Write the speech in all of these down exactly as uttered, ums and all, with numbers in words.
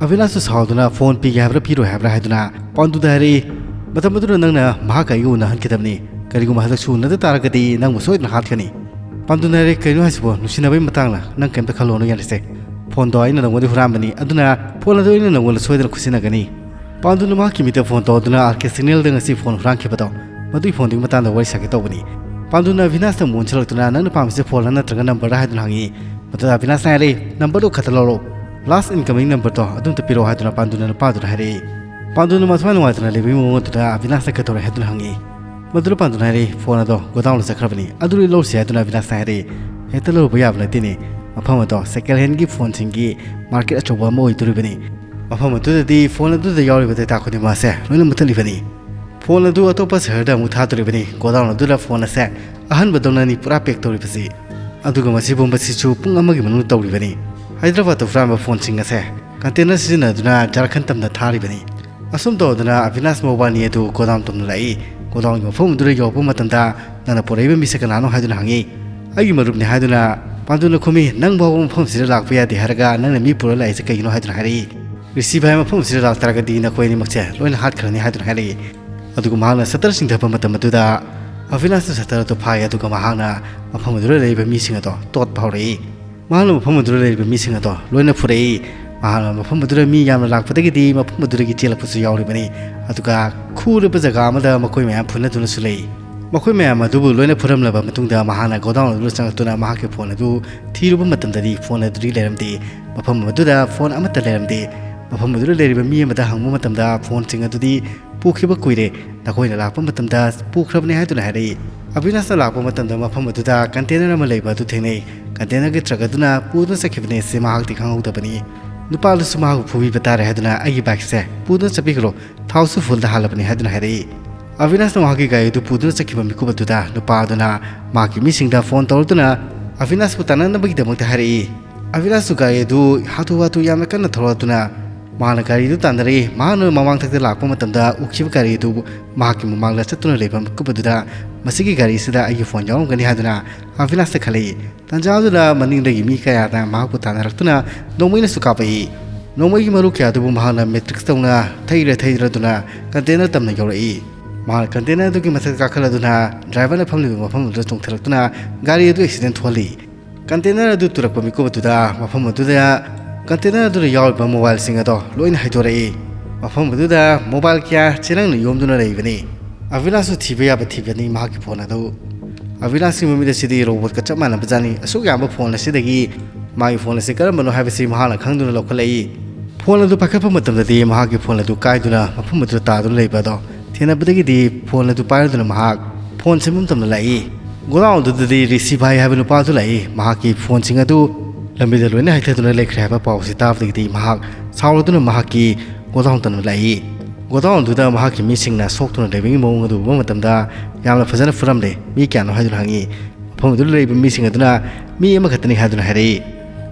ꯑꯕꯤꯅꯥꯁꯁꯨ ꯁꯥꯎꯗꯨꯅ phone ꯄꯤꯒꯦ ꯍꯥꯏꯕ꯭ꯔꯥ ꯄꯤꯔꯣꯏ ꯍꯥꯏꯕ꯭ꯔꯥ ꯍꯥꯏꯗꯨꯅ ꯄꯥꯟꯗꯨꯗ ꯍꯥꯏꯔꯛꯏ, "ꯃꯇꯝ ꯑꯗꯨꯗ ꯅꯪꯅ ꯃꯍꯥꯛꯀ ꯑꯩꯒ ꯎꯅꯍꯟꯈꯤꯗꯕꯅꯤ꯫ ꯀꯔꯤꯒꯨꯝꯕ ꯍꯟꯗꯛꯁꯨ ꯎꯅꯗ ꯇꯥꯔꯒꯗꯤ ꯅꯪꯕꯨ ꯁꯣꯏꯗꯅ ꯍꯥꯠꯀꯅꯤ"꯫ ꯄꯥꯟꯗꯨꯅ ꯍꯥꯏꯔꯦ, "ꯀꯩꯅꯣ ꯍꯥꯏꯁꯤꯕꯣ? ꯅꯨꯡꯁꯤꯅꯕꯒꯤ ꯃꯇꯥꯡꯂ? ꯅꯪ ꯀꯩꯝꯇ ꯈꯜꯂꯨꯅꯨ, ꯌꯥꯔꯦꯁꯦ꯫ ꯐꯣꯟꯗꯣ ꯑꯩꯅ ꯅꯪꯉꯣꯟꯗꯩ ꯍꯨꯔꯥꯟꯕꯅꯤ, ꯑꯗꯨꯅ ꯐꯣꯟ ꯑꯗꯨ ꯑꯩꯅ ꯅꯪꯉꯣꯟꯗ ꯁꯣꯏꯗꯅ ꯈꯨꯠꯁꯤꯟꯅꯒꯅꯤ"꯫ ꯄꯥꯟꯗꯨꯅ ꯃꯍꯥꯛꯀꯤ ꯃꯤꯠꯇ ꯐꯣꯟ ꯇꯧꯗꯨꯅ ꯑꯥꯔ ꯀꯦ ꯁꯤꯒꯅꯦꯜꯗ ꯉꯁꯤ ꯐꯣꯟ ꯍꯨꯔꯥꯟꯈꯤꯕꯗꯣ, ꯃꯗꯨꯒꯤ ꯐꯣꯟꯗꯨꯒꯤ ꯃꯇꯥꯡꯗ ꯋꯥꯔꯤ ꯁꯥꯒꯦ ꯇꯧꯕꯅꯤ꯫ ꯄꯥꯟꯗꯨꯅ ꯑꯕꯤꯅꯥꯁꯇ ꯑꯃꯨꯛ ꯑꯣꯟꯁꯤꯜꯂꯛꯇꯨꯅ, "ꯅꯪꯅ ꯄꯥꯝꯃꯤꯁꯦ ꯐꯣꯟꯂ ꯅꯠꯇ꯭ꯔꯒ ꯅꯝꯕꯔꯂ?" ꯍꯥꯏꯗꯨꯅ ꯍꯪꯉꯤ꯫ ꯃꯗꯨꯗ ꯑꯕꯤꯅꯥꯁꯅ ꯍꯥꯏꯔꯛꯏ, "ꯅꯝꯕꯔꯗꯣ ꯈꯛꯇ ꯂꯧꯔꯣ, ꯂꯥꯁ ꯏꯟꯀꯃꯤꯡ ꯅꯝꯕꯔꯗꯣ ꯑꯗꯨꯝꯇ ꯄꯤꯔꯛꯑꯣ" ꯍꯥꯏꯗꯨꯅ ꯄꯥꯟꯗꯨꯅ ꯅꯨꯄꯥꯗꯨꯗ ꯍꯥꯏꯔꯛꯏ꯫ ꯄꯥꯟꯗꯨꯅ ꯃꯊ꯭ꯋꯥꯏ ꯅꯨꯡꯉꯥꯏꯇꯅ ꯂꯩꯕꯒꯤ ꯃꯑꯣꯡ ꯑꯗꯨꯗ ꯑꯕꯤꯅꯥꯁꯅ ꯀꯩꯗꯧꯔꯦ ꯍꯥꯏꯗꯨꯅ ꯍꯪꯉꯤ꯫ ꯃꯗꯨꯗ ꯄꯥꯟꯗꯨꯅ ꯍꯥꯏꯔꯛꯏ, "ꯐꯣꯟ ꯑꯗꯣ ꯒꯣꯗꯥꯎꯟꯗ ꯆꯠꯈ꯭ꯔꯕꯅꯤ, ꯑꯗꯨꯗꯤ ꯂꯧꯔꯨꯁꯤ" ꯍꯥꯏꯗꯨꯅ ꯑꯕꯤꯅꯥꯁꯅ ꯍꯥꯏꯔꯛꯏ꯫ "ꯍꯦꯛꯇ ꯂꯧꯔꯨꯕ ꯌꯥꯕ ꯅꯠꯇꯦꯅꯦ, ꯃꯐꯝ ꯑꯗꯣ ꯁꯦꯀꯦꯟ ꯍꯦꯟꯒꯤ ꯐꯣꯟꯁꯤꯡꯒꯤ ꯃꯥꯔꯀꯦꯠ ꯑꯆꯧꯕ ꯑꯃ ꯑꯣꯏꯗꯣꯔꯤꯕꯅꯤ꯫ ꯃꯐꯝ ꯑꯗꯨꯗꯗꯤ ꯐꯣꯟ ꯑꯗꯨꯗ ꯌꯥꯎꯔꯤꯕ ꯗꯦꯇꯥ ꯈꯨꯗꯤꯡꯃꯛ ꯑꯁꯦ ꯂꯣꯏꯅ ꯃꯨꯠꯊꯠꯂꯤꯕꯅꯤ꯫ ꯐꯣꯟ ꯑꯗꯨ ꯑꯇꯣꯞꯄ ꯁꯍꯔꯗ ꯑꯃꯨꯛ ꯊꯥꯗꯣꯔꯤꯕꯅꯤ꯫ ꯒꯣꯗꯥꯎꯟ ꯑꯗꯨꯗ ꯐꯣꯟ ꯑꯁꯦ ꯑꯍꯟꯕꯗꯧꯅꯅꯤ ꯄꯨꯔꯥ ꯄꯦꯛ ꯇꯧꯔꯤꯕꯁꯤ꯫ ꯑꯗꯨꯒ ꯃꯁꯤ ꯄꯨꯝꯕꯁꯤꯁꯨ ꯄꯨꯡ ꯑꯃꯒꯤ ꯃꯅꯨꯡꯗ ꯇꯧꯔꯤꯕꯅꯤ꯫ ꯍꯥꯏꯗ꯭ꯔꯕꯥꯗꯇ ꯍꯨꯔꯥꯟꯕ ꯐꯣꯟꯁꯤꯡ ꯑꯁꯦ ꯀꯟꯇꯦꯅꯔ ꯁꯤꯖꯤꯟꯅꯗꯨꯅ ꯖꯥꯔꯈꯟ ꯇꯝꯅ ꯊꯥꯔꯤꯕꯅꯤ"꯫ ꯑꯁꯨꯝ ꯇꯧꯗꯨꯅ ꯑꯕꯤꯅꯥꯁ ꯃꯕꯥꯅꯤ ꯑꯗꯨ ꯒꯣꯗꯥꯎꯟ ꯇꯝꯅ ꯂꯥꯛꯏ꯫ ꯒꯣꯗꯥꯎꯟꯒꯤ ꯃꯐꯝ ꯑꯗꯨꯗ ꯌꯧꯔꯛꯄ ꯃꯇꯝꯗ, "ꯅꯪꯅ ꯄꯨꯔꯛꯏꯕ ꯃꯤꯁꯦ ꯀꯅꯥꯅꯣ?" ꯍꯥꯏꯗꯨꯅ ꯍꯪꯉꯤ꯫ "ꯑꯩꯒꯤ ꯃꯔꯨꯞꯅꯤ" ꯍꯥꯏꯗꯨꯅ ꯄꯥꯟꯗꯨꯅ ꯈꯨꯝꯃꯤ꯫ "ꯅꯪ ꯐꯥꯎꯕ ꯃꯐꯝꯁꯤꯗ ꯂꯥꯛꯄ ꯌꯥꯗꯦ ꯍꯥꯏꯔꯒ ꯅꯪꯅ ꯃꯤ ꯄꯨꯔ ꯂꯥꯛꯏꯁꯦ ꯀꯩꯒꯤꯅꯣ?" ꯍꯥꯏꯗꯨꯅ ꯍꯥꯏꯔꯛꯏ꯫ "ꯔꯤꯁꯤ ꯚꯥꯏ ꯃꯐꯝꯁꯤꯗ ꯂꯥꯛꯇꯥꯔꯒꯗꯤ ꯅꯈꯣꯏ ꯑꯅꯤꯃꯛꯁꯦ ꯂꯣꯏꯅ ꯍꯥꯠꯈ꯭ꯔꯅꯤ" ꯍꯥꯏꯗꯨꯅ ꯍꯥꯏꯔꯛꯏ꯫ ꯑꯗꯨꯒ ꯃꯍꯥꯛꯅ ꯁꯇꯔ ꯆꯤꯡꯊꯕ ꯃꯇꯝ ꯑꯗꯨꯗ ꯑꯕꯤꯅꯥꯁꯅ ꯁꯇꯔ ꯑꯗꯨ ꯐꯥꯏ, ꯑꯗꯨꯒ ꯃꯍꯥꯛꯅ ꯃꯐꯝ ꯑꯗꯨꯗ ꯂꯩꯔꯤꯕ ꯃꯤꯁꯤꯡ ꯑꯗꯣ ꯇꯣꯠꯄ ꯍꯧꯔꯛꯏ꯫ ꯃꯍꯥꯛꯅ ꯃꯐꯝ ꯑꯗꯨꯗ ꯂꯩꯔꯤꯕ ꯃꯤꯁꯤꯡ ꯑꯗꯣ ꯂꯣꯏꯅ ꯐꯨꯔꯛꯏ꯫ ꯃꯍꯥꯛꯅ ꯃꯐꯝ ꯑꯗꯨꯗ ꯃꯤ ꯌꯥꯝꯅ ꯂꯥꯛꯄꯗꯒꯤꯗꯤ ꯃꯐꯝ ꯑꯗꯨꯗꯒꯤ ꯆꯦꯜꯂꯛꯄꯁꯨ ꯌꯥꯎꯔꯤꯕꯅꯤ꯫ ꯑꯗꯨꯒ ꯈꯨꯔꯕ ꯖꯒꯥ ꯑꯃꯗ ꯃꯈꯣꯏ ꯃꯌꯥꯝ ꯐꯨꯅꯗꯨꯅꯁꯨ ꯂꯩ꯫ ꯃꯈꯣꯏ ꯃꯌꯥꯝ ꯑꯗꯨꯕꯨ ꯂꯣꯏꯅ ꯐꯨꯔꯝꯂꯕ ꯃꯇꯨꯡꯗ ꯃꯍꯥꯛꯅ ꯒꯣꯗꯥꯎꯟ ꯑꯗꯨꯗ ꯆꯪꯂꯛꯇꯨꯅ ꯃꯍꯥꯛꯀꯤ ꯐꯣꯟ ꯑꯗꯨ ꯊꯤꯔꯨꯕ ꯃꯇꯝꯗꯗꯤ ꯐꯣꯟ ꯑꯗꯨꯗꯤ ꯂꯩꯔꯝꯗꯦ꯫ ꯃꯐꯝ ꯑꯗꯨꯗ ꯐꯣꯟ ꯑꯃꯠꯇ ꯂꯩꯔꯝꯗꯦ꯫ ꯃꯐꯝ ꯑꯗꯨꯗ ꯂꯩꯔꯤꯕ ꯃꯤ ꯑꯃꯗ ꯍꯪꯕ ꯃꯇꯝꯗ, "ꯐꯣꯟꯁꯤꯡ ꯑꯗꯨꯗꯤ ꯄꯨꯈꯤꯕ ꯀꯨꯏꯔꯦ, ꯅꯈꯣꯏꯅ ꯂꯥꯛꯄ ꯃꯇꯝꯗ ꯄꯨꯈ꯭ꯔꯕꯅꯤ" ꯍꯥꯏꯗꯨꯅ ꯍꯥꯏꯔꯛꯏ꯫ ꯑꯕꯤꯅꯥꯁꯅ ꯂꯥꯛꯄ ꯃꯇꯝꯗ ꯃꯐꯝ ꯑꯗꯨꯗ ꯀꯟꯇꯦꯅꯔ ꯑꯃ ꯂꯩꯕ ꯑꯗꯨ ꯊꯦꯡꯅꯩ꯫ ꯀꯟꯇꯦꯅꯔꯒꯤ ꯇ꯭ꯔꯛ ꯑꯗꯨꯅ ꯄꯨꯗꯨꯅ ꯆꯠꯈꯤꯕꯅꯤ, ꯁꯤ ꯃꯍꯥꯛꯇꯤ ꯈꯪꯍꯧꯗꯕꯅꯤ꯫ ꯅꯨꯄꯥ ꯑꯗꯨꯁꯨ ꯃꯍꯥꯛꯄꯨ ꯐꯨꯕꯤꯕ ꯇꯥꯔꯦ ꯍꯥꯏꯗꯨꯅ, "ꯑꯩꯒꯤ ꯕꯥꯏꯛꯁꯦ ꯄꯨꯗꯨꯅ ꯆꯠꯄꯤꯈ꯭ꯔꯣ, ꯊꯥꯎꯁꯨ ꯐꯨꯜꯗ ꯍꯥꯜꯂꯕꯅꯤ" ꯍꯥꯏꯗꯨꯅ ꯍꯥꯏꯔꯛꯏ꯫ ꯑꯕꯤꯅꯥꯁꯅ ꯃꯍꯥꯛꯀꯤ ꯒꯥꯔꯤ ꯑꯗꯨ ꯄꯨꯗꯨꯅ ꯆꯠꯈꯤꯕ ꯃꯤꯀꯨꯞ ꯑꯗꯨꯗ ꯅꯨꯄꯥ ꯑꯗꯨꯅ ꯃꯍꯥꯛꯀꯤ ꯃꯤꯁꯤꯡꯗ ꯐꯣꯟ ꯇꯧꯔꯛꯇꯨꯅ, ꯑꯕꯤꯅꯥꯁꯄꯨ ꯇꯥꯟꯅꯅꯕꯒꯤꯗꯃꯛꯇ ꯍꯥꯏꯔꯛꯏ꯫ ꯑꯕꯤꯅꯥꯁꯁꯨ ꯒꯥꯔꯤ ꯑꯗꯨ ꯍꯥꯊꯨ ꯍꯥꯊꯨ ꯌꯥꯝꯅ ꯀꯟꯅ ꯊꯧꯔꯛꯇꯨꯅ ꯃꯍꯥꯛꯅ ꯒꯥꯔꯤꯗꯨ ꯇꯥꯟꯅꯔꯛꯏ꯫ ꯃꯍꯥꯛꯅ ꯃꯃꯥꯡꯊꯛꯇ ꯂꯥꯛꯄ ꯃꯇꯝꯗ ꯎꯈꯤꯕ ꯒꯥꯔꯤ ꯑꯗꯨ ꯃꯍꯥꯛꯀꯤ ꯃꯃꯥꯡꯗ ꯆꯠꯇꯨꯅ ꯂꯩꯕ ꯃꯤꯀꯨꯞ ꯑꯗꯨꯗ, "ꯃꯁꯤꯒꯤ ꯒꯥꯔꯤꯁꯤꯗ ꯑꯩꯒꯤ ꯐꯣꯟ ꯌꯥꯎꯔꯝꯒꯅꯤ" ꯍꯥꯏꯗꯨꯅ ꯑꯕꯤꯅꯥꯁꯇ ꯈꯜꯂꯛꯏ꯫ ꯇꯥꯟꯖꯥ ꯑꯗꯨꯗ ꯃꯅꯤꯡꯗꯒꯤ ꯃꯤ ꯀꯌꯥꯅ ꯃꯍꯥꯛꯄꯨ ꯇꯥꯟꯅꯔꯛꯇꯨꯅ ꯅꯣꯡꯃꯩꯅꯁꯨ ꯀꯥꯞꯄꯛꯏ꯫ ꯅꯣꯡꯃꯩꯒꯤ ꯃꯔꯨ ꯀꯌꯥꯗꯨꯕꯨ ꯃꯍꯥꯛꯅ ꯃꯦꯇ꯭ꯔꯤꯛꯁ ꯇꯧꯅ ꯊꯩꯔ ꯊꯩꯗ꯭ꯔꯗꯨꯅ ꯀꯟꯇꯦꯅꯔ ꯇꯝꯅ ꯌꯧꯔꯛꯏ꯫ ꯃꯍꯥꯛꯅ ꯀꯟꯇꯦꯅꯔ ꯑꯗꯨꯒꯤ ꯃꯊꯛꯇ ꯀꯥꯈꯠꯂꯗꯨꯅ ꯗ꯭ꯔꯥꯏꯚꯔꯅ ꯐꯝꯂꯤꯕ ꯃꯐꯝ ꯑꯗꯨꯗ ꯆꯣꯡꯊꯔꯛꯇꯨꯅ ꯒꯥꯔꯤ ꯑꯗꯨ ꯑꯦꯛꯁꯤꯗꯦꯟ ꯊꯣꯛꯍꯜꯂꯤ꯫ ꯀꯟꯇꯦꯅꯔ ꯑꯗꯨ ꯇꯨꯔꯛꯄ ꯃꯤꯀꯨꯞ ꯑꯗꯨꯗ ꯃꯐꯝ ꯑꯗꯨꯗ ꯀꯟꯇꯦꯅꯔ ꯑꯗꯨꯗ ꯌꯥꯎꯔꯤꯕ ꯃꯣꯕꯥꯏꯜꯁꯤꯡ ꯑꯗꯣ ꯂꯣꯏꯅ ꯍꯥꯏꯗꯣꯔꯛꯏ꯫ ꯃꯐꯝ ꯑꯗꯨꯗ ꯃꯣꯕꯥꯏꯜ ꯀꯌꯥ ꯆꯦꯔꯪꯅ ꯌꯣꯝꯗꯨꯅ ꯂꯩꯕꯅꯤ꯫ ꯑꯕꯤꯅꯥꯁꯁꯨ ꯊꯤꯕ ꯌꯥꯕ ꯊꯤꯕꯅꯤ ꯃꯍꯥꯛꯀꯤ ꯐꯣꯟ ꯑꯗꯨ꯫ ꯑꯕꯤꯅꯥꯁꯀꯤ ꯃꯃꯤꯠ ꯑꯁꯤꯗꯤ ꯔꯣꯕꯣꯠꯀ ꯆꯞ ꯃꯥꯟꯅꯕ ꯖꯥꯠꯅꯤ꯫ ꯑꯁꯨꯛ ꯌꯥꯝꯕ ꯐꯣꯟ ꯑꯁꯤꯗꯒꯤ ꯃꯥꯒꯤ ꯐꯣꯟ ꯑꯁꯤ ꯀꯔꯝꯕꯅꯣ ꯍꯥꯏꯕꯁꯤ ꯃꯍꯥꯛꯅ ꯈꯪꯗꯨꯅ ꯂꯧꯈꯠꯂꯛꯏ꯫ ꯐꯣꯟ ꯑꯗꯨ ꯄꯥꯏꯈꯠꯄ ꯃꯇꯝꯗꯗꯤ ꯃꯍꯥꯛꯀꯤ ꯐꯣꯟ ꯑꯗꯨ ꯀꯥꯏꯗꯨꯅ ꯃꯐꯝ ꯑꯗꯨꯗ ꯇꯥꯗꯨꯅ ꯂꯩꯕ ꯑꯗꯣ ꯊꯦꯡꯅꯕꯗꯒꯤꯗꯤ ꯐꯣꯟ ꯑꯗꯨ ꯄꯥꯏꯔꯗꯨꯅ ꯃꯍꯥꯛ ꯐꯣꯟ ꯁꯦꯝꯐꯝ ꯇꯝꯅ ꯂꯥꯛꯏ꯫ ꯒꯣꯗꯥꯎꯟ ꯑꯗꯨꯗꯗꯤ ꯔꯤꯁꯤ ꯚꯥꯏ ꯍꯥꯏꯕ ꯅꯨꯄꯥ ꯑꯗꯨ ꯂꯥꯛꯏ꯫ ꯃꯍꯥꯛꯀꯤ ꯐꯣꯟꯁꯤꯡ ꯑꯗꯨ ꯂꯝꯕꯤꯗ ꯂꯣꯏꯅ ꯍꯩꯊꯗꯨꯅ ꯂꯩꯈ꯭ꯔꯦ ꯍꯥꯏꯕ ꯄꯥꯎꯁꯤ ꯇꯥꯕꯗꯒꯤꯗꯤ ꯃꯍꯥꯛ ꯁꯥꯎꯔꯗꯨꯅ ꯃꯍꯥꯛꯀꯤ ꯒꯣꯗꯥꯎꯟ ꯇꯝꯅ ꯂꯥꯛꯏ꯫ ꯒꯣꯗꯥꯎꯟ ꯑꯗꯨꯗ ꯃꯍꯥꯛꯀꯤ ꯃꯤꯁꯤꯡꯅ ꯁꯣꯛꯇꯨꯅ ꯂꯩꯕꯒꯤ ꯃꯑꯣꯡ ꯑꯗꯨ ꯎꯕ ꯃꯇꯝꯗ ꯌꯥꯝꯅ ꯐꯖꯅ ꯐꯨꯔꯝꯂꯦ꯫ "ꯃꯤ ꯀꯌꯥꯅꯣ?" ꯍꯥꯏꯗꯨꯅ ꯍꯪꯉꯤ꯫ ꯃꯐꯝ ꯑꯗꯨꯗ ꯂꯩꯔꯤꯕ ꯃꯤꯁꯤꯡ ꯑꯗꯨꯅ "ꯃꯤ ꯑꯃꯈꯛꯇꯅꯤ" ꯍꯥꯏꯗꯨꯅ ꯍꯥꯏꯔꯛꯏ꯫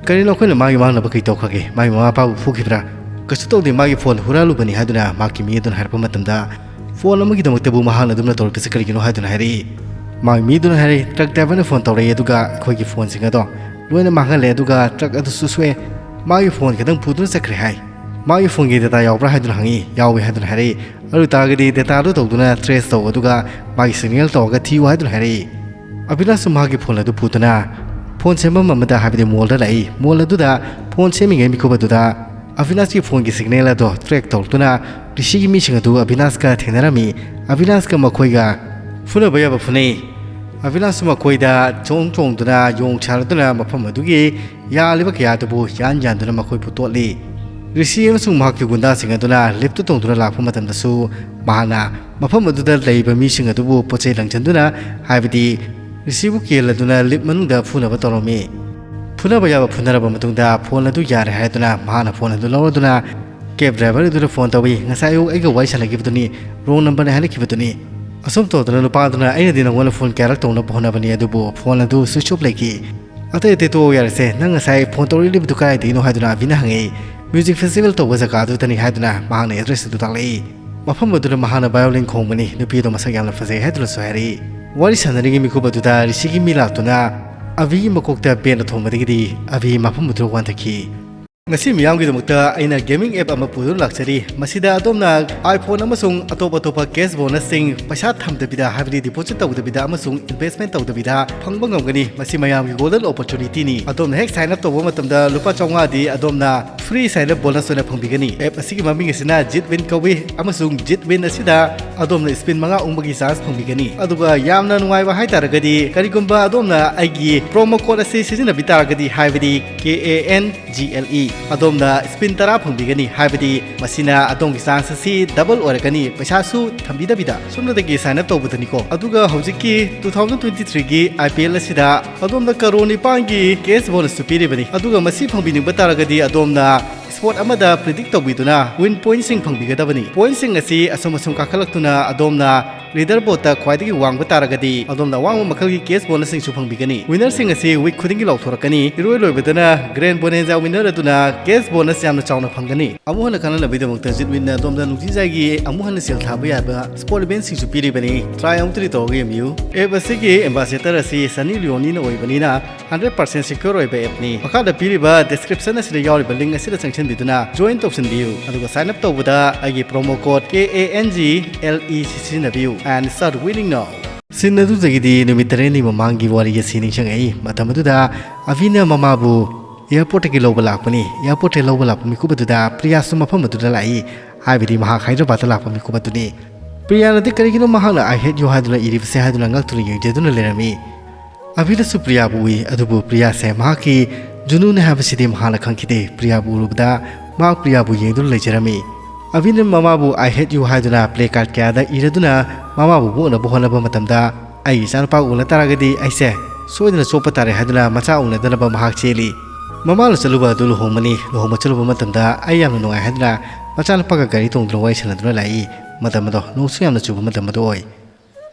"ꯀꯔꯤꯅꯣ ꯑꯩꯈꯣꯏꯅ ꯃꯥꯒꯤ ꯃꯥꯡꯅꯕ ꯀꯩ ꯇꯧꯈ꯭ꯔꯒꯦ? ꯃꯥꯒꯤ ꯃꯃꯥ ꯃꯄꯥꯕꯨ ꯐꯨꯈꯤꯕ꯭ꯔꯥ?" "ꯀꯩꯁꯨ ꯇꯧꯗꯦ, ꯃꯥꯒꯤ ꯐꯣꯟ ꯍꯨꯔꯥꯜꯂꯨꯕꯅꯤ" ꯍꯥꯏꯗꯨꯅ ꯃꯍꯥꯛꯀꯤ ꯃꯤ ꯑꯗꯨꯅ ꯍꯥꯏꯔꯛꯄ ꯃꯇꯝꯗ, "ꯐꯣꯟ ꯑꯃꯒꯤꯗꯃꯛꯇꯕꯨ ꯃꯍꯥꯛꯅ ꯑꯗꯨꯝꯅ ꯇꯧꯔꯛꯄꯁꯤ ꯀꯔꯤꯒꯤꯅꯣ?" ꯍꯥꯏꯗꯨꯅ ꯍꯥꯏꯔꯛꯏ꯫ ꯃꯥꯒꯤ ꯃꯤ ꯑꯗꯨꯅ ꯍꯥꯏꯔꯛꯏ, "ꯇ꯭ꯔꯛ ꯗ꯭ꯔꯥꯏꯚꯔꯅ ꯐꯣꯟ ꯇꯧꯔꯛꯏ, ꯑꯗꯨꯒ ꯑꯩꯈꯣꯏꯒꯤ ꯐꯣꯟꯁꯤꯡ ꯑꯗꯣ ꯂꯣꯏꯅ ꯃꯥꯡꯍꯜꯂꯦ, ꯑꯗꯨꯒ ꯇ꯭ꯔꯛ ꯑꯗꯨꯁꯨ ꯁꯣꯛꯑꯦ꯫ ꯃꯥꯒꯤ ꯐꯣꯟ ꯈꯤꯇꯪ ꯄꯨꯗꯨꯅ ꯆꯠꯈ꯭ꯔꯦ" ꯍꯥꯏ꯫ "ꯃꯥꯒꯤ ꯐꯣꯟꯒꯤ ꯗꯦꯇꯥ ꯌꯥꯎꯕ꯭ꯔꯥ?" ꯍꯥꯏꯗꯨꯅ ꯍꯪꯉꯤ꯫ "ꯌꯥꯎꯋꯦ" ꯍꯥꯏꯗꯨꯅ ꯍꯥꯏꯔꯛꯏ꯫ "ꯑꯗꯨ ꯇꯥꯔꯒꯗꯤ ꯗꯦꯇꯥꯗꯨ ꯇꯧꯗꯨꯅ ꯇ꯭ꯔꯦꯁ ꯇꯧ, ꯑꯗꯨꯒ ꯃꯥꯒꯤ ꯁꯤꯒꯅꯦꯜ ꯇꯧꯔꯒ ꯊꯤꯌꯨ" ꯍꯥꯏꯗꯨꯅ ꯍꯥꯏꯔꯛꯏ꯫ ꯑꯕꯤꯅꯥꯁꯁꯨ ꯃꯍꯥꯛꯀꯤ ꯐꯣꯟ ꯑꯗꯨ ꯄꯨꯗꯨꯅ ꯐꯣꯟ ꯁꯦꯝꯐꯝ ꯑꯃꯗ, ꯍꯥꯏꯕꯗꯤ ꯃꯣꯜꯗ ꯂꯥꯛꯏ꯫ ꯃꯣꯜ ꯑꯗꯨꯗ ꯐꯣꯟ ꯁꯦꯝꯃꯤꯉꯩ ꯃꯤꯀꯨꯞ ꯑꯗꯨꯗ ꯑꯕꯤꯅꯥꯁꯀꯤ ꯐꯣꯟꯒꯤ ꯁꯤꯒꯅꯦꯜ ꯑꯗꯣ ꯇ꯭ꯔꯦꯛ ꯇꯧꯔꯛꯇꯨꯅ ꯔꯤꯁꯤꯒꯤ ꯃꯤꯁꯤꯡ ꯑꯗꯨ ꯑꯕꯤꯅꯥꯁꯀ ꯊꯦꯡꯅꯔꯝꯃꯤ꯫ ꯑꯕꯤꯅꯥꯁꯀ ꯃꯈꯣꯏꯒ ꯐꯨꯅꯕ ꯌꯥꯕ ꯐꯨꯅꯩ꯫ ꯑꯕꯤꯅꯥꯁꯁꯨ ꯃꯈꯣꯏꯗ ꯆꯣꯡ ꯆꯣꯡꯗꯨꯅ ꯌꯣꯡ ꯁꯥꯔꯗꯨꯅ ꯃꯐꯝ ꯑꯗꯨꯒꯤ ꯌꯥꯜꯂꯤꯕ ꯀꯌꯥ ꯑꯗꯨꯕꯨ ꯌꯥꯟ ꯌꯥꯟꯗꯨꯅ ꯃꯈꯣꯏꯕꯨ ꯇꯣꯠꯂꯤ꯫ ꯔꯤꯁꯤ ꯑꯃꯁꯨꯡ ꯃꯍꯥꯛꯀꯤ ꯒꯨꯟꯗꯥꯁꯤꯡ ꯑꯗꯨꯅ ꯂꯤꯐꯇ ꯇꯣꯡꯗꯨꯅ ꯂꯥꯛꯄ ꯃꯇꯝꯗꯁꯨ ꯃꯍꯥꯛꯅ ꯃꯐꯝ ꯑꯗꯨꯗ ꯂꯩꯕ ꯃꯤꯁꯤꯡ ꯑꯗꯨꯕꯨ ꯄꯣꯠ ꯆꯩ ꯂꯪꯁꯤꯟꯗꯨꯅ, ꯍꯥꯏꯕꯗꯤ ꯔꯤꯁꯤꯕꯨ ꯀꯦꯜꯂꯗꯨꯅ ꯂꯤꯐ ꯃꯅꯨꯡꯗ ꯐꯨꯅꯕ ꯇꯧꯔꯝꯃꯤ꯫ ꯐꯨꯅꯕ ꯌꯥꯕ ꯐꯨꯅꯔꯕ ꯃꯇꯨꯡꯗ ꯐꯣꯟ ꯑꯗꯨ ꯌꯥꯔꯦ ꯍꯥꯏꯗꯨꯅ ꯃꯍꯥꯛꯅ ꯐꯣꯟ ꯑꯗꯨ ꯂꯧꯔꯗꯨꯅ ꯀꯦꯕ ꯗ꯭ꯔꯥꯏꯚꯔ ꯑꯗꯨꯗ ꯐꯣꯟ ꯇꯧꯏ꯫ "ꯉꯁꯥꯏ ꯑꯌꯨꯛ ꯑꯩꯒ ꯋꯥꯔꯤ ꯁꯥꯟꯅꯈꯤꯕꯗꯨꯅꯤ, ꯔꯣꯡ ꯅꯝꯕꯔꯅꯤ ꯍꯥꯏꯅꯈꯤꯕꯗꯨꯅꯤ?" ꯑꯁꯨꯝ ꯇꯧꯗꯅ ꯅꯨꯄꯥꯗꯨꯅ, "ꯑꯩꯅꯗꯤ ꯅꯉꯣꯟꯗ ꯐꯣꯟ ꯀꯌꯥꯔꯛ ꯇꯧꯅꯕ ꯍꯣꯠꯅꯕꯅꯤ, ꯑꯗꯨꯕꯨ ꯐꯣꯟ ꯑꯗꯨ ꯁ꯭ꯋꯤꯆ ꯑꯣꯐ ꯂꯩꯈꯤ꯫ ꯑꯇꯩ ꯑꯇꯩ ꯇꯣꯛꯑꯣ ꯌꯥꯔꯦꯁꯦ, ꯅꯪ ꯉꯁꯥꯏ ꯐꯣꯟ ꯇꯧꯔꯛꯂꯤꯕꯗꯨ ꯀꯗꯥꯏꯗꯒꯤꯅꯣ?" ꯍꯥꯏꯗꯨꯅ ꯑꯕꯤꯅ ꯍꯪꯉꯛꯏ꯫ "ꯃ꯭ꯌꯨꯖꯤꯛ ꯐꯦꯁꯇꯤꯚꯦꯜ ꯇꯧꯕ ꯖꯒꯥꯗꯨꯗꯅꯤ" ꯍꯥꯏꯗꯨꯅ ꯃꯍꯥꯛꯅ ꯑꯦꯗ꯭ꯔꯦꯁ ꯑꯗꯨ ꯇꯥꯛꯂꯛꯏ꯫ "ꯃꯐꯝ ꯑꯗꯨꯗ ꯃꯍꯥꯛꯅ ꯚꯥꯏꯑꯣꯂꯤꯟ ꯈꯣꯡꯕꯅꯤ, ꯅꯨꯄꯤ ꯑꯗꯨ ꯃꯁꯛ ꯌꯥꯝꯅ ꯐꯖꯩ" ꯍꯥꯏꯗꯨꯅꯁꯨ ꯍꯥꯏꯔꯛꯏ꯫ ꯋꯥꯔꯤ ꯁꯥꯟꯅꯔꯤꯉꯩ ꯃꯤꯀꯨꯞ ꯑꯗꯨꯗ ꯔꯤꯁꯤꯒꯤ ꯃꯤ ꯂꯥꯛꯇꯨꯅ ꯑꯕꯤꯒꯤ ꯃꯀꯣꯛꯇ ꯕꯦꯟꯅ ꯊꯣꯝꯕꯗꯒꯤꯗꯤ ꯑꯕꯤ ꯃꯐꯝ ꯑꯗꯨꯗ ꯋꯥꯟꯊꯈꯤ꯫ ꯉꯁꯤ ꯃꯤꯌꯥꯝꯒꯤꯗꯃꯛꯇ ꯑꯩꯅ ꯒꯦꯃꯤꯡ ꯑꯦꯞ ꯑꯃ ꯄꯨꯗꯨꯅ ꯂꯥꯛꯆꯔꯤ꯫ ꯃꯁꯤꯗ ꯑꯗꯣꯝꯅ iPhone ꯑꯃꯁꯨꯡ ꯑꯇꯣꯞ ꯑꯇꯣꯞꯄ ꯀꯦꯁ ꯕꯣꯅꯁꯁꯤꯡ ꯄꯩꯁꯥ ꯊꯝꯗꯕꯤꯗ, ꯍꯥꯏꯕꯗꯤ ꯗꯤꯄꯣꯖꯤꯠ ꯇꯧꯗꯕꯤꯗ ꯑꯃꯁꯨꯡ ꯏꯟꯚꯦꯁ꯭ꯠꯃꯦꯟꯠ ꯇꯧꯗꯕꯤꯗ ꯐꯪꯕ ꯉꯝꯒꯅꯤ꯫ ꯃꯁꯤ ꯃꯌꯥꯝꯒꯤ ꯒꯣꯜꯗꯟ ꯑꯣꯄꯣꯔꯆꯨꯅꯤꯇꯤꯅꯤ꯫ ꯑꯗꯣꯝꯅ ꯍꯦꯛ ꯁꯥꯏꯟ ꯑꯞ ꯇꯧꯕ ꯃꯇꯝꯗ ꯂꯨꯄꯥ ꯆꯥꯝꯃꯉꯥꯗꯤ ꯑꯗꯣꯝꯅ ꯐ꯭ꯔꯤ ꯁꯥꯏꯟ ꯑꯞ ꯕꯣꯅꯁ ꯑꯣꯏꯅ ꯐꯪꯕꯤꯒꯅꯤ꯫ ꯑꯦꯞ ꯑꯁꯤꯒꯤ ꯃꯃꯤꯡ ꯑꯁꯤꯅ ꯖꯤꯠ ꯋꯤꯟ ꯀꯧꯏ, ꯑꯃꯁꯨꯡ ꯖꯤꯠ ꯋꯤꯟ ꯑꯁꯤꯗ ꯑꯗꯣꯝꯅ ꯁ꯭ꯄꯤꯟ ꯃꯉꯥ ꯎꯪꯕꯒꯤ ꯆꯥꯟꯁ ꯐꯪꯕꯤꯒꯅꯤ꯫ ꯑꯗꯨꯒ ꯌꯥꯝꯅ ꯅꯨꯡꯉꯥꯏꯕ ꯍꯥꯏꯇꯥꯔꯒꯗꯤ, ꯀꯔꯤꯒꯨꯝꯕ ꯑꯗꯣꯝꯅ ꯑꯩꯒꯤ ꯄ꯭ꯔꯣꯃꯣ ꯀꯣꯗ ꯑꯁꯤ ꯁꯤꯖꯤꯟꯅꯕꯤ ꯇꯥꯔꯒꯗꯤ, ꯍꯥꯏꯕꯗꯤ K A N G L E, ꯑꯗꯣꯝꯅ ꯁ꯭ꯄꯤꯟ ꯇꯔꯥ ꯐꯪꯕꯤꯒꯅꯤ꯫ ꯍꯥꯏꯕꯗꯤ ꯃꯁꯤꯅ ꯑꯗꯣꯝꯒꯤ ꯆꯥꯟꯁ ꯑꯁꯤ ꯗꯕꯜ ꯑꯣꯏꯔꯛꯀꯅꯤ, ꯄꯩꯁꯥꯁꯨ ꯊꯝꯕꯤꯗꯕꯤꯗ꯫ ꯁꯨꯞꯅꯇꯒꯤ ꯁꯥꯏꯟ ꯑꯞ ꯇꯧꯕꯗꯅꯤꯀꯣ꯫ ꯑꯗꯨꯒ ꯍꯧꯖꯤꯛꯀꯤ two thousand twenty three ꯒꯤ I P L ꯑꯁꯤꯗ ꯑꯗꯣꯝꯗ ꯀꯔꯣꯔ ꯅꯤꯄꯥꯟꯒꯤ ꯀꯦꯁ ꯕꯣꯅꯁꯁꯨ ꯄꯤꯔꯤꯕꯅꯤ꯫ ꯑꯗꯨꯒ ꯃꯁꯤ ꯐꯪꯕꯤꯅꯤꯡꯕ ꯇꯥꯔꯒꯗꯤ, ꯑꯗꯣꯝꯅ ꯁ꯭ꯄꯣꯔꯠ ꯑꯃꯗ ꯄ꯭ꯔꯤꯗꯤꯛ ꯇꯧꯕꯤꯗꯨꯅ ꯋꯤꯟ ꯄꯣꯏꯟꯠꯁꯤꯡ ꯐꯪꯕꯤꯒꯗꯕꯅꯤ꯫ ꯄꯣꯏꯟꯠꯁꯤꯡ ꯑꯁꯤ ꯑꯁꯨꯝ ꯑꯁꯨꯝ ꯀꯥꯈꯠꯂꯛꯇꯨꯅ, ꯑꯗꯣꯝꯅ ꯂꯤꯗꯔ ꯕꯣꯔꯗꯇ ꯈ꯭ꯋꯥꯏꯗꯒꯤ ꯋꯥꯡꯕ ꯇꯥꯔꯒꯗꯤ, ꯑꯗꯣꯝꯅ ꯑꯋꯥꯡꯕ ꯃꯈꯜꯒꯤ ꯀꯦꯁ ꯕꯣꯅꯁꯁꯤꯡꯁꯨ ꯐꯪꯕꯤꯒꯅꯤ꯫ ꯋꯤꯟꯅꯔꯁꯤꯡ ꯑꯁꯤ ꯋꯤꯛ ꯈꯨꯗꯤꯡꯒꯤ ꯂꯥꯎꯊꯣꯔꯛꯀꯅꯤ꯫ ꯏꯔꯣꯏ ꯂꯣꯏꯕꯗꯅ ꯒ꯭ꯔꯦꯟ ꯕꯣꯅꯦꯟꯖꯥ ꯋꯤꯟꯅꯔ ꯑꯗꯨꯅ ꯀꯦꯁ ꯕꯣꯅꯁ ꯌꯥꯝꯅ ꯆꯥꯎꯅ ꯐꯪꯒꯅꯤ꯫ ꯑꯃꯨꯛ ꯍꯟꯅ ꯈꯪꯅꯅꯕꯒꯤꯗꯃꯛꯇ ꯖꯤꯠ ꯋꯤꯟꯅ ꯑꯗꯣꯝꯗ ꯅꯨꯡꯇꯤꯖꯥꯏꯒꯤ ꯑꯃꯨꯛ ꯍꯟꯅ ꯁꯦꯜ ꯊꯥꯕ ꯌꯥꯕ ꯁ꯭ꯄꯣꯔꯠ ꯏꯚꯦꯟꯠꯁꯤꯡꯁꯨ ꯄꯤꯔꯤꯕꯅꯤ꯫ ꯇ꯭ꯔꯥꯏ ꯑꯃꯨꯛꯇꯗꯤ ꯇꯧꯔꯒ ꯌꯦꯡꯕꯤꯌꯨ꯫ ꯑꯦꯞ ꯑꯁꯤꯒꯤ ꯑꯦꯝꯕꯥꯁꯦꯗꯔ ꯑꯁꯤ ꯁꯟꯅꯤ ꯂꯤꯑꯣꯅꯤꯅ ꯑꯣꯏꯕꯅꯤꯅ, ꯍꯟꯗ꯭ꯔꯦꯠ ꯄꯥꯔꯁꯦꯟ ꯁꯦꯀ꯭ꯌꯣꯔ ꯑꯣꯏꯕ ꯑꯦꯞꯅꯤ꯫ ꯃꯈꯥꯗ ꯄꯤꯔꯤꯕ ꯗꯤꯁꯀ꯭ꯔꯤꯞꯁꯟ ꯑꯁꯤꯗ ꯌꯥꯎꯔꯤꯕ ꯂꯤꯡꯛ ꯑꯁꯤꯗ ꯆꯪꯁꯤꯟꯕꯤꯗꯨꯅ ꯖꯣꯏꯟ ꯇꯧꯁꯤꯟꯕꯤꯌꯨ, ꯑꯗꯨꯒ ꯁꯥꯏꯟ ꯑꯞ ꯇꯧꯕꯗ ꯑꯩꯒꯤ promo code K A N G L E ꯁꯤ ꯁꯤꯖꯤꯟꯅꯕꯤꯌꯨ꯫ And start winning now. ꯁꯤꯟ ꯑꯗꯨꯗꯒꯤꯗꯤ ꯅꯨꯃꯤꯠ ꯇꯔꯦꯠꯅꯤ ꯃꯃꯥꯡꯒꯤ ꯋꯥꯔꯤ ꯑꯁꯤ ꯅꯤꯡꯁꯤꯡꯉꯛꯏ꯫ ꯃꯇꯝ ꯑꯗꯨꯗ ꯑꯚꯤꯅ ꯃꯃꯥꯕꯨ ꯑꯦꯌꯥꯔꯄꯣꯔꯠꯇꯒꯤ ꯂꯧꯕ ꯂꯥꯛꯄꯅꯤ꯫ ꯑꯦꯌꯥꯔꯄꯣꯔꯠꯇꯒꯤ ꯂꯧꯕ ꯂꯥꯛꯄ ꯃꯤꯀꯨꯞ ꯑꯗꯨꯗ ꯄ꯭ꯔꯤꯌꯥꯁꯨ ꯃꯐꯝ ꯑꯗꯨꯗ ꯂꯥꯛꯏ, ꯍꯥꯏꯕꯗꯤ ꯃꯍꯥꯛ ꯍꯥꯏꯗ꯭ꯔꯕꯥꯗꯇ ꯂꯥꯛꯄ ꯃꯤꯀꯨꯞ ꯑꯗꯨꯅꯤ꯫ ꯄ꯭ꯔꯤꯌꯥꯅꯗꯤ ꯀꯔꯤꯒꯤꯅꯣ ꯃꯍꯥꯛꯅ "I hate you" ꯍꯥꯏꯗꯨꯅ ꯏꯔꯤꯕꯁꯦ ꯍꯥꯏꯗꯨꯅ ꯉꯛꯇꯨꯅ ꯌꯦꯡꯖꯗꯨꯅ ꯂꯩꯔꯝꯃꯤ꯫ ꯑꯚꯤꯅꯁꯨ ꯄ꯭ꯔꯤꯌꯥꯕꯨ ꯎꯏ, ꯑꯗꯨꯕꯨ ꯄ꯭ꯔꯤꯌꯥꯁꯦ ꯃꯍꯥꯛꯀꯤ ꯖꯨꯅꯨꯅꯦ ꯍꯥꯏꯕꯁꯤꯗꯤ ꯃꯍꯥꯛꯅ ꯈꯪꯈꯤꯗꯦ꯫ ꯄ꯭ꯔꯤꯌꯥꯕꯨ ꯎꯔꯨꯕꯗ ꯃꯍꯥꯛ ꯄ꯭ꯔꯤꯌꯥꯕꯨ ꯌꯦꯡꯗꯨꯅ ꯂꯩꯖꯔꯝꯃꯤ꯫ ꯑꯚꯤꯅ ꯃꯃꯥꯕꯨ "I hate you" ꯍꯥꯏꯗꯨꯅ ꯄ꯭ꯂꯦ ꯀꯥꯔꯗ ꯀꯌꯥꯗ ꯏꯔꯗꯨꯅ ꯃꯃꯥꯕꯨ ꯃꯣꯛꯅꯕ ꯍꯣꯠꯅꯕ ꯃꯇꯝꯗ, "ꯑꯩꯒꯤ ꯏꯆꯥꯅꯨꯄꯥ ꯎꯅ ꯇꯥꯔꯒꯗꯤ ꯑꯩꯁꯦ ꯁꯣꯏꯗꯅ ꯆꯣꯞꯄ ꯇꯥꯔꯦ" ꯍꯥꯏꯗꯨꯅ ꯃꯆꯥ ꯎꯅꯗꯅꯕ ꯃꯍꯥꯛ ꯆꯦꯜꯂꯤ꯫ ꯃꯃꯥꯅ ꯆꯠꯂꯨꯕ ꯑꯗꯨ ꯂꯨꯍꯣꯡꯕꯅꯤ꯫ ꯂꯨꯍꯣꯡꯕ ꯆꯠꯂꯨꯕ ꯃꯇꯝꯗ ꯑꯩ ꯌꯥꯝꯅ ꯅꯨꯡꯉꯥꯏ ꯍꯥꯏꯗꯨꯅ ꯃꯆꯥꯅꯨꯄꯥꯒ ꯒꯥꯔꯤ ꯇꯣꯡꯗꯨꯅ ꯋꯥꯔꯤ ꯁꯥꯟꯅꯗꯨꯅ ꯂꯥꯛꯏ꯫ ꯃꯇꯝ ꯑꯗꯣ ꯅꯣꯡꯁꯨ ꯌꯥꯝꯅ ꯆꯨꯕ ꯃꯇꯝ ꯑꯗꯨ ꯑꯣꯏ꯫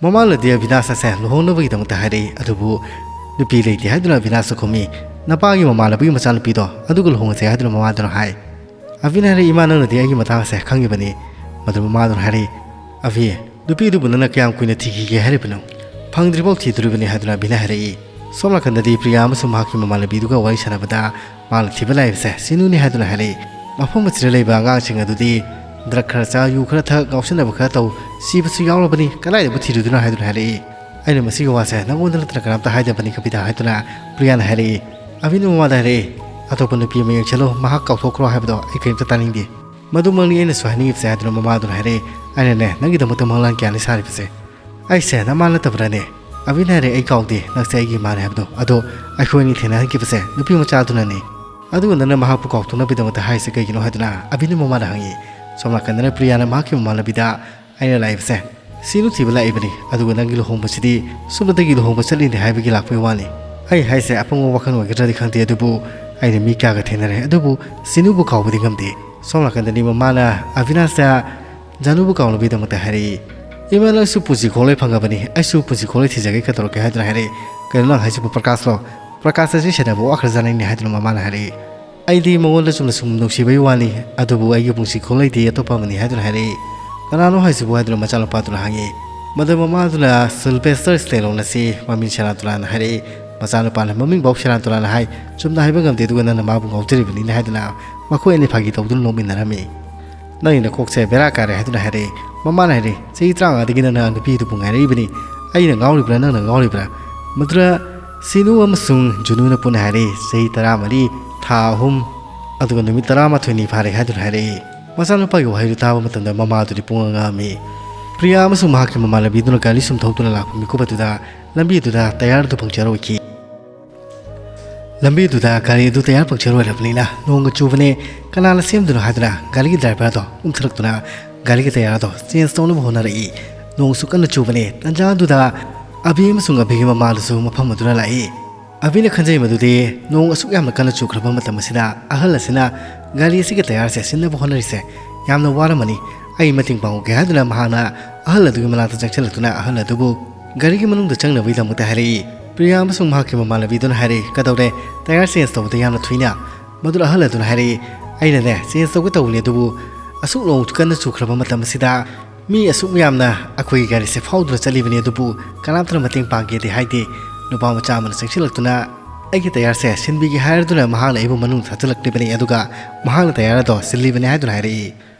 ꯃꯃꯥꯅꯗꯤ ꯑꯚꯤꯅꯥꯁ ꯑꯁꯦ ꯂꯨꯍꯣꯡꯅꯕꯒꯤꯗꯃꯛꯇ ꯍꯥꯏꯔꯛꯏ, ꯑꯗꯨꯕꯨ ꯅꯨꯄꯤ ꯂꯩꯇꯦ ꯍꯥꯏꯗꯨꯅ ꯑꯚꯤꯅꯥꯁꯅ ꯈꯨꯝꯃꯤ꯫ "ꯅꯄꯥꯒꯤ ꯃꯃꯥꯟꯅꯕꯒꯤ ꯃꯆꯥꯅꯨꯄꯤꯗꯣ ꯑꯗꯨꯒ ꯂꯨꯍꯣꯡꯉꯁꯦ" ꯍꯥꯏꯗꯨꯅ ꯃꯃꯥꯗꯨꯅ ꯍꯥꯏ꯫ ꯑꯚꯤꯅ ꯍꯥꯏꯔꯛꯏ, "ꯏꯃꯥ, ꯅꯪꯅꯗꯤ ꯑꯩꯒꯤ ꯃꯇꯥꯡ ꯑꯁꯦ ꯈꯪꯉꯤꯕꯅꯤ"꯫ ꯃꯗꯨ ꯃꯃꯥꯗꯨꯅ ꯍꯥꯏꯔꯛꯏ, "ꯑꯚꯤ, ꯅꯨꯄꯤꯗꯨꯕꯨ ꯅꯪꯅ ꯀꯌꯥꯝ ꯀꯨꯏꯅ ꯊꯤꯈꯤꯒꯦ ꯍꯥꯏꯔꯤꯕꯅꯣ? ꯐꯪꯗ꯭ꯔꯤꯐꯥꯎ ꯊꯤꯗꯣꯔꯤꯕꯅꯤ" ꯍꯥꯏꯗꯨꯅ ꯑꯚꯤꯅ ꯍꯥꯏꯔꯛꯏ꯫ ꯁꯣꯝ ꯅꯥꯀꯟꯗꯗꯤ ꯄ꯭ꯔꯤꯌꯥ ꯑꯃꯁꯨꯡ ꯃꯍꯥꯛꯀꯤ ꯃꯃꯥꯟꯅꯕꯤꯗꯨꯒ ꯋꯥꯔꯤ ꯁꯥꯟꯅꯕꯗ ꯃꯥꯅ ꯊꯤꯕ ꯂꯥꯛꯏꯕꯁꯦ ꯁꯤꯅꯨꯅꯤ ꯍꯥꯏꯗꯨꯅ ꯍꯥꯏꯔꯛꯏ꯫ ꯃꯐꯝ ꯑꯁꯤꯗ ꯂꯩꯕ ꯑꯉꯥꯡꯁꯤꯡ ꯑꯗꯨꯗꯤ ꯗ꯭ꯔꯒ ꯈꯔ ꯆꯥ, ꯌꯨ ꯈꯔ ꯊꯛ, ꯉꯥꯎꯁꯤꯟꯅꯕ ꯈꯔ ꯇꯧ, ꯁꯤꯕꯁꯨ ꯌꯥꯎꯔꯕꯅꯤ, ꯀꯗꯥꯏꯗꯕꯨ ꯊꯤꯔꯨꯗꯣꯏꯅꯣ ꯍꯥꯏꯗꯨꯅ ꯍꯥꯏꯔꯛꯏ꯫ ꯑꯩꯅ ꯃꯁꯤꯒꯤ ꯋꯥꯁꯦ ꯅꯪꯉꯣꯟꯗ ꯅꯠꯇꯅ ꯀꯅꯥꯝꯇ ꯍꯥꯏꯗꯕꯅꯤ ꯀꯕꯤꯇꯥ ꯍꯥꯏꯗꯨꯅ ꯄ꯭ꯔꯤꯌꯥꯅ ꯍꯥꯏꯔꯛꯏ꯫ ꯑꯕꯤꯅ ꯃꯃꯥꯗ ꯍꯥꯏꯔꯛꯏ, "ꯑꯇꯣꯞꯄ ꯅꯨꯄꯤ ꯑꯃ ꯌꯦꯡꯁꯤꯜꯂꯨ, ꯃꯍꯥꯛ ꯀꯥꯎꯊꯣꯛꯈ꯭ꯔꯣ ꯍꯥꯏꯕꯗꯣ ꯑꯩ ꯀꯔꯤꯝꯇ ꯇꯥꯅꯤꯡꯗꯦ꯫ ꯃꯗꯨꯃꯛꯅꯤ ꯑꯩꯅꯁꯨ ꯍꯥꯏꯅꯤꯡꯉꯤꯕꯁꯦ" ꯍꯥꯏꯗꯨꯅ ꯃꯃꯥꯗꯨꯅ ꯍꯥꯏꯔꯛꯏ꯫ ꯑꯩꯅꯅꯦ, "ꯅꯪꯒꯤꯗꯃꯛꯇ ꯃꯪꯂꯥꯟ ꯀꯌꯥꯅꯤ ꯁꯥꯔꯤꯕꯁꯦ?" "ꯑꯩꯁꯦ ꯅꯃꯥ ꯅꯠꯇꯕ꯭ꯔꯥꯅꯦ?" ꯑꯕꯤꯅ ꯍꯥꯏꯔꯛꯏ, "ꯑꯩ ꯀꯥꯎꯗꯦ, ꯅꯪꯁꯦ ꯑꯩꯒꯤ ꯏꯃꯥꯅꯦ ꯍꯥꯏꯕꯗꯣ꯫ ꯑꯗꯣ ꯑꯩꯈꯣꯏ ꯑꯅꯤ ꯊꯦꯡꯅꯍꯟꯈꯤꯕꯁꯦ ꯅꯨꯄꯤ ꯃꯆꯥꯗꯨꯅꯅꯦ꯫ ꯑꯗꯨꯒ ꯅꯪꯅ ꯃꯍꯥꯛꯄꯨ ꯀꯥꯎꯊꯣꯛꯅꯕꯒꯤꯗꯃꯛꯇ ꯍꯥꯏꯔꯤꯁꯦ ꯀꯩꯒꯤꯅꯣ?" ꯍꯥꯏꯗꯨꯅ ꯑꯕꯤꯅ ꯃꯃꯥꯗ ꯍꯪꯉꯤ꯫ ꯁꯣꯝ ꯅꯥꯀꯟꯗꯅ ꯄ꯭ꯔꯤꯌꯥꯅ ꯃꯍꯥꯛꯀꯤ ꯃꯃꯥꯟꯅꯕꯤꯗ, "ꯑꯩꯅ ꯂꯥꯛꯏꯕꯁꯦ ꯁꯤꯅꯨ ꯊꯤꯕ ꯂꯥꯛꯏꯕꯅꯤ, ꯑꯗꯨꯒ ꯅꯪꯒꯤ ꯂꯨꯍꯣꯡꯕꯁꯤꯗꯤ ꯁꯨꯞꯅꯇꯒꯤ ꯂꯨꯍꯣꯡꯕ ꯆꯠꯂꯤꯅꯦ ꯍꯥꯏꯕꯒꯤ ꯂꯥꯛꯄꯒꯤ ꯋꯥꯅꯤ꯫ ꯑꯩ ꯍꯥꯏꯁꯦ ꯑꯄꯪꯕ ꯋꯥꯈꯜ ꯑꯣꯏꯒꯗ꯭ꯔꯗꯤ ꯈꯪꯗꯦ, ꯑꯗꯨꯕꯨ ꯑꯩꯅ ꯃꯤ ꯀꯌꯥꯒ ꯊꯦꯡꯅꯔꯦ, ꯑꯗꯨꯕꯨ ꯁꯤꯅꯨꯕꯨ ꯀꯥꯎꯕꯗꯤ ꯉꯝꯗꯦ"꯫ ꯁꯣꯝ ꯅꯥꯀꯟꯗꯅꯤ ꯃꯃꯥꯅ ꯑꯕꯤꯅꯥꯁꯇ ꯖꯥꯅꯨꯕꯨ ꯀꯥꯎꯅꯕꯒꯤꯗꯃꯛꯇ ꯍꯥꯏꯔꯛꯏ꯫ "ꯏꯃꯥ, ꯅꯪꯁꯨ ꯄꯨꯟꯁꯤ ꯈꯣꯡꯂꯣꯏ ꯐꯪꯉꯕꯅꯤ, ꯑꯩꯁꯨ ꯄꯨꯟꯁꯤ ꯈꯣꯡꯂꯣꯏ ꯊꯤꯖꯒꯦ ꯀꯩꯗꯧꯔꯛꯀꯦ?" ꯍꯥꯏꯗꯨꯅ ꯍꯥꯏꯔꯛꯏ꯫ "ꯀꯩꯅꯣ ꯅꯪ ꯍꯥꯏꯁꯤꯕꯨ, ꯄ꯭ꯔꯀꯥꯁꯂꯣ? ꯄ꯭ꯔꯀꯥꯁ ꯑꯁꯤ ꯁꯦꯟꯅꯕ ꯋꯥꯈ꯭ꯔꯖꯥꯠꯅꯤꯅꯦ" ꯍꯥꯏꯗꯨꯅ ꯃꯃꯥꯅ ꯍꯥꯏꯔꯛꯏ꯫ "ꯑꯩꯗꯤ ꯃꯉꯣꯟꯗ ꯆꯨꯝꯅ ꯁꯨꯝ ꯅꯨꯡꯁꯤꯕꯒꯤ ꯋꯥꯅꯤ, ꯑꯗꯨꯕꯨ ꯑꯩꯒꯤ ꯄꯨꯟꯁꯤ ꯈꯣꯡꯂꯩꯗꯤ ꯑꯇꯣꯞꯄ ꯑꯃꯅꯤ" ꯍꯥꯏꯗꯨꯅ ꯍꯥꯏꯔꯛꯏ꯫ "ꯀꯅꯥꯅꯣ ꯍꯥꯏꯁꯤꯕꯨ?" ꯍꯥꯏꯗꯨꯅ ꯃꯆꯥꯅꯨꯄꯥꯗꯨꯅ ꯍꯪꯉꯤ꯫ ꯃꯗꯨ ꯃꯃꯥꯗꯨꯅ "ꯁꯤꯜꯚꯦꯁꯇꯔ ꯁ꯭ꯇꯦꯂꯣꯟ ꯑꯁꯤ ꯃꯃꯤꯡ ꯁꯦꯔꯥꯟ ꯇꯨꯔꯥꯟ ꯍꯥꯏꯔꯛꯏ꯫ ꯃꯆꯥꯅꯨꯄꯥꯅ ꯃꯃꯤꯡꯐꯥꯎ ꯁꯦꯔꯥꯟ ꯇꯨꯔꯥꯟ ꯍꯥꯏ, ꯆꯨꯝꯅ ꯍꯥꯏꯕ ꯉꯝꯗꯦ, ꯑꯗꯨꯒ ꯅꯪꯅ ꯃꯥꯕꯨ ꯉꯥꯎꯖꯔꯤꯕꯅꯤꯅ" ꯍꯥꯏꯗꯨꯅ ꯃꯈꯣꯏ ꯑꯅꯤ ꯐꯥꯒꯤ ꯇꯧꯗꯨꯅ ꯅꯣꯛꯃꯤꯟꯅꯔꯝꯃꯤ꯫ "ꯅꯪꯒꯤ ꯅꯀꯣꯛꯁꯦ ꯕꯦꯔꯥ ꯀꯥꯔꯦ" ꯍꯥꯏꯗꯨꯅ ꯍꯥꯏꯔꯛꯏ꯫ ꯃꯃꯥꯅ ꯍꯥꯏꯔꯛꯏ, "ꯆꯍꯤ ꯇꯔꯥꯃꯉꯥꯗꯒꯤ ꯅꯪꯅ ꯅꯨꯄꯤꯗꯨꯕꯨ ꯉꯥꯏꯔꯛꯏꯕꯅꯤ꯫ ꯑꯩꯅ ꯉꯥꯎꯔꯤꯕ꯭ꯔꯥ, ꯅꯪꯅ ꯉꯥꯎꯔꯤꯕ꯭ꯔꯥ? ꯃꯗꯨꯗ ꯁꯤꯅꯨ ꯑꯃꯁꯨꯡ ꯖꯨꯅꯨꯅ ꯄꯨꯟꯅ ꯍꯥꯏꯔꯛꯏ, ꯆꯍꯤ ꯇꯔꯥꯃꯔꯤ, ꯊꯥ ꯑꯍꯨꯝ, ꯑꯗꯨꯒ ꯅꯨꯃꯤꯠ ꯇꯔꯥꯃꯥꯊꯣꯏꯅꯤ ꯐꯥꯔꯦ" ꯍꯥꯏꯗꯨꯅ ꯍꯥꯏꯔꯛꯏ꯫ ꯃꯆꯥꯅꯨꯄꯥꯒꯤ ꯋꯥꯍꯩꯗꯨ ꯇꯥꯕ ꯃꯇꯝꯗ ꯃꯃꯥꯗꯨꯗꯤ ꯄꯨꯡꯉꯥꯡ ꯉꯥꯡꯉꯝꯃꯤ꯫ ꯄ꯭ꯔꯤꯌꯥ ꯑꯃꯁꯨꯡ ꯃꯍꯥꯛꯀꯤ ꯃꯃꯥꯟꯅꯕꯤꯗꯨꯅ ꯒꯥꯔꯤ ꯁꯨꯝ ꯊꯧꯗꯨꯅ ꯂꯥꯛꯄ ꯃꯤꯀꯨꯞ ꯑꯗꯨꯗ ꯂꯝꯕꯤ ꯑꯗꯨꯗ ꯇꯌꯥꯔ ꯑꯗꯨ ꯄꯪꯆꯔ ꯑꯣꯏꯈꯤ꯫ ꯂꯝꯕꯤꯗꯨꯗ ꯒꯥꯔꯤ ꯑꯗꯨ ꯇꯌꯥꯔ ꯄꯪꯆꯔ ꯑꯣꯏꯔꯕꯅꯤꯅ ꯅꯣꯡꯒ ꯆꯨꯕꯅꯦ, ꯀꯅꯥꯅ ꯁꯦꯝꯗꯣꯏꯅꯣ ꯍꯥꯏꯗꯨꯅ ꯒꯥꯔꯤꯒꯤ ꯗ꯭ꯔꯥꯏꯚꯔꯗꯣ ꯀꯨꯝꯊꯔꯛꯇꯨꯅ ꯒꯥꯔꯤꯒꯤ ꯇꯌꯥꯔ ꯑꯗꯣ ꯆꯦꯟꯖ ꯇꯧꯅꯕ ꯍꯣꯠꯅꯔꯛꯏ꯫ ꯅꯣꯡꯁꯨ ꯀꯟꯅ ꯆꯨꯕꯅꯦ꯫ ꯇꯟꯖꯥ ꯑꯗꯨꯗ ꯑꯕꯤ ꯑꯃꯁꯨꯡ ꯑꯕꯤꯒꯤ ꯃꯃꯥꯗꯨꯁꯨ ꯃꯐꯝ ꯑꯗꯨꯗ ꯂꯥꯛꯏ꯫ ꯑꯕꯤꯅ ꯈꯟꯖꯩ ꯃꯗꯨꯗꯤ ꯅꯣꯡ ꯑꯁꯨꯛ ꯌꯥꯝꯅ ꯀꯟꯅ ꯆꯨꯈ꯭ꯔꯕ ꯃꯇꯝ ꯑꯁꯤꯗ ꯑꯍꯜ ꯑꯁꯤꯅ ꯒꯥꯔꯤ ꯑꯁꯤꯒꯤ ꯇꯌꯥꯔꯁꯦ ꯁꯤꯟꯅꯕ ꯍꯣꯠꯅꯔꯤꯁꯦ ꯌꯥꯝꯅ ꯋꯥꯔꯝꯃꯅꯤ, ꯑꯩ ꯃꯇꯦꯡ ꯄꯥꯡꯉꯨꯒꯦ ꯍꯥꯏꯗꯨꯅ ꯃꯍꯥꯛꯅ ꯑꯍꯜ ꯑꯗꯨꯒꯤ ꯃꯅꯥꯛꯇ ꯆꯪꯁꯤꯜꯂꯛꯇꯨꯅ ꯑꯍꯜ ꯑꯗꯨꯕꯨ ꯒꯥꯔꯤꯒꯤ ꯃꯅꯨꯡꯗ ꯆꯪꯅꯕꯒꯤꯗꯃꯛꯇ ꯍꯥꯏꯔꯛꯏ꯫ ꯄ꯭ꯔꯤꯌꯥ ꯑꯃꯁꯨꯡ ꯃꯍꯥꯛꯀꯤ ꯃꯃꯥꯟꯅꯕꯤꯗꯨꯅ ꯍꯥꯏꯔꯛꯏ, "ꯀꯩꯗꯧꯔꯦ? ꯇꯌꯥꯔ ꯆꯦꯟꯖ ꯇꯧꯕꯗ ꯌꯥꯝꯅ ꯊꯨꯏꯅ?" ꯃꯗꯨꯗ ꯑꯍꯜ ꯑꯗꯨꯅ ꯍꯥꯏꯔꯛꯏ, "ꯑꯩꯅꯅꯦ ꯆꯦꯟꯖ ꯇꯧꯒꯦ ꯇꯧꯕꯅꯤ, ꯑꯗꯨꯕꯨ ꯑꯁꯨꯛ ꯅꯣꯡ ꯀꯟꯅ ꯆꯨꯈ꯭ꯔꯕ ꯃꯇꯝ ꯑꯁꯤꯗ ꯃꯤ ꯑꯁꯨꯛ ꯌꯥꯝꯅ ꯑꯩꯈꯣꯏꯒꯤ ꯒꯥꯔꯤꯁꯦ ꯐꯥꯎꯗꯨꯅ ꯆꯠꯂꯤꯕꯅꯤ, ꯑꯗꯨꯕꯨ ꯀꯅꯥꯝꯇꯅ ꯃꯇꯦꯡ ꯄꯥꯡꯒꯦꯗꯤ ꯍꯥꯏꯗꯦ꯫ ꯅꯨꯄꯥ ꯃꯆꯥ ꯑꯃꯅ ꯆꯪꯁꯤꯜꯂꯛꯇꯨꯅ, "ꯑꯩꯒꯤ ꯇꯌꯥꯔꯁꯦ ꯁꯤꯟꯕꯤꯒꯦ ꯍꯥꯏꯔꯗꯨꯅ ꯃꯍꯥꯛꯅ ꯑꯩꯕꯨ ꯃꯅꯨꯡꯗ ꯊꯥꯖꯤꯜꯂꯛꯂꯤꯕꯅꯤ, ꯑꯗꯨꯒ ꯃꯍꯥꯛꯅ ꯇꯌꯥꯔ ꯑꯗꯣ ꯁꯤꯜꯂꯤꯕꯅꯤ" ꯍꯥꯏꯗꯨꯅ ꯍꯥꯏꯔꯛꯏ꯫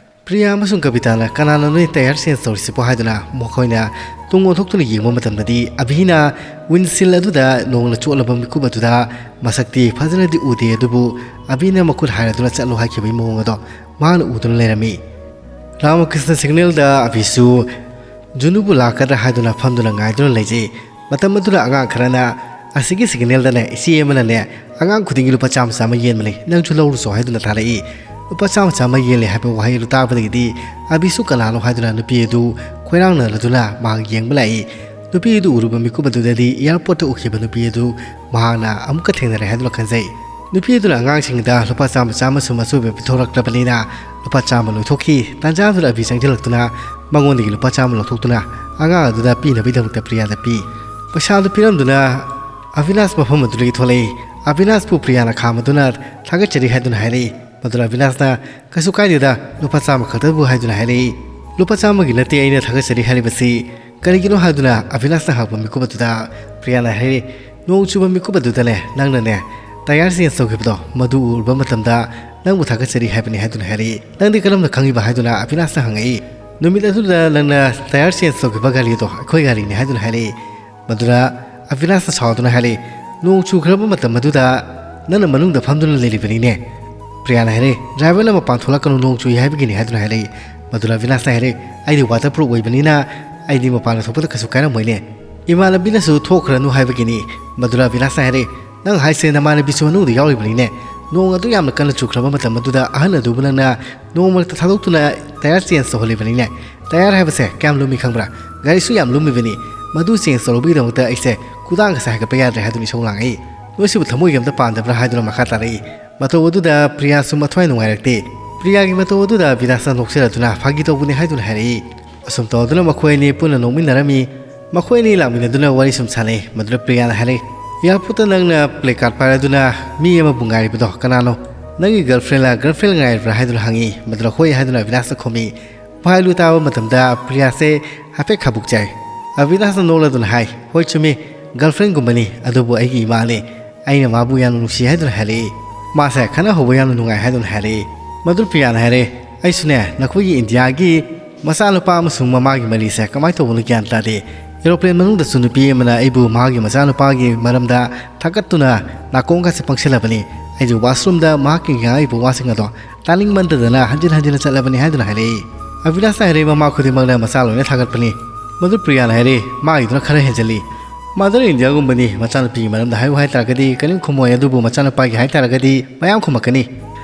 ꯄ꯭ꯔꯤꯌꯥ ꯑꯃꯁꯨꯡ ꯀꯕꯤꯇꯥꯅ, "ꯀꯅꯥꯅꯣ ꯅꯣꯏ ꯇꯌꯥꯔ ꯆꯦꯟꯖ ꯇꯧꯔꯤꯁꯤꯕꯣ?" ꯍꯥꯏꯗꯨꯅ ꯃꯈꯣꯏꯅ ꯇꯨꯡ ꯑꯣꯟꯊꯣꯛꯇꯨꯅ ꯌꯦꯡꯕ ꯃꯇꯝꯗꯗꯤ, ꯑꯕꯤꯅ ꯋꯤꯟꯁꯤꯜ ꯑꯗꯨꯗ ꯅꯣꯡꯅ ꯆꯣꯠꯂꯕ ꯃꯤꯀꯨꯞ ꯑꯗꯨꯗ ꯃꯁꯛꯇꯤ ꯐꯖꯅꯗꯤ ꯎꯗꯦ, ꯑꯗꯨꯕꯨ ꯑꯕꯤꯅ ꯃꯈꯨꯠ ꯍꯥꯏꯔꯗꯨꯅ ꯆꯠꯂꯣ ꯍꯥꯏꯈꯤꯕꯒꯤ ꯃꯑꯣꯡ ꯑꯗꯣ ꯃꯍꯥꯛꯅ ꯎꯗꯨꯅ ꯂꯩꯔꯝꯃꯤ꯫ ꯔꯥꯃꯀ꯭ꯔꯤꯁꯅ ꯁꯤꯒꯅꯦꯜꯗ ꯑꯕꯤꯁꯨ ꯖꯨꯅꯨꯕꯨ ꯂꯥꯛꯀꯗ꯭ꯔꯥ ꯍꯥꯏꯗꯨꯅ ꯐꯝꯗꯨꯅ ꯉꯥꯏꯗꯨꯅ ꯂꯩꯖꯩ꯫ ꯃꯇꯝ ꯑꯗꯨꯗ ꯑꯉꯥꯡ ꯈꯔꯅ, "ꯑꯁꯤꯒꯤ ꯁꯤꯒꯅꯦꯜꯗꯅꯦ ꯏꯆꯦ ꯑꯃꯅꯅꯦ ꯑꯉꯥꯡ ꯈꯨꯗꯤꯡꯒꯤ ꯂꯨꯄꯥ ꯆꯥꯝꯃ ꯆꯥꯝꯃ ꯌꯦꯟꯕꯅꯤ, ꯅꯪꯁꯨ ꯂꯧꯔꯨꯆꯣ" ꯍꯥꯏꯗꯨꯅ ꯊꯥꯔꯛꯏ꯫ "ꯂꯨꯄꯥ ꯆꯥꯝꯃ ꯆꯥꯝꯃ ꯌꯦꯜꯂꯦ" ꯍꯥꯏꯕ ꯋꯥꯍꯩ ꯑꯗꯨ ꯇꯥꯕꯗꯒꯤꯗꯤ ꯑꯕꯤꯁꯨ ꯀꯅꯥꯅꯣ ꯍꯥꯏꯗꯨꯅ ꯅꯨꯄꯤ ꯑꯗꯨ ꯈꯣꯏꯔꯥꯡꯅꯗꯨꯅ ꯃꯍꯥꯛ ꯌꯦꯡꯕ ꯂꯥꯛꯏ꯫ ꯅꯨꯄꯤ ꯑꯗꯨ ꯎꯔꯨꯕ ꯃꯤꯀꯨꯞ ꯑꯗꯨꯗꯗꯤ ꯑꯦꯌꯥꯔꯄꯣꯔꯠꯇ ꯎꯈꯤꯕ ꯅꯨꯄꯤ ꯑꯗꯨ ꯃꯍꯥꯛꯅ ꯑꯃꯨꯛꯀ ꯊꯦꯡꯅꯔꯦ ꯍꯥꯏꯗꯨꯅ ꯈꯟꯖꯩ꯫ ꯅꯨꯄꯤ ꯑꯗꯨꯅ ꯑꯉꯥꯡꯁꯤꯡꯗ ꯂꯨꯄꯥ ꯆꯥꯝꯃ ꯆꯥꯝꯃ ꯁꯨꯝ ꯑꯆꯣꯏꯕ ꯄꯤꯊꯣꯔꯛꯂꯕꯅꯤꯅ ꯂꯨꯄꯥ ꯆꯥꯝꯃ ꯂꯣꯏꯊꯣꯛꯈꯤ꯫ ꯇꯥꯟꯖꯥꯗꯨꯗ ꯑꯕꯤ ꯆꯪꯁꯤꯜꯂꯛꯇꯨꯅ ꯃꯉꯣꯟꯗꯒꯤ ꯂꯨꯄꯥ ꯆꯥꯝꯃ ꯂꯧꯊꯣꯛꯇꯨꯅ ꯑꯉꯥꯡ ꯑꯗꯨꯗ ꯄꯤꯅꯕꯒꯤꯗꯃꯛꯇ ꯄ꯭ꯔꯤꯌꯥꯗ ꯄꯤ꯫ ꯄꯩꯁꯥꯗꯨ ꯄꯤꯔꯝꯗꯨꯅ ꯑꯕꯤꯅꯥꯁ ꯃꯐꯝ ꯑꯗꯨꯗꯒꯤ ꯊꯣꯛꯂꯛꯏ꯫ ꯑꯕꯤꯅꯥꯁꯄꯨ ꯄ꯭ꯔꯤꯌꯥꯅ ꯈꯥꯝꯃꯗꯨꯅ ꯊꯥꯒꯠꯆꯔꯤ ꯍꯥꯏꯗꯨꯅ ꯍꯥꯏꯔꯛꯏ꯫ ꯃꯗꯨꯗ ꯑꯕꯤꯅꯥꯁꯅ, "ꯀꯩꯁꯨ ꯀꯥꯏꯗꯦꯗ, ꯂꯨꯄꯥ ꯆꯥꯝꯃ ꯈꯛꯇꯕꯨ" ꯍꯥꯏꯗꯨꯅ ꯍꯥꯏꯔꯛꯏ꯫ "ꯂꯨꯄꯥ ꯆꯥꯝꯃꯒꯤ ꯅꯠꯇꯦ ꯑꯩꯅ ꯊꯥꯒꯠꯆꯔꯤ ꯍꯥꯏꯔꯤꯕꯁꯤ, ꯀꯔꯤꯒꯤꯅꯣ?" ꯍꯥꯏꯗꯨꯅ ꯑꯕꯤꯅꯥꯁꯅ ꯍꯪꯉꯛꯄ ꯃꯤꯀꯨꯞ ꯑꯗꯨꯗ ꯄ꯭ꯔꯤꯌꯥꯅ ꯍꯥꯏꯔꯛꯏ, "ꯅꯣꯡ ꯆꯨꯕ ꯃꯤꯀꯨꯞ ꯑꯗꯨꯗꯅꯦ, ꯅꯪꯅꯅꯦ ꯇꯌꯥꯔ ꯆꯦꯟꯖ ꯇꯧꯈꯤꯕꯗꯣ, ꯃꯗꯨ ꯎꯔꯨꯕ ꯃꯇꯝꯗ ꯅꯪꯕꯨ ꯊꯥꯒꯠꯆꯔꯤ ꯍꯥꯏꯕꯅꯤ" ꯍꯥꯏꯗꯨꯅ ꯍꯥꯏꯔꯛꯏ꯫ "ꯅꯪꯗꯤ ꯀꯔꯝꯅ ꯈꯪꯉꯤꯕ?" ꯍꯥꯏꯗꯨꯅ ꯑꯕꯤꯅꯥꯁꯅ ꯍꯪꯉꯛꯏ꯫ "ꯅꯨꯃꯤꯠ ꯑꯗꯨꯗ ꯅꯪꯅ ꯇꯌꯥꯔ ꯆꯦꯟꯖ ꯇꯧꯈꯤꯕ ꯒꯥꯔꯤꯗꯣ ꯑꯩꯈꯣꯏ ꯒꯥꯔꯤꯅꯤ" ꯍꯥꯏꯗꯨꯅ ꯍꯥꯏꯔꯛꯏ꯫ ꯃꯗꯨꯗ ꯑꯕꯤꯅꯥꯁꯅ ꯁꯥꯎꯗꯨꯅ ꯍꯥꯏꯔꯛꯏ, "ꯅꯣꯡ ꯆꯨꯈ꯭ꯔꯕ ꯃꯇꯝ ꯑꯗꯨꯗ ꯅꯪꯅ ꯃꯅꯨꯡꯗ ꯐꯝꯗꯨꯅ ꯂꯩꯔꯤꯕꯅꯤꯅꯦ?" ꯄ꯭ꯔꯤꯌꯥꯅ ꯍꯥꯏꯔꯛꯏ, "ꯗ꯭ꯔꯥꯏꯚꯔꯅ ꯃꯄꯥꯟ ꯊꯣꯛꯂꯛꯀꯅꯨ, ꯅꯣꯡ ꯆꯨꯏ ꯍꯥꯏꯕꯒꯤꯅꯤ" ꯍꯥꯏꯗꯨꯅ ꯍꯥꯏꯔꯛꯏ꯫ ꯃꯗꯨꯗ ꯑꯕꯤꯅꯥꯁꯅ ꯍꯥꯏꯔꯛꯏ, "ꯑꯩꯗꯤ ꯋꯥꯇꯔ ꯄ꯭ꯔꯨꯐ ꯑꯣꯏꯕꯅꯤꯅ ꯑꯩꯗꯤ ꯃꯄꯥꯟꯗ ꯊꯣꯛꯄꯗ ꯀꯩꯁꯨ ꯀꯥꯏꯔꯝꯃꯣꯏꯅꯦ꯫ ꯏꯃꯥꯟꯅꯕꯤꯅꯁꯨ ꯊꯣꯛꯈ꯭ꯔꯅꯨ ꯍꯥꯏꯕꯒꯤꯅꯤ"꯫ ꯃꯗꯨꯗ ꯑꯕꯤꯅꯥꯁꯅ ꯍꯥꯏꯔꯛꯏ, "ꯅꯪ ꯍꯥꯏꯁꯦ ꯅꯃꯥꯟꯅꯕꯤꯁꯨ ꯃꯅꯨꯡꯗ ꯌꯥꯎꯔꯤꯕꯅꯤꯅꯦ? ꯅꯣꯡ ꯑꯗꯨ ꯌꯥꯝꯅ ꯀꯟꯅ ꯆꯨꯈ꯭ꯔꯕ ꯃꯇꯝ ꯑꯗꯨꯗ ꯑꯍꯟ ꯑꯗꯨꯕꯨ ꯅꯪꯅ ꯅꯣꯡ ꯃꯔꯛꯇ ꯊꯥꯗꯣꯛꯇꯨꯅ ꯇꯌꯥꯔ ꯆꯦꯟꯖ ꯇꯧꯍꯜꯂꯤꯕꯅꯤꯅꯦ? ꯇꯌꯥꯔ ꯍꯥꯏꯕꯁꯦ ꯀꯌꯥꯝ ꯂꯨꯝꯃꯤ ꯈꯪꯕ꯭ꯔꯥ? ꯒꯥꯔꯤꯁꯨ ꯌꯥꯝ ꯂꯨꯝꯃꯤꯕꯅꯤ꯫ ꯃꯗꯨ ꯆꯦꯟꯖ ꯇꯧꯔꯨꯕꯒꯤꯗꯃꯛꯇ ꯑꯩꯁꯦ ꯈꯨꯗꯥꯡꯒꯁꯦ ꯍꯥꯏꯒꯠꯄ ꯌꯥꯗ꯭ꯔꯦ" ꯍꯥꯏꯗꯨꯅ ꯏꯁꯧ ꯂꯥꯡꯉꯛꯏ꯫ "ꯅꯣꯏꯁꯤꯕꯨ ꯊꯃꯣꯏꯒꯤ ꯑꯝꯇ ꯄꯥꯟꯗꯕ꯭ꯔꯥ?" ꯍꯥꯏꯗꯨꯅ ꯃꯈꯥ ꯇꯥꯔꯛꯏ꯫ ꯃꯇꯧ ꯑꯗꯨꯗ ꯄ꯭ꯔꯤꯌꯥꯁꯨ ꯃꯊ꯭ꯋꯥꯏ ꯅꯨꯡꯉꯥꯏꯔꯛꯇꯦ꯫ ꯄ꯭ꯔꯤꯌꯥꯒꯤ ꯃꯇꯧ ꯑꯗꯨꯗ ꯕꯤꯅꯥꯁꯅ ꯅꯣꯛꯆꯔꯗꯨꯅ ꯐꯥꯒꯤ ꯇꯧꯕꯅꯤ ꯍꯥꯏꯗꯨꯅ ꯍꯥꯏꯔꯛꯏ꯫ ꯑꯁꯨꯝ ꯇꯧꯗꯨꯅ ꯃꯈꯣꯏ ꯑꯅꯤ ꯄꯨꯟꯅ ꯅꯣꯛꯃꯤꯟꯅꯔꯝꯃꯤ꯫ ꯃꯈꯣꯏ ꯑꯅꯤ ꯂꯥꯛꯃꯤꯟꯅꯗꯨꯅ ꯋꯥꯔꯤ ꯁꯨꯝ ꯁꯥꯟꯅꯩ꯫ ꯃꯗꯨꯗ ꯄ꯭ꯔꯤꯌꯥꯅ ꯍꯥꯏꯔꯛꯏ, "ꯑꯦꯌꯥꯔꯄꯣꯔꯠꯇ ꯅꯪꯅ ꯄ꯭ꯂꯦ ꯀꯥꯔꯗ ꯄꯥꯏꯔꯗꯨꯅ ꯃꯤ ꯑꯃꯕꯨ ꯉꯥꯏꯔꯤꯕꯗꯣ ꯀꯅꯥꯅꯣ? ꯅꯪꯒꯤ ꯒꯔꯜꯐ꯭ꯔꯦꯟꯂ, ꯒꯔꯜꯐ꯭ꯔꯦꯟ ꯉꯥꯏꯔꯤꯕ꯭ꯔꯥ?" ꯍꯥꯏꯗꯨꯅ ꯍꯪꯉꯤ꯫ ꯃꯗꯨꯗ ꯍꯣꯏ ꯍꯥꯏꯗꯨꯅ ꯑꯕꯤꯅꯥꯁꯅ ꯈꯨꯝꯃꯤ꯫ ꯋꯥꯍꯩꯗꯨ ꯇꯥꯕ ꯃꯇꯝꯗ ꯄ꯭ꯔꯤꯌꯥꯁꯦ ꯍꯥꯏꯐꯦꯠ ꯈꯥꯕꯨꯛ ꯆꯥꯏ꯫ ꯑꯕꯤꯅꯥꯁꯅ ꯅꯣꯛꯂꯗꯨꯅ ꯍꯥꯏ, "ꯍꯣꯏ ꯆꯨꯝꯃꯤ, ꯒꯔꯜꯐ꯭ꯔꯦꯟꯒꯨꯝꯕꯅꯤ, ꯑꯗꯨꯕꯨ ꯑꯩꯒꯤ ꯏꯃꯥꯅꯤ꯫ ꯑꯩꯅ ꯃꯥꯕꯨ ꯌꯥꯝꯅ ꯅꯨꯡꯁꯤ ꯍꯥꯏꯗꯨꯅ ꯍꯥꯏꯔꯛꯏ꯫ ꯃꯥꯁꯦ ꯈꯠꯅꯍꯧꯕ ꯌꯥꯝꯅ ꯅꯨꯡꯉꯥꯏ ꯍꯥꯏꯗꯨꯅ ꯍꯥꯏꯔꯛꯏ꯫ ꯃꯗꯨ ꯄ꯭ꯔꯤꯌꯥꯅ ꯍꯥꯏꯔꯦ, "ꯑꯩꯁꯨꯅꯦ, ꯅꯈꯣꯏꯒꯤ ꯏꯟꯗꯤꯌꯥꯒꯤ ꯃꯆꯥꯅꯨꯄꯥ ꯑꯃꯁꯨꯡ ꯃꯃꯥꯒꯤ ꯃꯔꯤꯁꯦ ꯀꯃꯥꯏꯅ ꯇꯧꯕꯅꯣ ꯒ꯭ꯌꯥꯟ ꯇꯥꯗꯦ꯫ ꯑꯦꯔꯣꯄ꯭ꯂꯦꯟ ꯃꯅꯨꯡꯗꯁꯨ ꯅꯨꯄꯤ ꯑꯃꯅ ꯑꯩꯕꯨ ꯃꯍꯥꯛꯀꯤ ꯃꯆꯥꯅꯨꯄꯥꯒꯤ ꯃꯔꯝꯗ ꯊꯥꯒꯠꯇꯨꯅ ꯅꯥꯀꯣꯡꯒꯁꯦ ꯄꯪꯁꯤꯜꯂꯕꯅꯤ꯫ ꯑꯩꯁꯨ ꯋꯥꯁꯔꯨꯝꯗ ꯃꯍꯥꯛꯀꯤ ꯉꯥꯡꯉꯛꯏꯕ ꯋꯥꯁꯤꯡ ꯑꯗꯣ ꯇꯥꯅꯤꯡꯃꯟꯗꯗꯅ ꯍꯟꯖꯤꯟ ꯍꯟꯖꯤꯟꯅ ꯆꯠꯂꯕꯅꯤ" ꯍꯥꯏꯗꯨꯅ ꯍꯥꯏꯔꯛꯏ꯫ ꯑꯕꯤꯅꯥꯁꯅ ꯍꯥꯏꯔꯛꯏ, "ꯃꯃꯥ ꯈꯨꯗꯤꯡꯃꯛꯅ ꯃꯆꯥ ꯂꯣꯏꯅ ꯊꯥꯒꯠꯄꯅꯤ꯫ ꯃꯗꯨ ꯄ꯭ꯔꯤꯌꯥꯅ ꯍꯥꯏꯔꯛꯏ, ꯃꯥꯒꯤꯗꯨꯅ ꯈꯔ ꯍꯦꯟꯖꯜꯂꯤ꯫ ꯃꯥꯗꯔ ꯏꯟꯗꯤꯌꯥꯒꯨꯝꯕꯅꯤ, ꯃꯆꯥꯅꯨꯄꯤꯒꯤ ꯃꯔꯝꯗ ꯍꯥꯏꯌꯨ ꯍꯥꯏ ꯇꯥꯔꯒꯗꯤ ꯀꯔꯤꯝ ꯈꯨꯝꯃꯣꯏ, ꯑꯗꯨꯕꯨ ꯃꯆꯥꯅꯨꯄꯥꯒꯤ ꯍꯥꯏ ꯇꯥꯔꯒꯗꯤ ꯃꯌꯥꯝ ꯈꯨꯝꯃꯛꯀꯅꯤ꯫